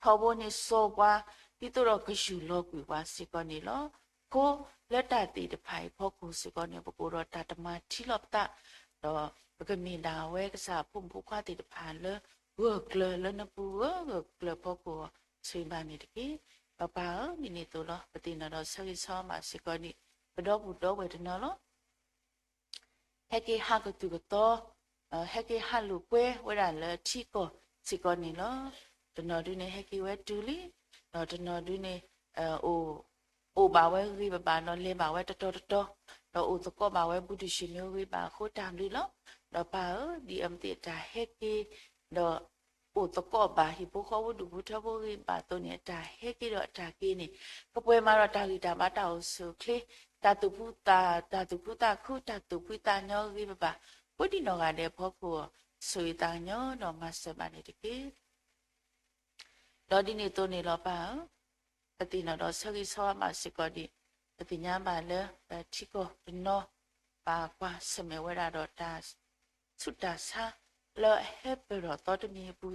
ထီဘိန့ၣ်စီၤပှၤ ဒ်သိးဒီးကယူၢ်လီၤကွံာ်ပှၤစ့ၢ်ကီးန့ၣ်လီၤ. အဃိလၢတၢ်သ့ၣ်တဖၣ်အံၤအဖီခိၣ်စ့ၢ်ကီးန့ၣ် ပကအိၣ်ဒီးတၢ်တမၤထံလီၤပသး, ဒီးပကမ့ၢ်ဒၣ်ဝဲကစၢ်အဖိမုၣ်ဖိခွါသ့ၣ်တဖၣ်လၢ ဂၢၢ်ကျၢၤလၢနပူၤဂၢၢ်ဂၢၢ်ကျၢၤအဖီခိၣ်အဂီၢ် ဆိၣ်ဂ့ၤဘၣ်န့ၣ်တက့ၢ်. ပၢ်ဧၢ, ဒ်န့ၣ်အသိးလီၤ. ပသ့ၣ်နီၣ်ဒီးဆၢဂ့ၤဆၢဝါဘၣ်စ့ၢ်ကီးန့ၣ် ပဒီပုၢ်ဒီဝဲၢ်တနီၤလီၤ. ဟဲက့ၤဟးကသူၣ်ကသီ, ဟဲက့ၤဟးလိာ်ကွဲဝဲဒၣ်လၢထံကီၢ်စ့ၢ်ကီးန့ၣ်လီၤ. တနီၤဒုန့ၣ် ဟဲက့ၤဝဲတုၤလံ, ဒီးတနီၤဒုန့ၣ် အိၣ်ဘၣ်ဝဲဂ့ၤဘၣ်ဘၣ် ဒီးလဲၤဘၣ်ဝဲတတီၤတတီၤ, ဒီးအိၣ်သကိးဘၣ်ဝဲဘူးတုၤဆ့ၣ်မ့ၢ်ဂ့ၤဘၣ်အဃိတၢ်ဘျုးလီၤ. ဒီးပၢ်ဧၢ, ဒ်အမ့ၢ်သ့ၣ်အတၢ်ဟဲက့ၤ ဒီး အိၣ်သကိးဘၣ်ဟံၣ်ဖိဃီဖိဒူၣ်ဖိထၢဖိဂ့ၤဘၣ်အသိးန့ၣ် အတၢ်ဟဲက့ၤဒီးအတၢ်က့ၤန့ၣ် ကပှဲၤမးဒီးတၢ်ဂံၢ်တၢ်ဘါတၢ်အိၣ်ဆူၣ်အိၣ်ချ့, တၢ်သူၣ်ဖှံသး, တၢ်သူၣ်ဖှံသးခု တၢ်သူၣ်ဖှံသးညီဂ့ၤဘၣ်ဘၣ် ကိးဒံနီၢ်ဂၤဒဲးအဖီခိၣ် ဆိၣ်ဂ့ၤသးကညီၤဒီးမၤစၢၤဘၣ်န့ၣ်တက့ၢ်. ဒီးဒ်န့ၣ်အသိးန့ၣ်လီၤပၢ်ဧၢ, ပသ့ၣ်နီၣ်ဒီးဆၢဂ့ၤဆၢဝါဘၣ်စ့ၢ်ကီးဒံး, ပသ့ၣ်ညါဘၣ်လၢ ပထံကီၢ်တနီၤ ပာ်ကွၢ်ဆၢၣ်မဲာ်ဝဲဒၣ်ဒီးတၢ်ဆူးတၢ်ဆါ လၢအဟဲပၢၢ်ထီၣ်သီတမံၤအပူ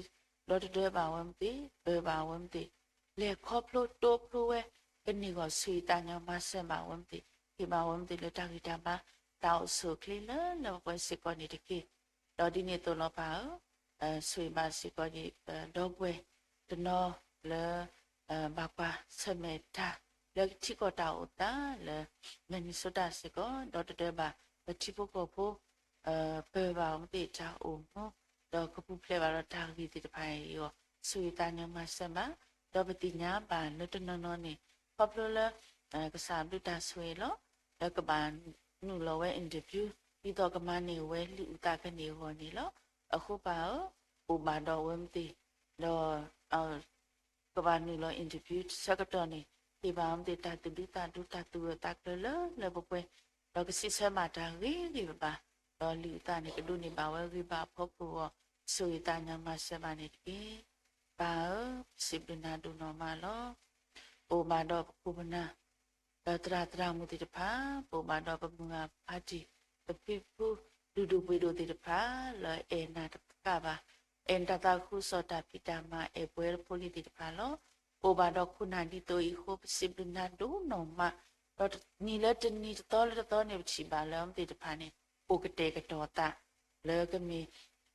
ၤ, ဒီတဒၢဘၣ်ဝဲမ့ၢ်သ့ၣ်, ပၢၢ်ဘၣ်ဝဲမ့ၢ်သ့ၣ်, လဲၤခီဖျိတိဖျိဝဲ ကန့ၢ်ဂီၢ်ဆိၣ်ဂ့ၤသးကညီၤမၤစၢၤဘၣ်ဝဲမ့ၢ်သ့ၣ်, ဟ့ၣ်ဘၣ်ဝဲမ့ၢ်သ့ၣ်လၢတၢ်ဂံၢ်တၢ်ဘါ တၢ်အိၣ်ဆူၣ်အိၣ်ချ့လၢလၢပှဲၤပှဲၤစ့ၢ်ကီးန့ၣ်တက့ၢ်. ဒီးဒ်န့ၣ်အသိးလီၤပၢ်ဧၢ, ဆိၣ်ဂ့ၤဘၣ်စ့ၢ်ကီးဒံး ဒီပုၢ်ဝဲၢ်တနီၤလၢ ဘၣ်ကွၢ်ဆၢၣ်မဲာ်တၢ် လၢထံကီၢ်တၢ်အိၣ်သးလၢ Minnesota စ့ၢ်ကီး ဒီတဒၢဘၣ် ပထံဖိကီၢ်ဖိ ပၢၢ်ဘၣ်အဝဲသ့ၣ်တၢ်အိၣ်မူ ဒီးကပူၤဖျဲးဘၣ်ဒီးတၢ်ဂ့ၢ်သ့ၣ်တဖၣ်အံၤအဂီၢ် ဆိၣ်ဂ့ၤသးကညီၤမၤစၢၤဘၣ်. ဒီးပသ့ၣ်ညါဘၣ်လၢတနီၤနီၤန့ၣ် ခီဖျိလၢ ကစၢ်ဘျုးတၢ်ဆိၣ်ဂ့ၤလီၤ. လၢကဘၣ်နုာ်လီၤဝဲ interview ဒ်သိးကမၤန့ၢ်ဝဲလံာ်အုၣ်သးကန့ၢ်အဂီၢ်န့ၣ်လီၤ. အဃိပၢ်ဧၢ, အိၣ်ဘၣ်ဒီးအဝဲမ့ၢ်သ့ၣ်, ဒီး ကဘၣ်နုာ်လီၤ interview ဆၢကတီၢ်န့ၣ် ဟ့ၣ်ဘၣ်အဝဲမ့ၢ်သ့ၣ် တၢ်သူၣ်ဒူသးဒူ တၢ်သူၣ်ဂၢၢ်သးကျၢၤလၢလၢပှဲၤပှဲၤ, ဒီးကဆံးဆၢမၤတၢ်ဂ့ၤဂ့ၤဘၣ်ဘၣ်, ဒီးလံာ်အုၣ်သးန့ၣ် ကဒိးန့ၢ်ဘၣ်ဝဲဂ့ၤဘၣ်အဖီခိၣ်အဂီၢ် ဆိၣ်ဂ့ၤသးကညီၤမၤစၢၤဘၣ်န့ၣ်တက့ၢ်. ပၢ်ဧၢ, ပစံးဘျုးနၤဒိၣ်နီၢ်မးလီၤ. ပအိၣ်ဘၣ်ဒီးပခိၣ်ပနၢ် ဒီးသရၣ်သရၣ်မုၣ်သ့ၣ်တဖၣ်, ပအိၣ်ဘၣ်ဒီးပမုၢ်ဂၤဖါတံၢ် ပဖံဖု ဒူၣ်ဒူၣ်ပှ့ၤဒိၣ်သ့ၣ်တဖၣ် လၢအဲၣ်နၤတကးဘၣ်, အဲၣ်နတၢ်သးခုကစီၣ် တၢ်ဖံးတၢ်မၤ အဲၣ်ပှဲၤလၢဖိလံၤသ့ၣ်တဖၣ်လီၤ. ပအိၣ်ဘၣ်ဒီးခိၣ်နၢ်ဒ်သိးအံၤအဃိ ပစံးဘျုးနၤဒိၣ်နီၢ်မး, ဒီးတနံၤလၢတနံၤတသီလၢတသီန့ၣ် ပထံၣ်ဘၣ်လၢအဝဲသ့ၣ်တဖၣ်န့ၣ် အိၣ်ကတဲာ်ကတီၤသး လၢကမ့ၢ်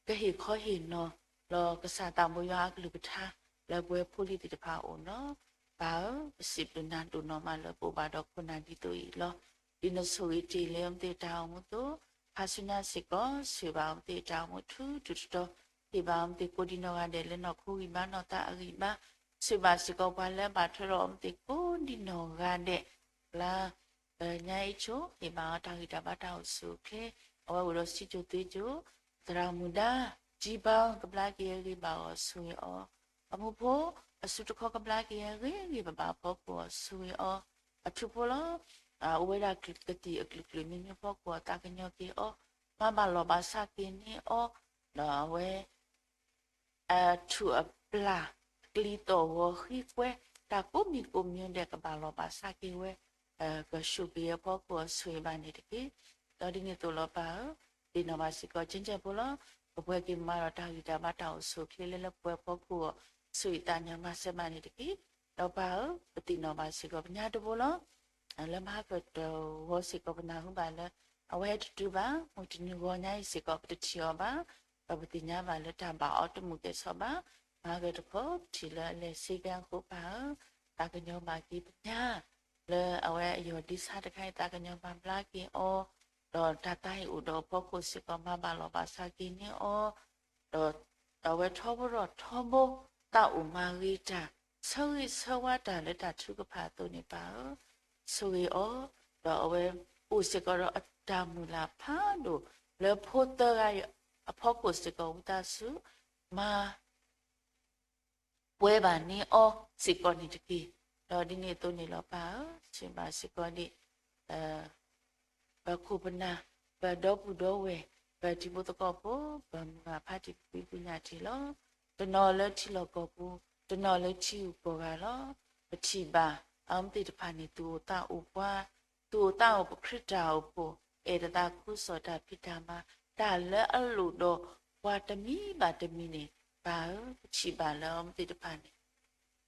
ကဟ့ၣ်ခီဟ့ၣ်နီၤ လီၤကစၢ်သးဘိယွၤအကလုၢ်ကထါ လၢပဝဲဖိလံၤသ့ၣ်တဖၣ်အအိၣ်လီၤ. ပၢ်ဧၢ, ပစံးဘျုးနၤဒိၣ်နီၢ်မးလၢပအိၣ်ဘၣ်ဒီးခိၣ်နၢ်ဒ်သိးအံၤလီၤ. ဒ်နဆိၣ်ဂ့ၤတ့ၢ်လံအဝဲသ့ၣ်တၢ်အိၣ်မူအသိး, ခါဆူညါစ့ၢ်ကီး ဆိၣ်ဂ့ၤဘၣ်အဝဲသ့ၣ်တၢ်အိၣ်မူထူထူတီတီ, ဟ့ၣ်ဘၣ်အဝဲသ့ၣ်ကိးဒံနီၢ်ဂၤဒဲးလၢနီၢ်ခိဂံၢ်ဘါနီၢ်သးအဂံၢ်ဘါ, ဆိၣ်ဂ့ၤဘၣ်စ့ၢ်ကီးပှၤလၢဘၣ်ထွဲဒီးအဝဲသ့ၣ်ကိးဒံနီၢ်ဂၤဒဲး, လၢ ညါအံၤဆိၣ်ဂ့ၤဘၣ်အီၤ တၢ်ဂံၢ်တၢ်ဘါတၢ်အိၣ်ဆူၣ်အိၣ်ချ့, အဝဲအိၣ်ဒီးစံၣ်စိၤသွ့ၣ်စိၤ, သရၣ်မုၣ်ဒါ ကၠံဘါ ကဘျါက့ၤအဂ့ၢ်ဘၣ်အီၤ ဆိၣ်ဂ့ၤအီၤ, အမူဖိ အစုတခီကဘျါက့ၤအဂ့ၢ်ဂ့ၢ်ဘၣ်ဘၣ်အဖီခိၣ်အီၤ ဆိၣ်ဂ့ၤအီၤ, အထူဖိလီၤ, အိၣ်ဝဲဒၣ်ကသံၣ်အကလုာ်ကလုာ်မံၤမံၤအဖီခိၣ်အီၤ သးကညီၤက့ၤအီၤ, မၤဘၣ်လီၤဘၣ်စးက့ၤန့ၢ်အီၤ, ဒီးအဝဲ အထူၣ်အပျၢ် ကျံၤသီၣ်ဂီၤဃံကွဲ တၢ်ကိးမံၤကိးမံၤဒဲး ကဘၣ်လီၤဘၣ်စးက့ၤဝဲ, ကဆူၣ်က့ၤအဖီခိၣ်အီၤ ဆိၣ်ဂ့ၤဘၣ်န့ၣ်တက့ၢ်. ဒီးဒ်န့ၣ်အသိးလီၤပၢ်ဧၢ, ပသ့ၣ်နီၣ်ဘၣ်စ့ၢ်ကီး ကၠ့ကၠဲၣ်ဖိလီၤ. ပပှဲၤက့ၤမၤဒီးတၢ်ဂံၢ်တၢ်ဘါတၢ်အိၣ်ဆူၣ်အိၣ်ချ့လၢလၢပှဲၤဖီခိၣ်အီၤ ဆူးအံသးညီမၤစၢၤဘၣ်န့ၣ်တက့ၢ်. ဒီးပၢ်ဧၢ, ပသ့ၣ်နီၣ်ဘၣ်စ့ၢ်ကီး ပညါတဘိလီၤ. လၢမဟါကတၢၢ်ဂီၤစ့ၢ်ကီး ပနၢ်ဟူဘၣ်လၢ အဝဲတတုၤဘၣ်, မုၢ်တနံၤဂီၤညါအံၤစ့ၢ်ကီး ပတထံၣ်အီၤဘၣ်. ဒီးပသ့ၣ်ညါဘၣ်လၢတၢ်ဘၣ်အီၤတမုာ်ကဲဆီဘၣ်. မဟါကတၢၢ်တခီ ပထံၣ်လၢအလဲၤဆ့ကၤအဃိ ပၢ်ဧၢ, သးကညီၤဘၣ်က့ၤပညါ လၢအဝဲအယီၢ်ဒ့ဆါတခါအံၤ သးကညီၤမၤဘျါက့ၤအီၤ, ဒီးတၢ်သးဟ့ၣ်အိၣ်ဒီးအဖီခိၣ်စ့ၢ်ကီး မၤဘၣ်လီၤဘၣ်စးက့ၤန့ၢ်အီၤ, ဒီးအဝဲထီဘိထီဘိ သးအိၣ်မၤဂ့ၤတၢ် ဆၢဂ့ၤဆၢဝါတၢ်လၢတၢ်ထုကဖၣ်အသိးန့ၣ် ပၢ်ဧၢ, ဆိၣ်ဂ့ၤအီၤ, ဒီးအဝဲအိၣ်စ့ၢ်ကီးဒီးအတၢ်မုၢ်လၢ်ဖးဒိၣ် လၢဖိသၢဂၤအံၤအဖီခိၣ်စ့ၢ်ကီး ဝံသးစူၤ မၤ ပှဲၤဘၣ်န့ၢ်အီၤစ့ၢ်ကီးန့ၣ်တက့ၢ်. ဒီးဒ်န့ၣ်အသိးန့ၣ်လီၤ ပၢ်ဧၢ, ဆိၣ်ဂ့ၤဘၣ်စ့ၢ်ကီးဒံး ပခိၣ်ပနၢ်, ပဒီပုၢ်ဒီဝဲၢ်, ပထံဖိသကိးဖိ, ပမုၢ်ဂၤဖးတံၢ် ပဖံပညၣ်တံၢ်လီၤ. တနီၤလၢထံလီၢ်ကီၢ်ပူၤ, တနီၤလၢထံဂုၤကီၢ်ဂၤလီၤ. ပထံၣ်ဘၣ် အဝဲသ့ၣ်တဖၣ်န့ၣ် သူၣ်အိၣ်သးအိၣ်ပှၤ, သူၣ်အိၣ်သးအိၣ်ပခရံာ်တၢ်အိၣ်ဖှိၣ်, အဲၣ်တသးခူစီၣ်တၢ်ဖံးတၢ်မၤ, တၢ်လၢအလိၣ်ဒီးပှၤတမံၤဘၣ်တမံၤန့ၣ် ပၢ်ဧၢ, ပထံၣ်ဘၣ်လၢအဝဲသ့ၣ်တဖၣ်န့ၣ်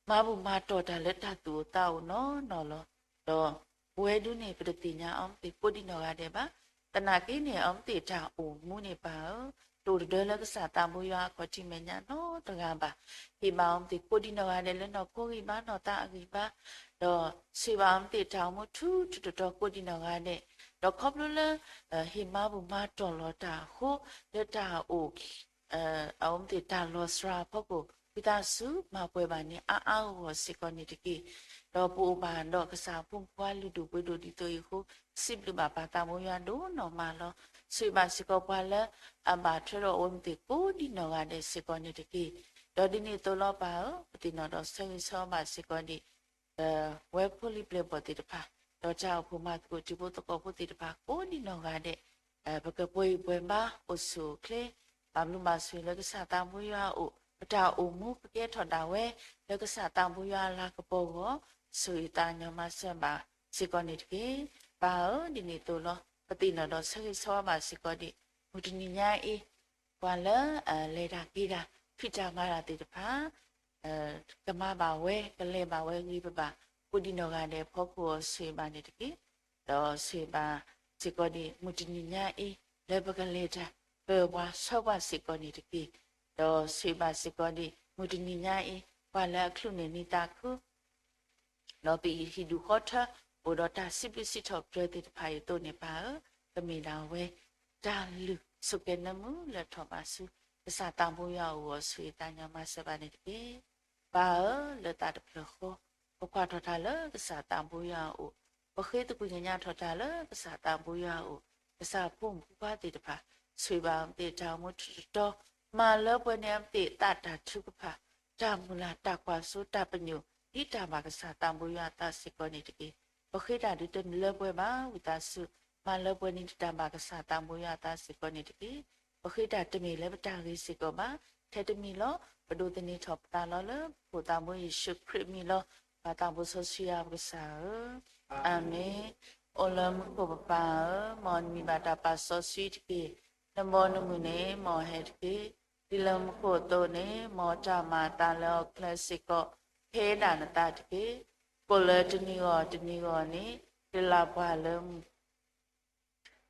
မၤဘူၣ်မၤတီၢ်တၢ်လၢတၢ်သူၣ်အိၣ်သးအိၣ်နီၢ်နီၢ်လီၤ. ဒီးပဝဲဒၣ်န့ၣ် ပတသ့ၣ်ညါအဝဲသ့ၣ်ကိးဒံနီၢ်ဂၤဒဲးဘၣ်. သနာ်က့န့ၣ် အဝဲသ့ၣ်တၢ်အိၣ်မူန့ၣ် ပၢ်ဧၢ, တအိၣ်တဒၢလၢကစၢ်သးဘိယွၤအခီၣ်ထံးမဲာ်ညါနီတဂၤဘၣ်. ဟ့ၣ်ဘၣ်အဝဲသ့ၣ်ကိးဒံနီၢ်ဂၤဒဲးလၢနီၢ်ခိဂံၢ်ဘါနီၢ်သးအဂံၢ်ဘါ, ဒီးဆိၣ်ဂ့ၤဘၣ်အဝဲသ့ၣ်တၢ်အိၣ်မူထူထူတီတီတီကိးဒံနီၢ်ဂၤဒဲး, ဒီးခီဖျိလၢ ဟ့ၣ်မၤဘူၣ်မၤတီၢ်လီၤတၢ်အဃိ လၢတၢ်အိၣ် အဝဲသ့ၣ်တၢ်လီၤစှၤအဖီခိၣ် ဝံသးစူၤ မၤပှဲၤဘၣ်န့ၢ်အါအါဂီၢ်ဂီၢ်စ့ၢ်ကီးန့ၣ်တက့ၢ်. ဒီးပအိၣ်ဘၣ်ဒီးကစၢ်အဖိမုၣ်ဖိခွါလုၢ်ဒိၣ်ပှ့ၤဒိၣ်ဒ်သိးအံၤအဃိ စံးဘျုးဘၣ်ပၢ်သးဘိယွၤဒိၣ်နီၢ်မးလီၤ. ဆိၣ်ဂ့ၤဘၣ်စ့ၢ်ကီးပှၤလၢအဘၣ်ထွဲဒီးအဝဲသ့ၣ်ကိးဒံနီၢ်ဂၤဒဲးစ့ၢ်ကီးန့ၣ်တက့ၢ်. ဒီးဒ်န့ၣ်အသိးလီၤ ပၢ်ဧၢ, ပသ့ၣ်နီၣ်ဒီးဆၢဂ့ၤဆၢဝါဘၣ်စ့ၢ်ကီးဒံး ပဝဲဖိလံၤပျဲၢ်ဘီၣ်သ့ၣ်တဖၣ်, ဒီးတၢ်အိၣ်ဖှိၣ်မၤသကိးထံဖိသကိးဖိသ့ၣ်တဖၣ် ကိးဒံနီၢ်ဂၤဒဲး, ပကပှဲၤဂံၢ်ပှဲၤဘါ အိၣ်ဆူၣ်အိၣ်ချ့, ဘၣ်ဘျုးဘၣ်ဆိၣ်ဂ့ၤလၢကစၢ်သးဘိယွၤအအိၣ်, ပတၢ်အိၣ်မူကကဲထီၣ်ဒၣ်ဝဲ လၢကစၢ်သးဘိယွၤအလၤကပီၤအဂီၢ်, ဆိၣ်ဂ့ၤသးကညီၤမၤစၢၤဘၣ်စ့ၢ်ကီးန့ၣ်တက့ၢ်. ပၢ်ဧၢ, ဒ်န့ၣ်အသိးလီၤ ပသ့ၣ်နီၣ်ဒီးဆၢဂ့ၤဆၢဝါဘၣ်စ့ၢ်ကီးဒံး မုၢ်တနံၤညါအံၤ ပှၤလၢအလဲၤတၢ်က့ၤတၢ် ဖံးတၢ်မၤတၢ်သ့ၣ်တဖၣ် ကမၤဘၣ်ဝဲ ကလဲၤဘၣ်ဝဲဂ့ၤဘၣ်ဘၣ် ကိးဒံနီၢ်ဂၤဒဲးအဖီခိၣ်အီၤ ဆိၣ်ဂ့ၤဘၣ်န့ၣ်တက့ၢ်. ဒီးဆိၣ်ဂ့ၤဘၣ်စ့ၢ်ကီးဒံး မုၢ်တနံၤညါအံၤ လၢပကလဲၤတၢ် ပၢၤပှၤဆၢပှၤစ့ၢ်ကီးန့ၣ်တက့ၢ်. ဒီးဆိၣ်ဂ့ၤဘၣ်စ့ၢ်ကီးဒံး မုၢ်တနံၤညါအံၤ ပှၤလၢအချုးန့ၢ်နံၣ်သးခု ဒီးပဟံၣ်ဒူၣ်ဃီထၢ အိၣ်ဒီးတၢ်စံးဘျုးစံးထီၣ်ပတြၢၤသ့ၣ်တဖၣ်အံၤအသိးန့ၣ် ပၢ်ဧၢ, ကမ့ၢ်ဒၣ်ဝဲ တၢ်လုၢ်ဆိးကဲနၢမူလၢထီၣ်ဘးဆူ ကစၢ်သးဘိယွၤအအိၣ်အီၤ ဆိၣ်ဂ့ၤသးကညီၤမၤစၢၤဘၣ်န့ၣ်တက့ၢ်. ပၢ်ဧၢ, လၢသးတဖျၢၣ်ဃီ ပကွၢ်ထီၣ်တၢ်လၢကစၢ်သးဘိယွၤအအိၣ်, ပဃ့သကွံာ်ကညးထီၣ်တၢ်လၢကစၢ်သးဘိယွၤအအိၣ်, ကစၢ်ဖိမုၣ်ဖိခွါသ့ၣ်တဖၣ် ဆိၣ်ဂ့ၤဘၣ်အဝဲသ့ၣ်တၢ်အိၣ်မူထူးတတီၤ, မၤလၢပှဲၤန့ၢ်အဝဲသ့ၣ်သးတၢ်ထုကဖၣ်, တၢ်မုၢ်လၢ်တၢ်ကွၢ်စိတၢ်ပညိၣ် ဒ်တၢ်ဘၣ်ကစၢ်သးဘိယွၤအသးစ့ၢ်ကီးန့ၣ်တက့ၢ်. ပဃ့တၢ်ဒုးတမ့ၢ်လၢပှဲၤဘၣ် ဝံသးစူၤ, မၤလၢပှဲၤန့ၢ်တၢ်ဘၣ်ကစၢ်သးဘိယွၤအသးစ့ၢ်ကီးန့ၣ်တက့ၢ်. ပဃ့တၢ်တမ့ၢ်လၢပတၢ်ဂ့ၤစ့ၢ်ကီးဘၣ်, ထဲတမံၤလီၤ. ပဒိးသန့ၤထီၣ်ပသးလီၤလၢ ပခိၣ်သးဘိယ့ၣ်ၡူးခရံာ်အမံၤလီၤ. ပၢ်သးဘိစီဆှံယွၤပကစၢ်ဧၢ, အၤမ့ၣ်. အိၣ်လၢမူခိၣ်ပပၢ်ဧၢ, မ်နမံၤဘၣ်တၢ်ပာ်စီဆှံတက့ၢ်. နဘီနမုၢ်န့ၣ် မ်အဟဲတက့ၢ်. ဒ်လၢမူခိၣ်အသိးန့ၣ် မ်တၢ်မၤအသးလၢဟီၣ်ခိၣ်ချၢစ့ၢ်ကီး ဖဲဒၣ်နသးတက့ၢ်. ကိၣ်လၢတနံၤဂီၢ်တနံၤဂီၢ်န့ၣ် ပျၢ်လၢ်ပှၤလၢ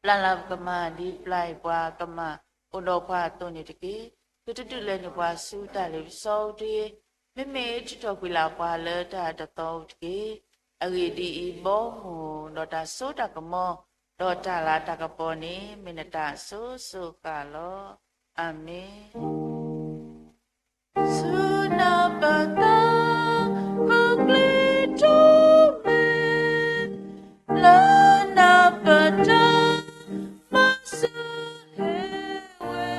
ပျၢ်လၢ်ပကမၤဒ်ပျၢ်အံၤပှၤကမၤအိၣ်ဒီးပှၤအသိးန့ၣ်တက့ၢ်. သုတဒုးလဲၤန့ၢ်ပှၤဆူတၢ်လ့ပစီအူတဂ့ၤ. မ့မ့ၢ်ထုးထီၣ်ကွံာ်လၢ်ပှၤလၢတၢ်တသီအူတက့ၢ်. အဂ့ၢ်ဒ်အံၤ, ဘီမုၢ်ဒီးတၢ်စိတၢ်ကမီၤ ဒီးတၢ်လၤတၢ်ကပီၤန့ၣ် မ့ၢ်နတၢ်အစိၤစိၤဃၣ်ဃၣ်လီၤ. အၤမ့ၣ်. ဆူနၢ်ပၢၢ်သး ပကျဲၤထီၣ်မ့ၢ် လၢနၢ်ပၢၢ်တၢ် မၤစၢၤဟ့ၣ်ဝဲ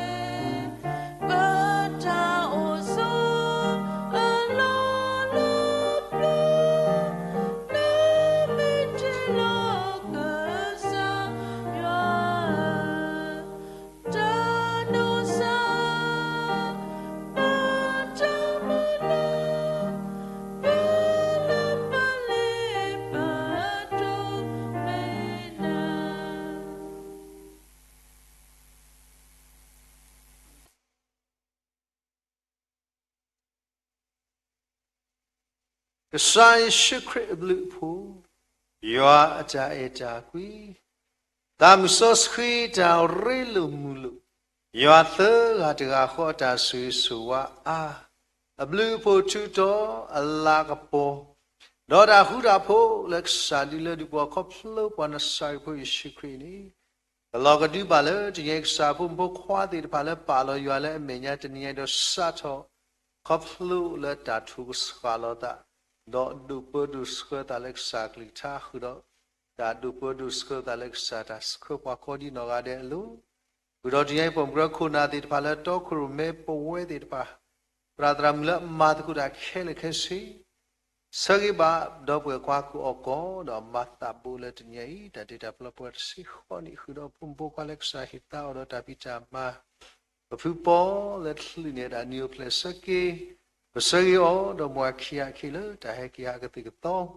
ပတၢ်အိၣ်ဆိးအလီၢ်လၢပျၢၤ လၢမ့ၢ်တ့ၢ်လီၤကစၢ်ယွၤ တၢ်ဒိးစၢ် ကစၢ်ယ့ၣ်ၡူးခရံာ်အဘျုးအဖှိၣ်, ယွၤအတၢ်အဲၣ်တၢ်ကွံ, သးမုၢ်စီဆှံတၢ်ရ့လိာ်မုာ်လိာ်, ယွၤသၢဂၤတဂၤဃီအတၢ်ဆိၣ်ဂ့ၤဆိၣ်ဝါအါ, အဘျုးအဖှိၣ်ထူးတီၤအလၤကပီၤ, ဒီးတၢ်ဃူတၢ်ဖိးလၢကစၢ်ဒုးလၢဒုးပှၤခီဖျိပှၤနစၤရ့းဖိယ့ၣ်ၡူးခရံာ်န့ၣ်, ကလီၤကဒုဘၣ်လၢတနံၤအံၤကစၢ်ဖိမုၣ်ဖိခွါသ့ၣ်တဖၣ်လၢပာ်လီၤယွၤလၢအမဲာ်ညါတနံၤအံၤဒီးစးထီၣ် ခီဖျိလၢတၢ်ထိၣ်ကစှၤလီၤသး, ဒီးဒိၣ်ပၢဒိၣ်ဆှၢသးလၢကစၢ်ကလုၢ်ကထါဃုာ်ဒီး, တၢ်ဒိၣ်ပၢဒိၣ်ဆှၢသးလၢကစၢ်တၢ်ဆှၢပှၤကိးဒံနီၢ်ဂၤဒဲးအလိၤ, ဃုာ်ဒီးတနံၤအံၤပိာ်မုၣ်ကရၢခိၣ်နၢ်သ့ၣ်တဖၣ်လၢတီခိၣ်ရိၣ်မဲပဝဲသ့ၣ်တဖၣ်, သရၣ်သရၣ်မုၣ်လၢအမၤသကိးတၢ်ခဲလၢာ်ခဲဆ့ ဆၢဂ့ၤဘၣ်ဒီပုၢ်ဝဲၢ်ခွါကိးအီၤကိး ဒီးမၤသးဘိလၢတနံၤအံၤ တၢ်တ့တၢ်ဖျီပှၤတဆံဃိးနံၣ် ဃုာ်ဒီးဖိမုၣ်ဖိခွါလၢကစၢ်ဟ့ၣ်သါအီၤဒီးတၢ်ဖံးတၢ်မၤ, ပဖုပီလၢတချုးန့ၣ် တၢ်နံၤအိၣ်ဖျဲၣ်ဆၢက့ၤ, ပဆၢဂ့ၤအီၤဒီးမ်အခံဂၤအခံလၢတၢ်ဟဲက့ၤဟးကသုၣ်ကသီ,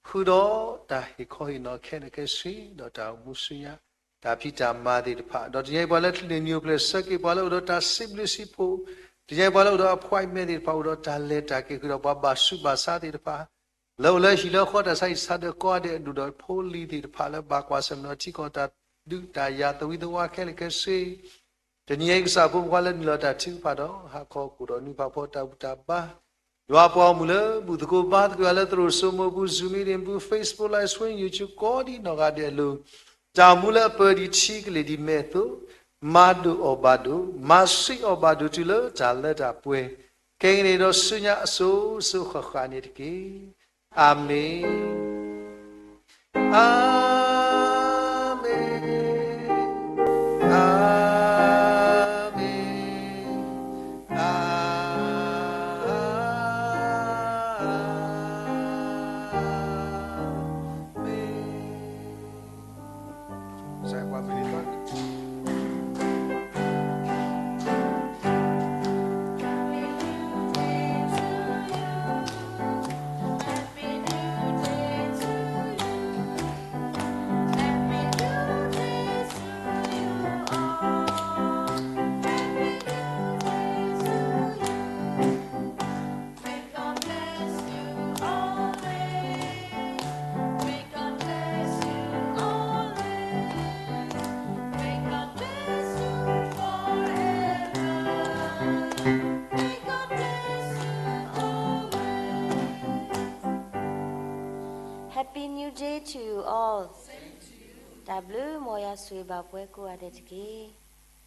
ဃုာ်ဒီးတၢ်ဟ့ၣ်ခီဟ့ၣ်နီၤခဲလၢာ်ခဲဆ့ ဒီးတၢ်အိၣ်မူဆူညါ, တၢ်ဖံးတၢ်မၤသ့ၣ်တဖၣ်, ဒီးတနံၤအံၤပှၤလၢချုးန့ၣ် နံၤအိၣ်ဖျဲၣ်ဆၢက့ၤ ပှၤလၢအိၣ်ဒီးတၢ်စံးဘျုးစံးဖှိၣ်, တနံၤအံၤပှၤလၢအိၣ်ဒီး appointment သ့ၣ်တဖၣ် အိၣ်ဒီးတၢ်လဲၤတၢ်က့ၤ ဃုာ်ဒီးပှၤဘၣ်ဆူးဘၣ်ဆါသ့ၣ်တဖၣ် လၢအိၣ်လၢဟံၣ်လၢဃီ တၢ်ဆါဟံၣ်ဆါဒၢးကိးဂၤဒဲး ဒိၣ်ဒီးဖိလံၤသ့ၣ်တဖၣ်လၢဘၣ်ကွၢ်ဆၢၣ်မဲာ်ဒီးထံကီၢ်တၢ်ဒုးတၢ်ယၤသဝံသဝါခဲလၢာ်ခဲဆ့, တနံၤအံၤကစၢ်ဖိမုၣ်ဖိခွါလၢနုာ်လီၤတၢ်ထုကဖၣ်ဒီး ဟးခီကိၣ်ဒီးနွံဖးဖီတၢ်ဘူၣ်တၢ်ဘါ, ယွၤပှၤဂီၢ်မုၢ်လၢဘူၣ်သကိးဘါသကိးယွၤလၢသရိာ်စိမိပူၤ Zoom meeting ပူၤ Facebook Live Stream YouTube ကိးဒံနီၢ်ဂၤဒဲးအလိၤ, တၢ်အိၣ်မူလၢအပၢၤဒံးထံကလ့ၢ်ဒံးမဲာ်အသိး, မၤဒိၣ်အီၤဘၣ်ဒိၣ်, မၤဆှံအီၤဘၣ်ဒိၣ်တုၤလၢတၢ်လၢတၢ်ပှဲၤ, ခဲကနံၣ်ဒီးဆူညါအစိၤစိၤဃၣ်ဃၣ်န့ၣ်တက့ၢ်. အၤမ့ၣ်, အၤမ့ၣ်, အၤမ့ၣ်, အၤမ့ၣ်. Happy New Day to you all. တၢ်ဘျုးမ်ယွၤဆိၣ်ဂ့ၤဘၣ်ပှၤကိးဂၤဒဲးတက့ၢ်.